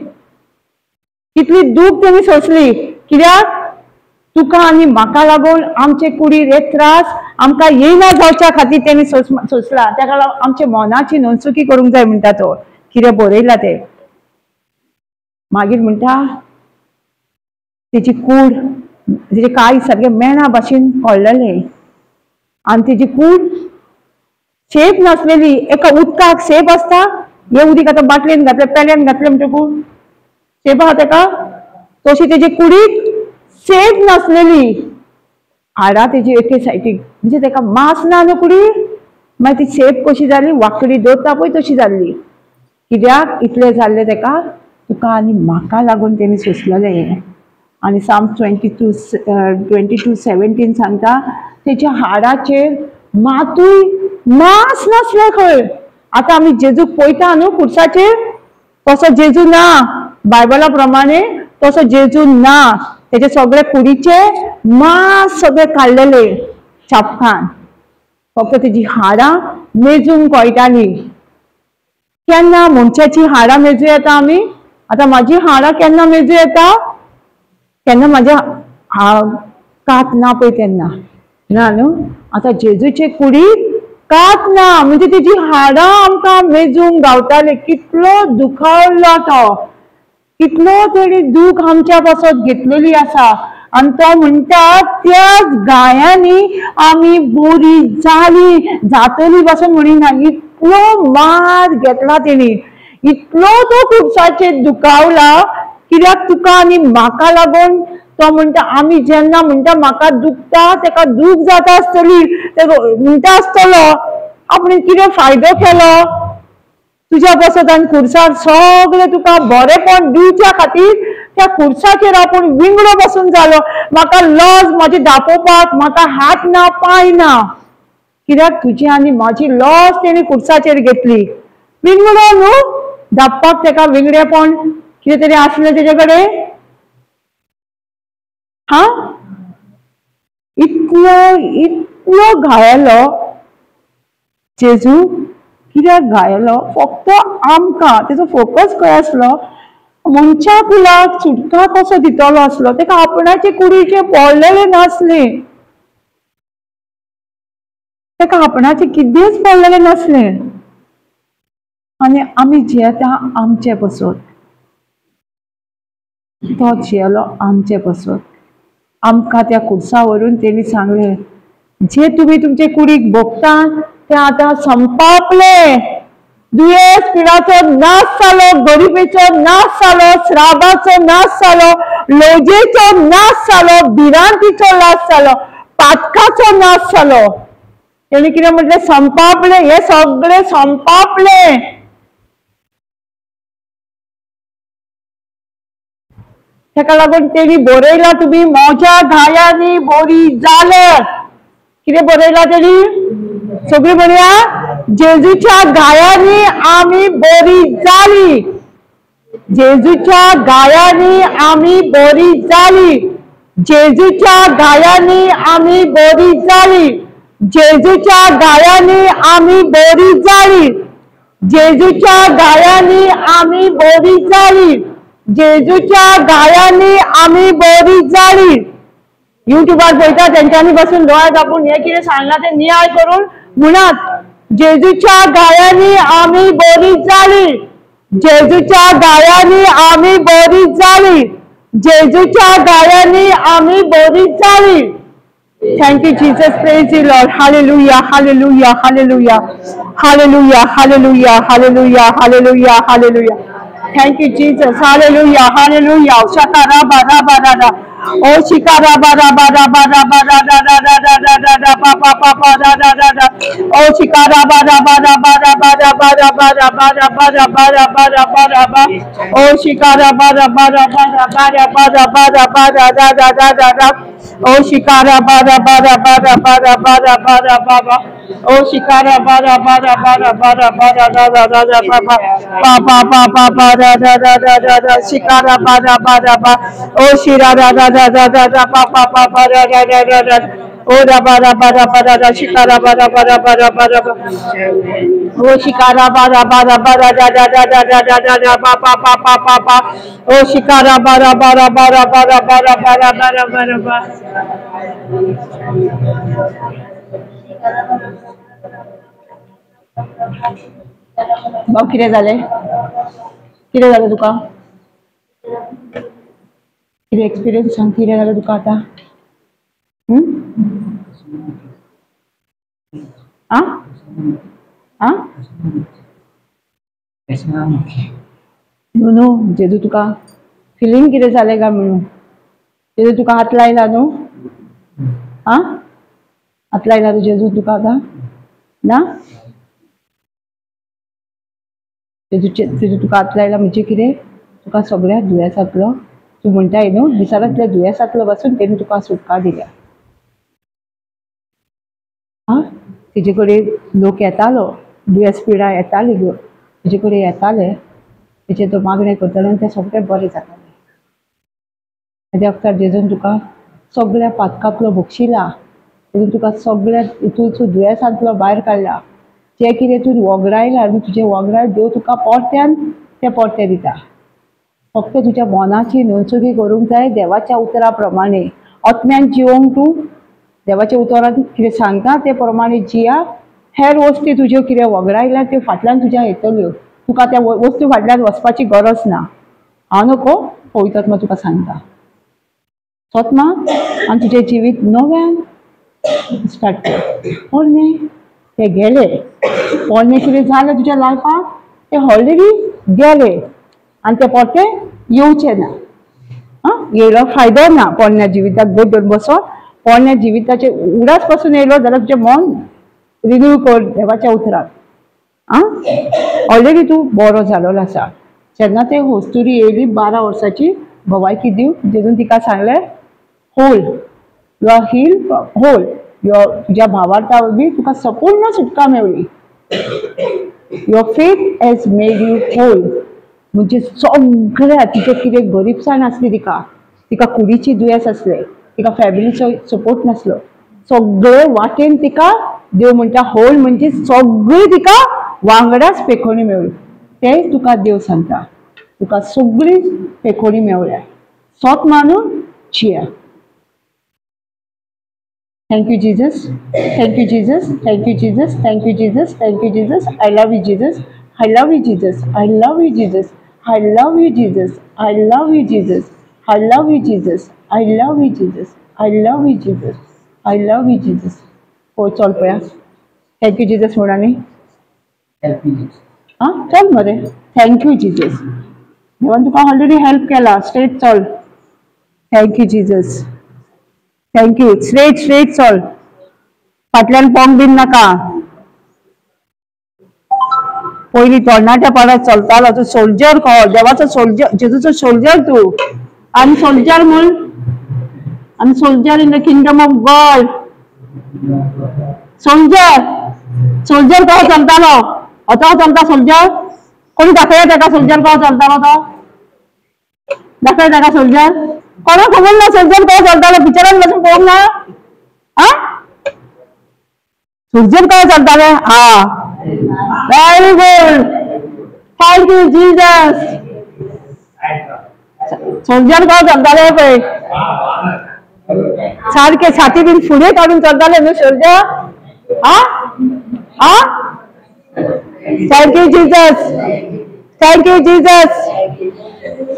कितली दूख तेणी सोंसली. कित्याक? तुका आनी म्हाका लागून आमचे कुडीर हे त्रास आमकां येयना जावच्या खातीर तेणी सोंसला. तेका लागून आमच्या मनाची ननचुकी करूंक जाय म्हणटा तो. कितें बरयलां तें. मागीर म्हणटा तेजी कूड तेजे काळीज सारकें मेणा भाशेन कळ्ळेलें आनी तेजी कूड शेप नासलेली. एका उदकाक शेप आसता, हें उदीक आतां बाटलेन घातलें, पेल्यान घातलें म्हणटकूच शेप आहा तेका, तशी तेजी कुडीक शेप नासलेली. हाडां तेजी एके सायडीक, म्हणजे तेका मांस ना न्हू कुडी, मागीर ती शेप कशी जाली? वांकडी दवरता पळय तशी जाल्ली. कित्याक इतलें जाल्लें तेका? तुका आनी म्हाका लागून तेणी सोंसलेलें हें. आनी साम्स 22:17 सांगता तेच्या हाडाचेर मातूय मांस नासलें खंय. आतां आमी जेजूक पळयता न्हू खुर्साचेर, तसो जेजू ना. बायबला प्रमाणे तसो जेजू ना. तेजे सगळे कुडीचे मांस सगळे काडलेले चापकान, फक्त तेजी हाडां मेजूंक कळटाली. केन्ना मनशाची हाडां मेजूं येता आमी? आतां म्हाजी हाडां केन्ना मेजूं येता? केन्ना म्हाज्या कात ना पळय तेन्ना ना न्हू. आतां जेजूचे कुडीक कात ना म्हणजे तेजी हाडां आमकां मेजूंक गावताले. कितलो दुखावला तो, कितलो तेणी दूख आमच्या पासत घेतलेली आसा. आनी तो म्हणटा त्याच गायांनी आमी बोरी जाली, जातली पासून म्हणिना. इतलो मार घेतला तेणी, इतलो तो खुर्साचेर दुखावला. कित्याक? तुका आनी म्हाका लागून. तो म्हणटा आमी जेन्ना म्हणटा म्हाका दुखता, तेका दूख जाता आसतली, तेका म्हणटा आसतलो आपणे कितें फायदो केलो तुज्या पासत. आनी खुर्सार सगळें तुका बरेंपण दिवच्या खातीर त्या खुर्साचेर आपूण विंगडो बसून जालो. म्हाका लज म्हाजी दाखोवपाक म्हाका हात ना पांय ना. कित्याक? तुजी आनी म्हाजी लज तेणी खुर्साचेर घेतली. विंगडो न्हू धापपाक तेका विंगडेपण कितें तरी आसलें तेजे कडेन. हा, इतलो इतलो घायलो जेजू. कित्याक घायलो? फक्त आमकां. तेजो फोकस खंय आसलो? मनशा कुलाक सुटका कसो दितलो आसलो. तेका आपणाचे कुडीचे पडलेले नासले, तेका आपणाचे कितेंच पडलेलें नासलें. आनी आमी जियेता आमचे पासत, तो जियेलो आमचे पासत. आमकां त्या खुर्सा व्हरून तेणी सांगलें, जे तुमी तुमचे कुडीक भोगता ते आतां संपापले. दुयेंस पिडाचो नाश जालो, गरिबीचो नाश जालो, श्राबाचो नाश जालो, लजेचो नाश जालो, भिरांतीचो नाश जालो, पातकाचो नाश जालो. तेणी कितें म्हटलें? संपापले, हे सगळे संपापले. ताका लागून तेणी बरयला तुमी म्हज्या घायांनी बरी जाले. कितें बरयला तेणी? सगळी म्हणया, जेजूच्या घायांनी आमी बरी जाली. जेजूच्या घायांनी आमी बरी जाली. जेजूच्या घायांनी आमी बरी जाली. जेजूच्या घायांनी आमी बरी जाली. जेजूच्या घायांनी आमी बरी जाली. जेजूच्या घायांनी आमी बरी जाली. युट्यूबार पळयता तेंच्यांनी बसून दोळे दापून हें कितें सांगलां तें नियाळ करून म्हणात, जेजूच्या घायांनी आमी बरी जाली. जेजूच्या घायांनी आमी बरी जाली. जेजूच्या घायांनी आमी बरी जाली. Thank you Jesus, praise you Lord. Hallelujah, hallelujah, hallelujah, hallelujah, hallelujah, hallelujah, hallelujah, hallelujah. Thank you Jesus, hallelujah, hallelujah. Shaka raba raba raba, oh shika raba raba raba raba ra ra ra ra ra ra ra ra pa pa pa pa ra ra ra ra, oh shika raba raba raba raba raba raba raba raba raba raba raba raba, oh shika raba raba raba raba raba raba raba ra ra ra ra ra ra, oh shika raba raba raba raba raba raba raba raba, oh shika raba raba raba raba raba ra ra ra ra ra pa pa pa pa pa pa ra ra ra ra ra ra shika raba raba raba, oh shira ra ra ra ra ra ra pa pa pa pa ra ra ra ra ra, oh raba raba raba ra ra shika raba raba raba raba raba, oh shika raba raba raba ra ra ra ra ra ra ra ra ra pa pa pa pa pa pa, oh shika raba raba raba raba raba raba raba raba raba. भाऊ कितें जालें? कितें जालें तुका? कितें experience सांग, कितें जालें तुका आतां? आं आं न्हू न्हू, जेजू तुका फिलींग कितें जालें काय म्हणून? जेजू तुका हात लायला न्हू? आं हात लायला न्हू जेजू तुका आतां? ना? जेजू तुका हात लायला म्हणजे कितें? तुका सगळ्या दुयेंसांतलो, तूं म्हणटाय न्हू दिसांतल्या दुयेंसांतलो पासून तेणी तुका सुटका दिल्या. आं तेजे कडेन लोक येतालो, दुयेंस पिडा येताली घेवन तेजे कडेन येताले, तेचे तो मागणें करतालो आनी ते सगळे बरे जाताले. ताज्या वखदार जेजून तुका सगळ्या पातकांतलो बक्षिला, तेजून तुका सगळ्या हितून दुयेंसांतलो भायर काडला. जें कितें तूं वगडायलां न्हू तुजें वगडाय देव तुका परत्यान तें परतें दिता. फक्त तुज्या मनाची नोंदचुकी करूंक जाय देवाच्या उतरा प्रमाणे. आत्म्यान जिवोंक तूं देवाच्या उतरान कितें सांगता ते प्रमाणे जिया. हेर वस्ती तुज्यो कितें वगडायल्या त्यो फाटल्यान तुज्या येतल्यो, तुका त्या वस्तू फाटल्यान वचपाची गरज ना. हांव नको पवित्र आत्मा तुका सांगता, सोत मा आनी तुजें जिवीत नव्यान स्टार्ट कर. पोरणे ते गेले, पोरणे कितें जालें तुज्या लायफाक ते ऑलरेडी गेले आनी ते परते येवचे ना. आं येयलो फायदो ना पोरण्या जिविताक बोट धरून बसोन. पोरण्या जिविताचे उडास पासून येयलो जाल्यार तुजें मन रिन्यू कर देवाच्या उतरान. आं ऑलरेडी तूं बरो जालोलो आसा. जेन्ना ते होस्तुरी येयली 12 वर्सांची भवायकी दिवन, जेजून तिका सांगलें whole, you are heal whole, your तुज्या भावार्था वरवीं तुका संपूर्ण सुटका मेवली. Your faith has made you whole. म्हणजे सगळ्या तिचें कितें गरीबसाण आसली तिका, तिका कुडीची दुयेंस आसलें, तिका फॅमिलीचो सपोर्ट नासलो, सगळे वाटेन तिका देव म्हणटा होल म्हणजे सगळी तिका वांगडाच पेखोणी मेवली. तें तुका देव सांगता, तुका सगळी पेखोणी मेवल्या. सोत मानून जिया. Thank you Jesus, thank you Jesus, thank you Jesus, thank you Jesus, thank you Jesus. I love you Jesus, I love you Jesus, I love you Jesus, I love you Jesus, I love you Jesus, I love you Jesus, I love you Jesus, I love you Jesus, I love you Jesus. हो चल पळया, thank you Jesus म्हणा न्ही. आं चल मरे, thank you Jesus. देवान तुका ऑलरेडी हेल्प केला, स्ट्रेट चल. Thank you Jesus, thank you. Straight straight चल, फाटल्यान पोंग बीन नाका. पयलीं तरणाट्या पाडार चलतालो तूं, सोल्जर कहो, देवाचो सोल्जर, जेजूचो सोल्जर तूं. I am soldier म्हूण, I am soldier in the kingdom of God. Soldier, soldier कसो चलतालो? आतां चलता सोल्जर? कोणी दाखयता ताका सोल्जर कसो चलतालो तो? दाखय ताका सोल्जर. कोणाक खबर ना सोल्जर कसो चलतालो? पिक्चरान पासून पळोवंक ना. आं, सोल्जर कसो चलताले? हा, very good, thank you Jesus. Soldier कसो चलताले पळय, सारके छाती बीन फुडें काडून चलताले न्हू soldier. Ah ah, thank you Jesus, thank you Jesus,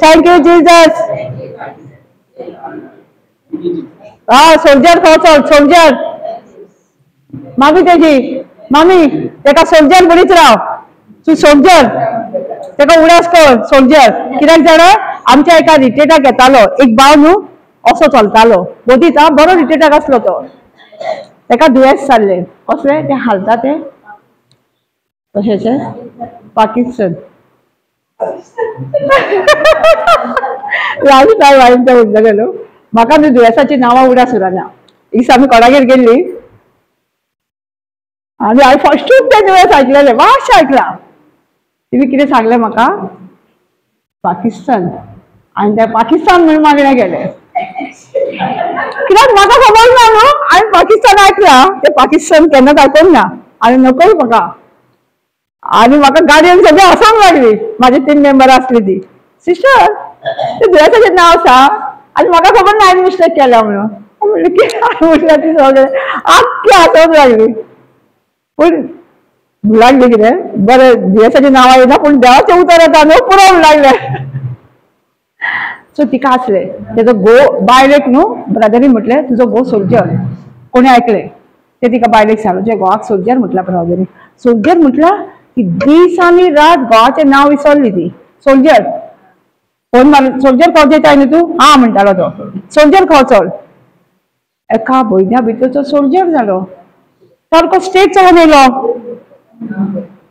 thank you Jesus. हा, सोल्जर खो चल, सोल्जर. मामी तेजी मामी तेका सोल्जर म्हणीत राव तूं. सोल्जर तेका उडास कर सोल्जर. कित्याक जाणा, आमच्या एका रिट्रेटाक येतालो एक बाव न्हू, असो चलतालो मदींच. हा, बरो रिट्रेटाक आसलो तो. तेका दुयेंस जाल्लें. कसलें तें हालता तें कशेंचें? पाकिस्तान. लास्ट टायम हांवें तें उरलें न्हू, म्हाका न्हू दुयेंसाची नांवां उडास उरना. एक दीस आमी कोणागेर गेल्ली आनी हांवें फस्टूच तें दुयेंस आयकलेलें, मातशें आयकलां. तिणें कितें सांगलें म्हाका? पाकिस्तान. आनी तें पाकिस्तान म्हणून मागणें गेलें. कित्याक म्हाका खबर ना न्हू, हांवें पाकिस्तान आयकलां, तें पाकिस्तान केन्नाच आयकूंक ना आनी नकोय म्हाका. आनी म्हाका गाडयेन सगळीं हांसोंक लागली. म्हाजी 3 मेंबरां आसली ती. सिस्टर, तें दुयेंसाचें नांव आसा आनी म्हाका खबर ना हांवें मिस्टेक केल्या म्हणून. म्हणलें कितें? म्हणल्यार ती सगळें आख्खी हांसोंक लागली. पूण लागली कितें बरें, दुयेंसाचें नांव येना पूण देवाचें उतर येता न्हू, पुरो लागलें. सो तिका आसलें तेजो घोव बायलेक न्हू, ब्रदरीन म्हटलें तुजो घोव सोल्जर. कोणी आयकलें तें तिका बायलेक सांगलें तुज्या घोवाक सोल्जर म्हटलां ब्रदरीन. सोल्जर म्हटलां ती दीस आनी रात घोवाचें नांव विसरली ती. सोल्जर फोन मारून सोल्जर खंय येताय न्हू तूं? आं म्हणटालो तो. सोल्जर खंय चल. एका भयण्या भितर तो सोल्जर जालो, सारको स्टेज चलोवन येयलो.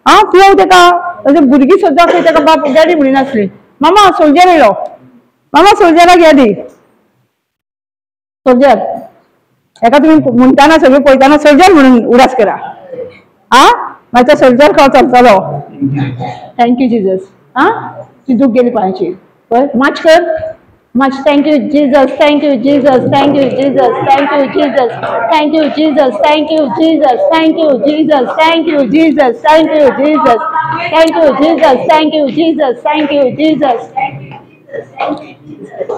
आं, तूं तेका ताजे भुरगीं सुद्दां खंय तेका बाप डॅडी म्हणिनासली. मामा सोल्जर येयलो, मामा सोल्जराक या दी. सोल्जर एका तुमी म्हणटाना सगळीं पळयतना सोल्जर म्हणून उडास करा. आं, मागीर तो सोल्जर खंय चलतलो. Thank you Jesus. आं, ती दूख गेली पांयची. पळय माच कर माच. Thank you Jesus, thank you Jesus, thank you Jesus, thank you Jesus, thank you Jesus, thank you Jesus, thank you Jesus, thank you Jesus, thank you Jesus, thank you Jesus, thank you Jesus, thank you Jesus.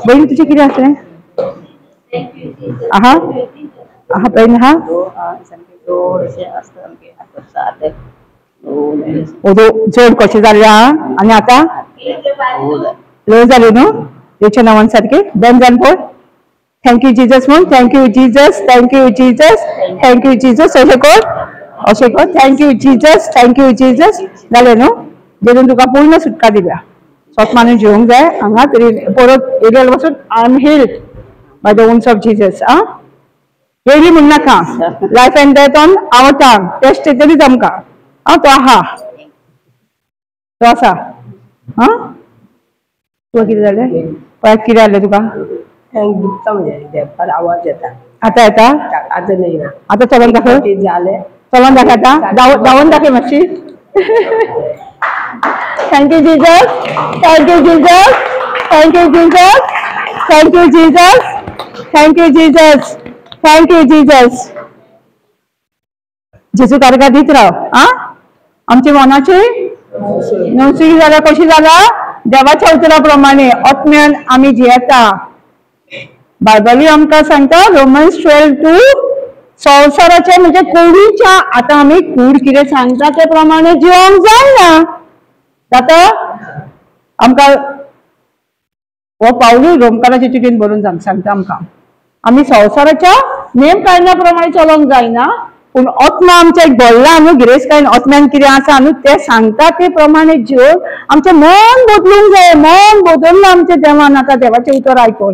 बहिणी तुझें कितें आसलें? आहा आहा बहीण आहा. जोड कशें जालें? आहा आनी आतां लो जालें न्हू तेच्या नांवान सारकें डन जावन पळय. Thank you Jesus म्हूण. Thank you Jesus, thank you Jesus, thank you Jesus. अशें कर, अशें कर. Thank you Jesus, thank you Jesus. जालें न्हू? जेजून तुका पूर्ण सुटका दिल्या. स्वत मानून जिवंक जाय हांगा तरी परत येयले पासून I am healed by the wounds of Jesus. आं, येयली म्हण नाका. Life and death on our tongue. Test येतलीच आमकां. आं, तो आहा, तो आसा. आं, तुका कितें जालें? पळय कितें जालें तुका? दुखता म्हणजे आवाज येता. आतां येता? आतां येना. आतां चलोन दाखय. जालें, चलोन दाखय आतां. धांवून दाखय मातशी. Thank you Jesus, thank you Jesus, thank you Jesus, thank you Jesus, thank you Jesus, thank you Jesus. जेजू तारखा दीत राव. आं, आमचे मनाची नवसुई जाल्या. कशी जाला? देवाच्या उतरा प्रमाणे आत्म्यान आमी जियेता. बायबलूय आमकां सांगता रोमन्स 12:2, संवसाराच्या म्हणजे कुडीच्या. आतां आमी कूड कितें सांगता ते प्रमाणे जिवंक जायना. जाता आमकां हो पावलूय रोमकाराचे चिटीन बरोवन सांगता आमकां, आमी संवसाराच्या नेम कायद्या प्रमाणे चलोवंक जायना, पूण आत्मा आमच्या एक भरला न्हू, गिरेस्तकायेन आत्म्यान कितें आसा न्हू तें सांगता ते प्रमाणे जिवन आमचें मन बदलूंक जाय. मन बदलना आमचें देवान आतां देवाचें उतर आयकून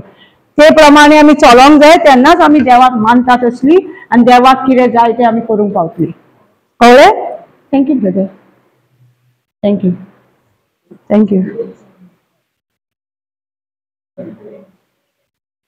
ते प्रमाणे आमी चलोवंक जाय, तेन्नाच आमी देवाक मानता तसली आनी देवाक कितें जाय तें आमी करूंक पावतली. कळ्ळें? Thank you brother, thank you, thank you.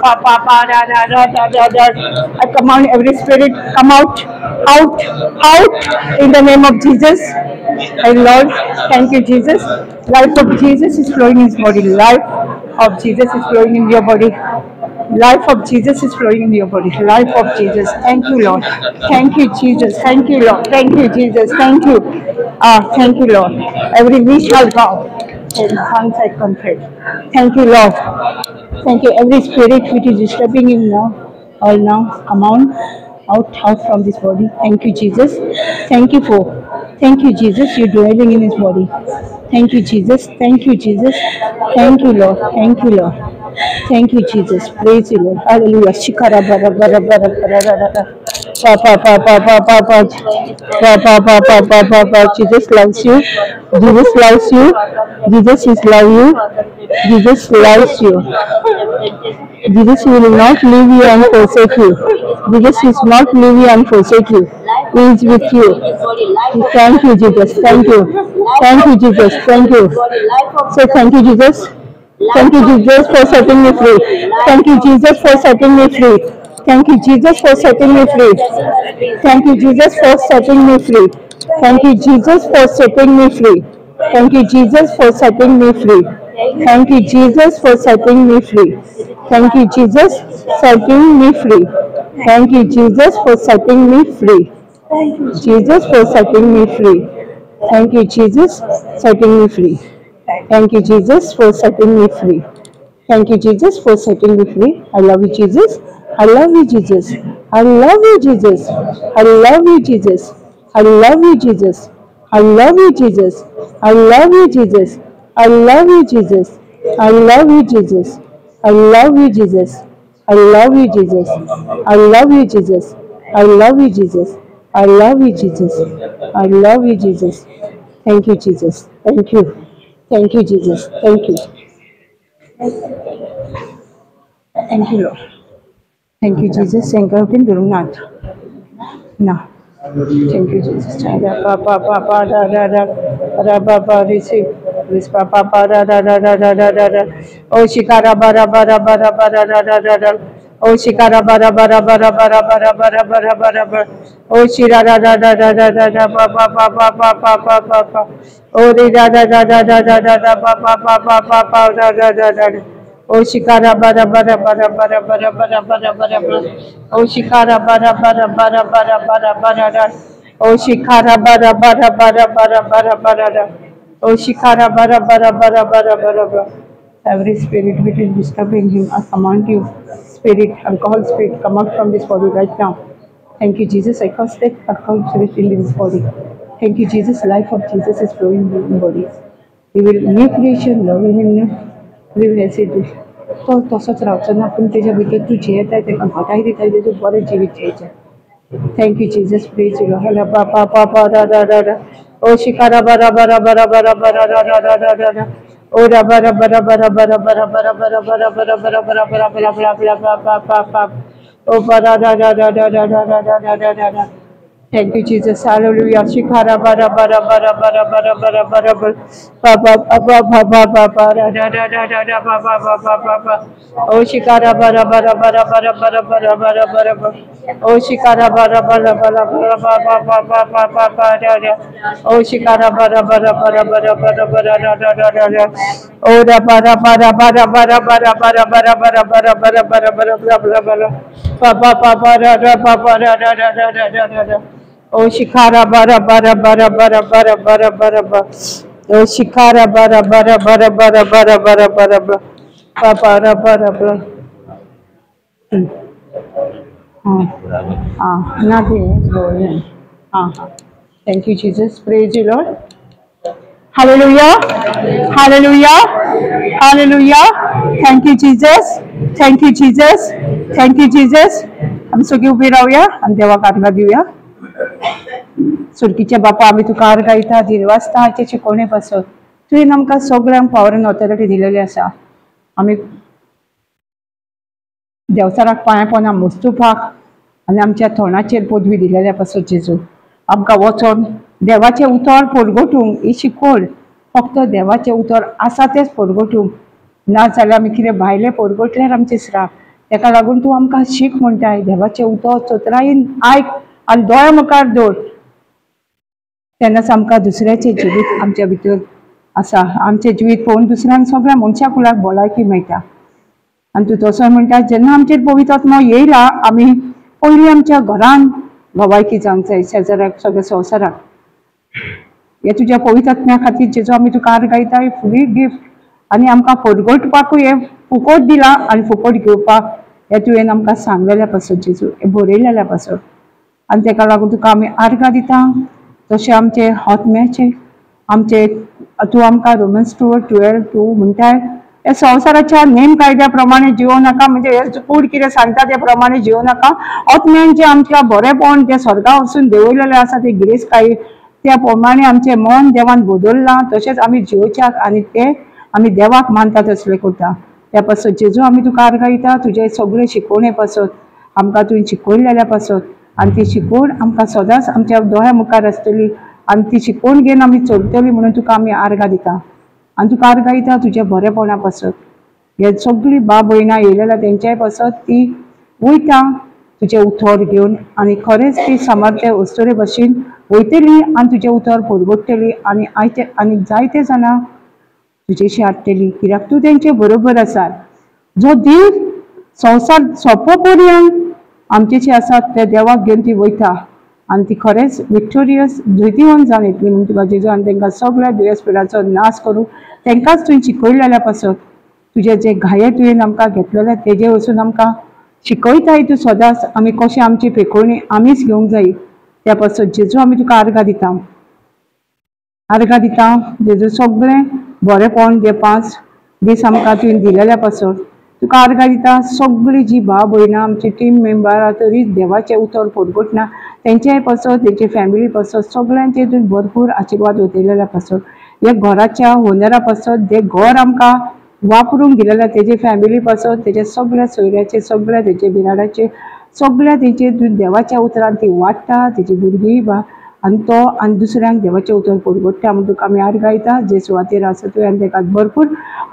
pa pa pa ra ra ra ra ra ra. I command every spirit, come out, out, out in the name of Jesus. My Lord, thank you, Jesus. Life of Jesus is flowing in his body. Life of Jesus is flowing in your body. Life of Jesus is flowing in your body. Life of Jesus. Thank you, Lord. Thank you, Jesus. Thank you, Lord. Thank you, Jesus. Thank you. Thank you, Lord. Every knee shall bow and tongues I confess. Thank you, Lord. Thank you. Every spirit which is disturbing him now, all now, come on, out, out from this body. Thank you, Jesus. Thank you for. Thank you, Jesus. You're dwelling in his body. Thank you, Jesus. Thank you, Jesus. Thank you, Lord. Thank you, Lord. Thank you, Jesus. Praise you, Lord. Hallelujah. Shikara bara bara bara bara bara bara. Pa pa pa pa pa pa pa pa pa pa pa pa pa pa. Jesus loves you. Jesus loves you. Jesus is love you. Jesus loves you. Jesus will not leave you and forsake you. Jesus is not leave you and forsake you. He is with you. Thank you, Jesus. Thank you. Thank you, Jesus. Thank you. So thank you, Jesus. Thank you, Jesus, for setting me free. Thank you, Jesus, for setting me free. Thank you, Jesus, for setting me free. Thank you, Jesus, for setting me free. Thank you, Jesus, for setting me free. Thank you, Jesus, for setting me free. Thank you, Jesus, for setting me free. Thank you, Jesus, setting me free. Thank you, Jesus, for setting me free. Jesus, for setting me free. Thank you, Jesus, setting me free. Thank you, Jesus, for setting me free. Thank you, Jesus, for setting me free. I love you, Jesus. I love you, Jesus. I love you, Jesus. I love you, Jesus. I love you, Jesus. I love you, Jesus. I love you, Jesus. I love you, Jesus. I love you, Jesus. I love you, Jesus. I love you, Jesus. I love you, Jesus. I love you, Jesus. I love you, Jesus. I love you, Jesus. Thank you, Jesus. Thank you. Thank you, Jesus. Thank you. Thank you, Lord. Thank you, Jesus. Thank you, Lord. No. Thank you, Jesus. Pa pa pa pa da da da da pa pa receive. This pa pa pa da da da da da da da da. Oh shikara ba ra ba ra ba ra ba ra da da da da. Oh shikara ba ra ba ra ba ra ba ra ba ra ba ra ba ra ba ra ba. Oh shira da da da da da da da pa pa pa pa pa pa pa pa pa. Oh ri da da da da da da da da pa pa pa pa pa pa da da da da. Oh shikara ba ra ba ra ba ra ba ra ba ra ba ra ba ra ba ra ba. Oh shikara ba ra ba ra ba ra ba ra ba ra ba ra ra. Oh shikara ba ra ba ra ba ra ba ra ba ra ba ra ra. Oh shikara ba ra ba ra ba ra ba ra ba ra ba. Every spirit which is disturbing him, I command you, spirit, alcohol spirit, come out from this body right now. Thank you, Jesus. I curse that alcohol spirit in this body. Thank you, Jesus. Life of Jesus is flowing in the body. He will new creation, love him. तो तसोच रावचो ना, पूण तेज्या भितर तूं जियेताय तेका घटाय दिताय तेजें बरें जिवीत जियेचें. Thank you, Jesus. Praise you, Lord. Pa pa pa pa ra ra ra ra. Oh shikara ba ra ba ra ba ra ba ra ba ra ra ra ra ra ra ra. Oh ra ba ra ba ra ba ra ba ra ba ra ba ra ba ra ba ra ba ra ba ra ba ra ba ra ba ra ba ra ba pa pa pa. Oh ba ra ra ra ra ra ra ra ra ra ra ra ra. Thank you, Jesus. Hallelujah. Shikara ba ra ba ra ba ra ba ra ba ra ba ra ba ra ba pa pa pa pa pa pa pa ra ra ra ra ra ra pa pa pa pa pa pa. Oh shikara ba ra ba ra ba ra ba ra ba ra ba ra ba ra ba ra ba. Oh shikara ba ra ba ra ba ra ba ra ba pa pa pa pa pa pa ra ra. Oh shikara ba ra ba ra ba ra ba ra ba ra ba ra ra ra ra ra ra. Oh ra ba ra ba ra ba ra ba ra ba ra ba ra ba ra ba ra ba ra ba ra ba ra ba ra ba ra ba ra pa pa pa pa ra ra pa pa ra ra ra ra ra ra ra. Oh shikara bara bara bara bara bara bara bara bara. Oh shikara bara bara bara bara bara bara bara bara. Pa pa ra bara bara. Ah, nothing. Ah, thank you, Jesus. Praise you, Lord. Hallelujah. Hallelujah. Hallelujah. Thank you, Jesus. Thank you, Jesus. Thank you, Jesus. आमी सगळीं उबी रावया आनी देवाक आर्गां दिवया. सुरकीच्या बापा, आमी तुका आर्गां दिता, दिनवासता हाचे शिकोवणे पासत. तुवें आमकां सगळ्यांक पावर आनी ऑथॉरिटी दिलेली आसा. आमी देवचाराक पांया पोंदा मोस्तुपाक आनी आमच्या तोंडाचेर पदवी दिलेल्या पासत जेजू आमकां वचोन देवाचें उतर परगटूंक ही शिकवण. फक्त देवाचें उतर आसा तेंच परगटूंक, ना जाल्यार आमी कितें भायलें परगटल्यार आमचें श्राप. तेका लागून तूं आमकां शीक म्हणटाय, देवाचें उतर चतुरायेन आयक आनी दोळ्या मुखार दवर, तेन्नाच आमकां दुसऱ्याचें जिवीत आमच्या भितर आसा। आमचें जिवीत पळोवन दुसऱ्यांक सगळ्या मनशा कुळाक भलायकी मेळटा। आनी तूं तसो म्हणटा जेन्ना आमचेर पवित्र आत्मो येयला आमी पयलीं आमच्या घरान भलायकी जावंक जाय, शेजाऱ्याक, सगळ्या संवसाराक। हे तुज्या पवित्र आत्म्या खातीर जेजो आमी तुका आर्गां फ्री गिफ्ट आनी आमकां फुरगटपाकूय हें फुकट दिलां आनी फुकट घेवपाक हें तुवें आमकां सांगलेल्या पासत जेजू, हें बरयलेल्या पासत। आनी तेका लागून तुका आमी आर्गां दिता। तशें आमचे आत्म्याचे आमचे तूं आमकां रोमन्स 12:2 म्हणटाय, हे संवसाराच्या नेम कायद्या प्रमाणे जिवो नाका, म्हणजे हे कूड कितें सांगता त्या प्रमाणे जिवो नाका। आत्म्यान जें आमच्या बरेपण जें स्वर्गा वचून देंवयलेलें आसा ते गिरेस्तकाय त्या प्रमाणे आमचें मन देवान बदल्लां, तशेंच आमी जिवोच्याक आनी ते आमी देवाक मानता तसलें करता। त्या पासत जेजू आमी तुका आर्गां दिता, तुजे सगळे शिकवणे पासत आमकां तुवें शिकयलेल्या पासत, आनी ती शिकवण आमकां सदांच आमच्या दोळ्या मुखार आसतली आनी ती शिकवण घेवन आमी चलतली म्हणून तुका आमी आर्गां दिता। आनी तुका आर्गां दिता तुज्या बरेपणा पासत। हे सगळीं बा भयणां येयलेल्या तेंच्याय पासत ती वयता तुजें उतर घेवन आनी खरेंच ती समर्थ अस्तुरे भशेन वयतली आनी तुजें उतर परगटतली आनी आयते आनी जायते जाणां तुजेशी हाडटली, कित्याक तूं तेंचे बरोबर आसा। जो देव संवसार सोंपो पर्यंत आमचेशी आसा त्या देवाक घेवन ती वयता आनी ती खरेंच विक्टोरियस जैतिवंत जावन येतली म्हणून तुका जेजू आनी तांकां सगळ्या दुयेंस पिडाचो नाश करूं तांकांच तुवें शिकयलेल्या पासत तुजे जे घाये तुवें आमकां घेतलेले तेजे वचून आमकां शिकयताय तूं सदांच आमी कशें आमची पेकोवणी आमीच घेवंक जाय। त्या पासत जेजू आमी तुका आर्गां दिता, आर्गां दिता जेजू सगळें बरेपण जे 5 दीस आमकां तुवें दिलेल्या पासत तुका आर्गां दिता। सगळीं जी भाव भयणां आमची टीम मेंबरां तरी देवाचें उतर परगटना तेंच्याय पासत, तेंचे फॅमिली पासत सगळ्यांचे तुवें भरपूर आशिर्वाद ओतयलेल्या पासत, हे घराच्या ओनरा पासत जे घर आमकां वापरूंक दिलेलें तेजे फॅमिली पासत, तेजे सगळ्या सोयऱ्याचे, सगळ्या तेजे बिराडाचे, सगळ्या तेंचे तुवें देवाच्या उतरान ती वाडटा तेजी भुरगीं बा आनी तो आनी दुसऱ्यांक देवाचें उतर परगट्टा म्हणून तुका आमी आर्गां दिता। जे सुवातेर आसा तुवें आनी तेका भरपूर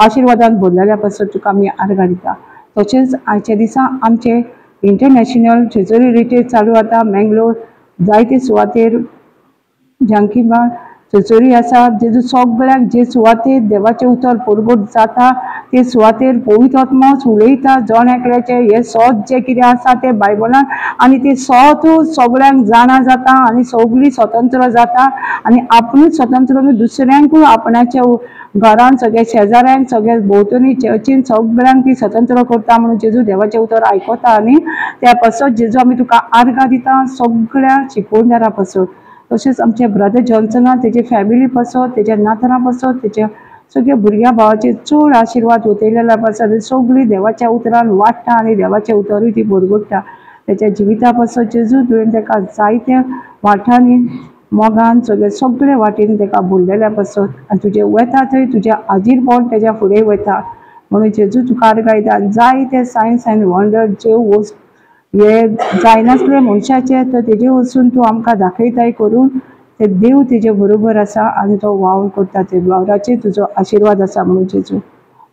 आशिर्वादान भरलेल्या पासत तुका आमी आर्गां दिता। तशेंच आयच्या दिसा आमचे इंटरनॅशनल जेजुरी रिट्रीट चालू आसा मेंगलोर जायते सुवातेर जांकीबाग जेजुरी आसा। जेजू सगळ्यांक जे सुवातेर देवाचें उतर परगट जाता ते सुवातेर पवित्र आत्मोच उलयता जण एकल्याचें हें सत जें कितें आसा तें बायबलान आनी तें सतूच सगळ्यांक जाणा जाता आनी सगळीं स्वतंत्र जाता आनी आपणूच स्वतंत्र न्हू दुसऱ्यांकूय आपणाच्या घरान सगळ्या शेजाऱ्यांक सगळ्या भोंवतणी चर्चीन सगळ्यांक ती स्वतंत्र करता म्हणून जेजू देवाचें उतर आयकता आनी त्या पासत जेजू आमी तुका आर्गां दिता सगळ्या शिकोवणदारा पासत। तशेंच आमचे ब्रदर जॉन्सना तेजे फॅमिली पासत, तेज्या नातरां पासत, तेज्या सगळ्या भुरग्यां भावाचेर चड आशिर्वाद ओतयलेल्या पासत सगळीं देवाच्या उतरान वाडटा आनी देवाचें उतरूय ती बरगडटा। तेच्या जिविता पासत जेजू तुवें तेका जायत्या वाठांनी मोगान सगळे सगळे वाटेन तेका भरलेल्या पासत आनी तुजें वता थंय तुज्या आजीरपण तेज्या फुडें वता म्हणून जेजू तुका आर्गां दिता। जायते सायन्स आनी वंडर ज्यो वस्त हे जायनासले मनशाचे तर तेजे वचून तूं आमकां दाखयताय करून ते देव तेजे बरोबर आसा आनी तो वावर करता ते वावराचेर तुजो आशिर्वाद आसा म्हणून जेजू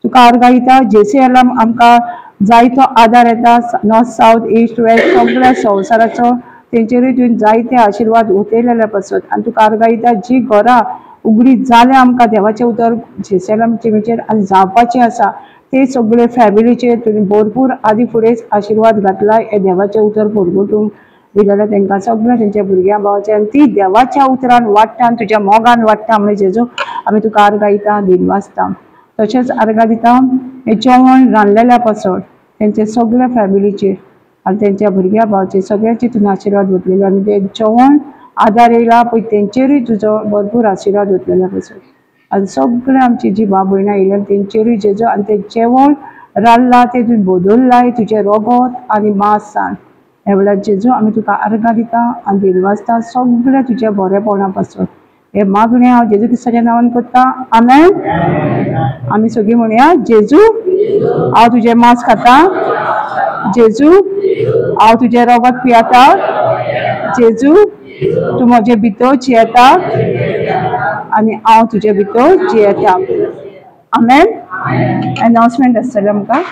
तुका आर्गां दिता। जेसीएलाम आमकां जायतो आदार येता नॉर्थ सावथ ईस्ट वेस्ट सगळ्या संवसाराचो तेंचेरूय तुवें जायते आशिर्वाद ओतयलेल्या पासत आनी तुका आर्गां दिता। जी घरां उगडी जाल्या आमकां देवाचें उतर जेसीएलाम टिमीचेर आनी जावपाचें आसा ते सगळे फॅमिलीचेर तुवें भरपूर आदी फुडेंच आशिर्वाद घातला हे देवाचें उतर परगटूंक दिलेलें तेंकां सगळ्या तेंच्या भुरग्यां भावाचें आनी ती देवाच्या उतरान वाडटा आनी तुज्या मोगान वाडटा म्हणून जेजू आमी तुका आर्गां दिता, दिनवासता। तशेंच आर्गां दिता हें जेवण रांदलेल्या पासत तेंच्या सगळ्या फॅमिलीचेर आनी तेंच्या भुरग्यां भावाचेर सगळ्यांचे तुवें आशिर्वाद ओतलेलो आनी तें जेवण आदार येयला पळय तेंचेरूय तुजो भरपूर आशिर्वाद ओतलेल्या पासत आनी सगळे आमची जी भाव भयणां येयल्या तेंचेरूय जेजू आनी तें जेवण रांदलां तें तुवें बदल्लाय तुजें रगत आनी मांस सांग ह्या वेळार जेजू आमी तुका आर्गां दिता आनी दिनवासता सगळ्या तुज्या बरेपणा पासत। हे मागणें हांव जेजू क्रिस्ताच्या नांवान करता, आमेन। आमी सगळीं म्हणया, जेजू हांव तुजें मांस खाता, जेजू हांव तुजें रगत पियेता, जेजू तूं म्हजे भितर जियेता आनी हांव तुजे भितर जियेता, आमेन। अनाउन्समेंट आसतलें आमकां।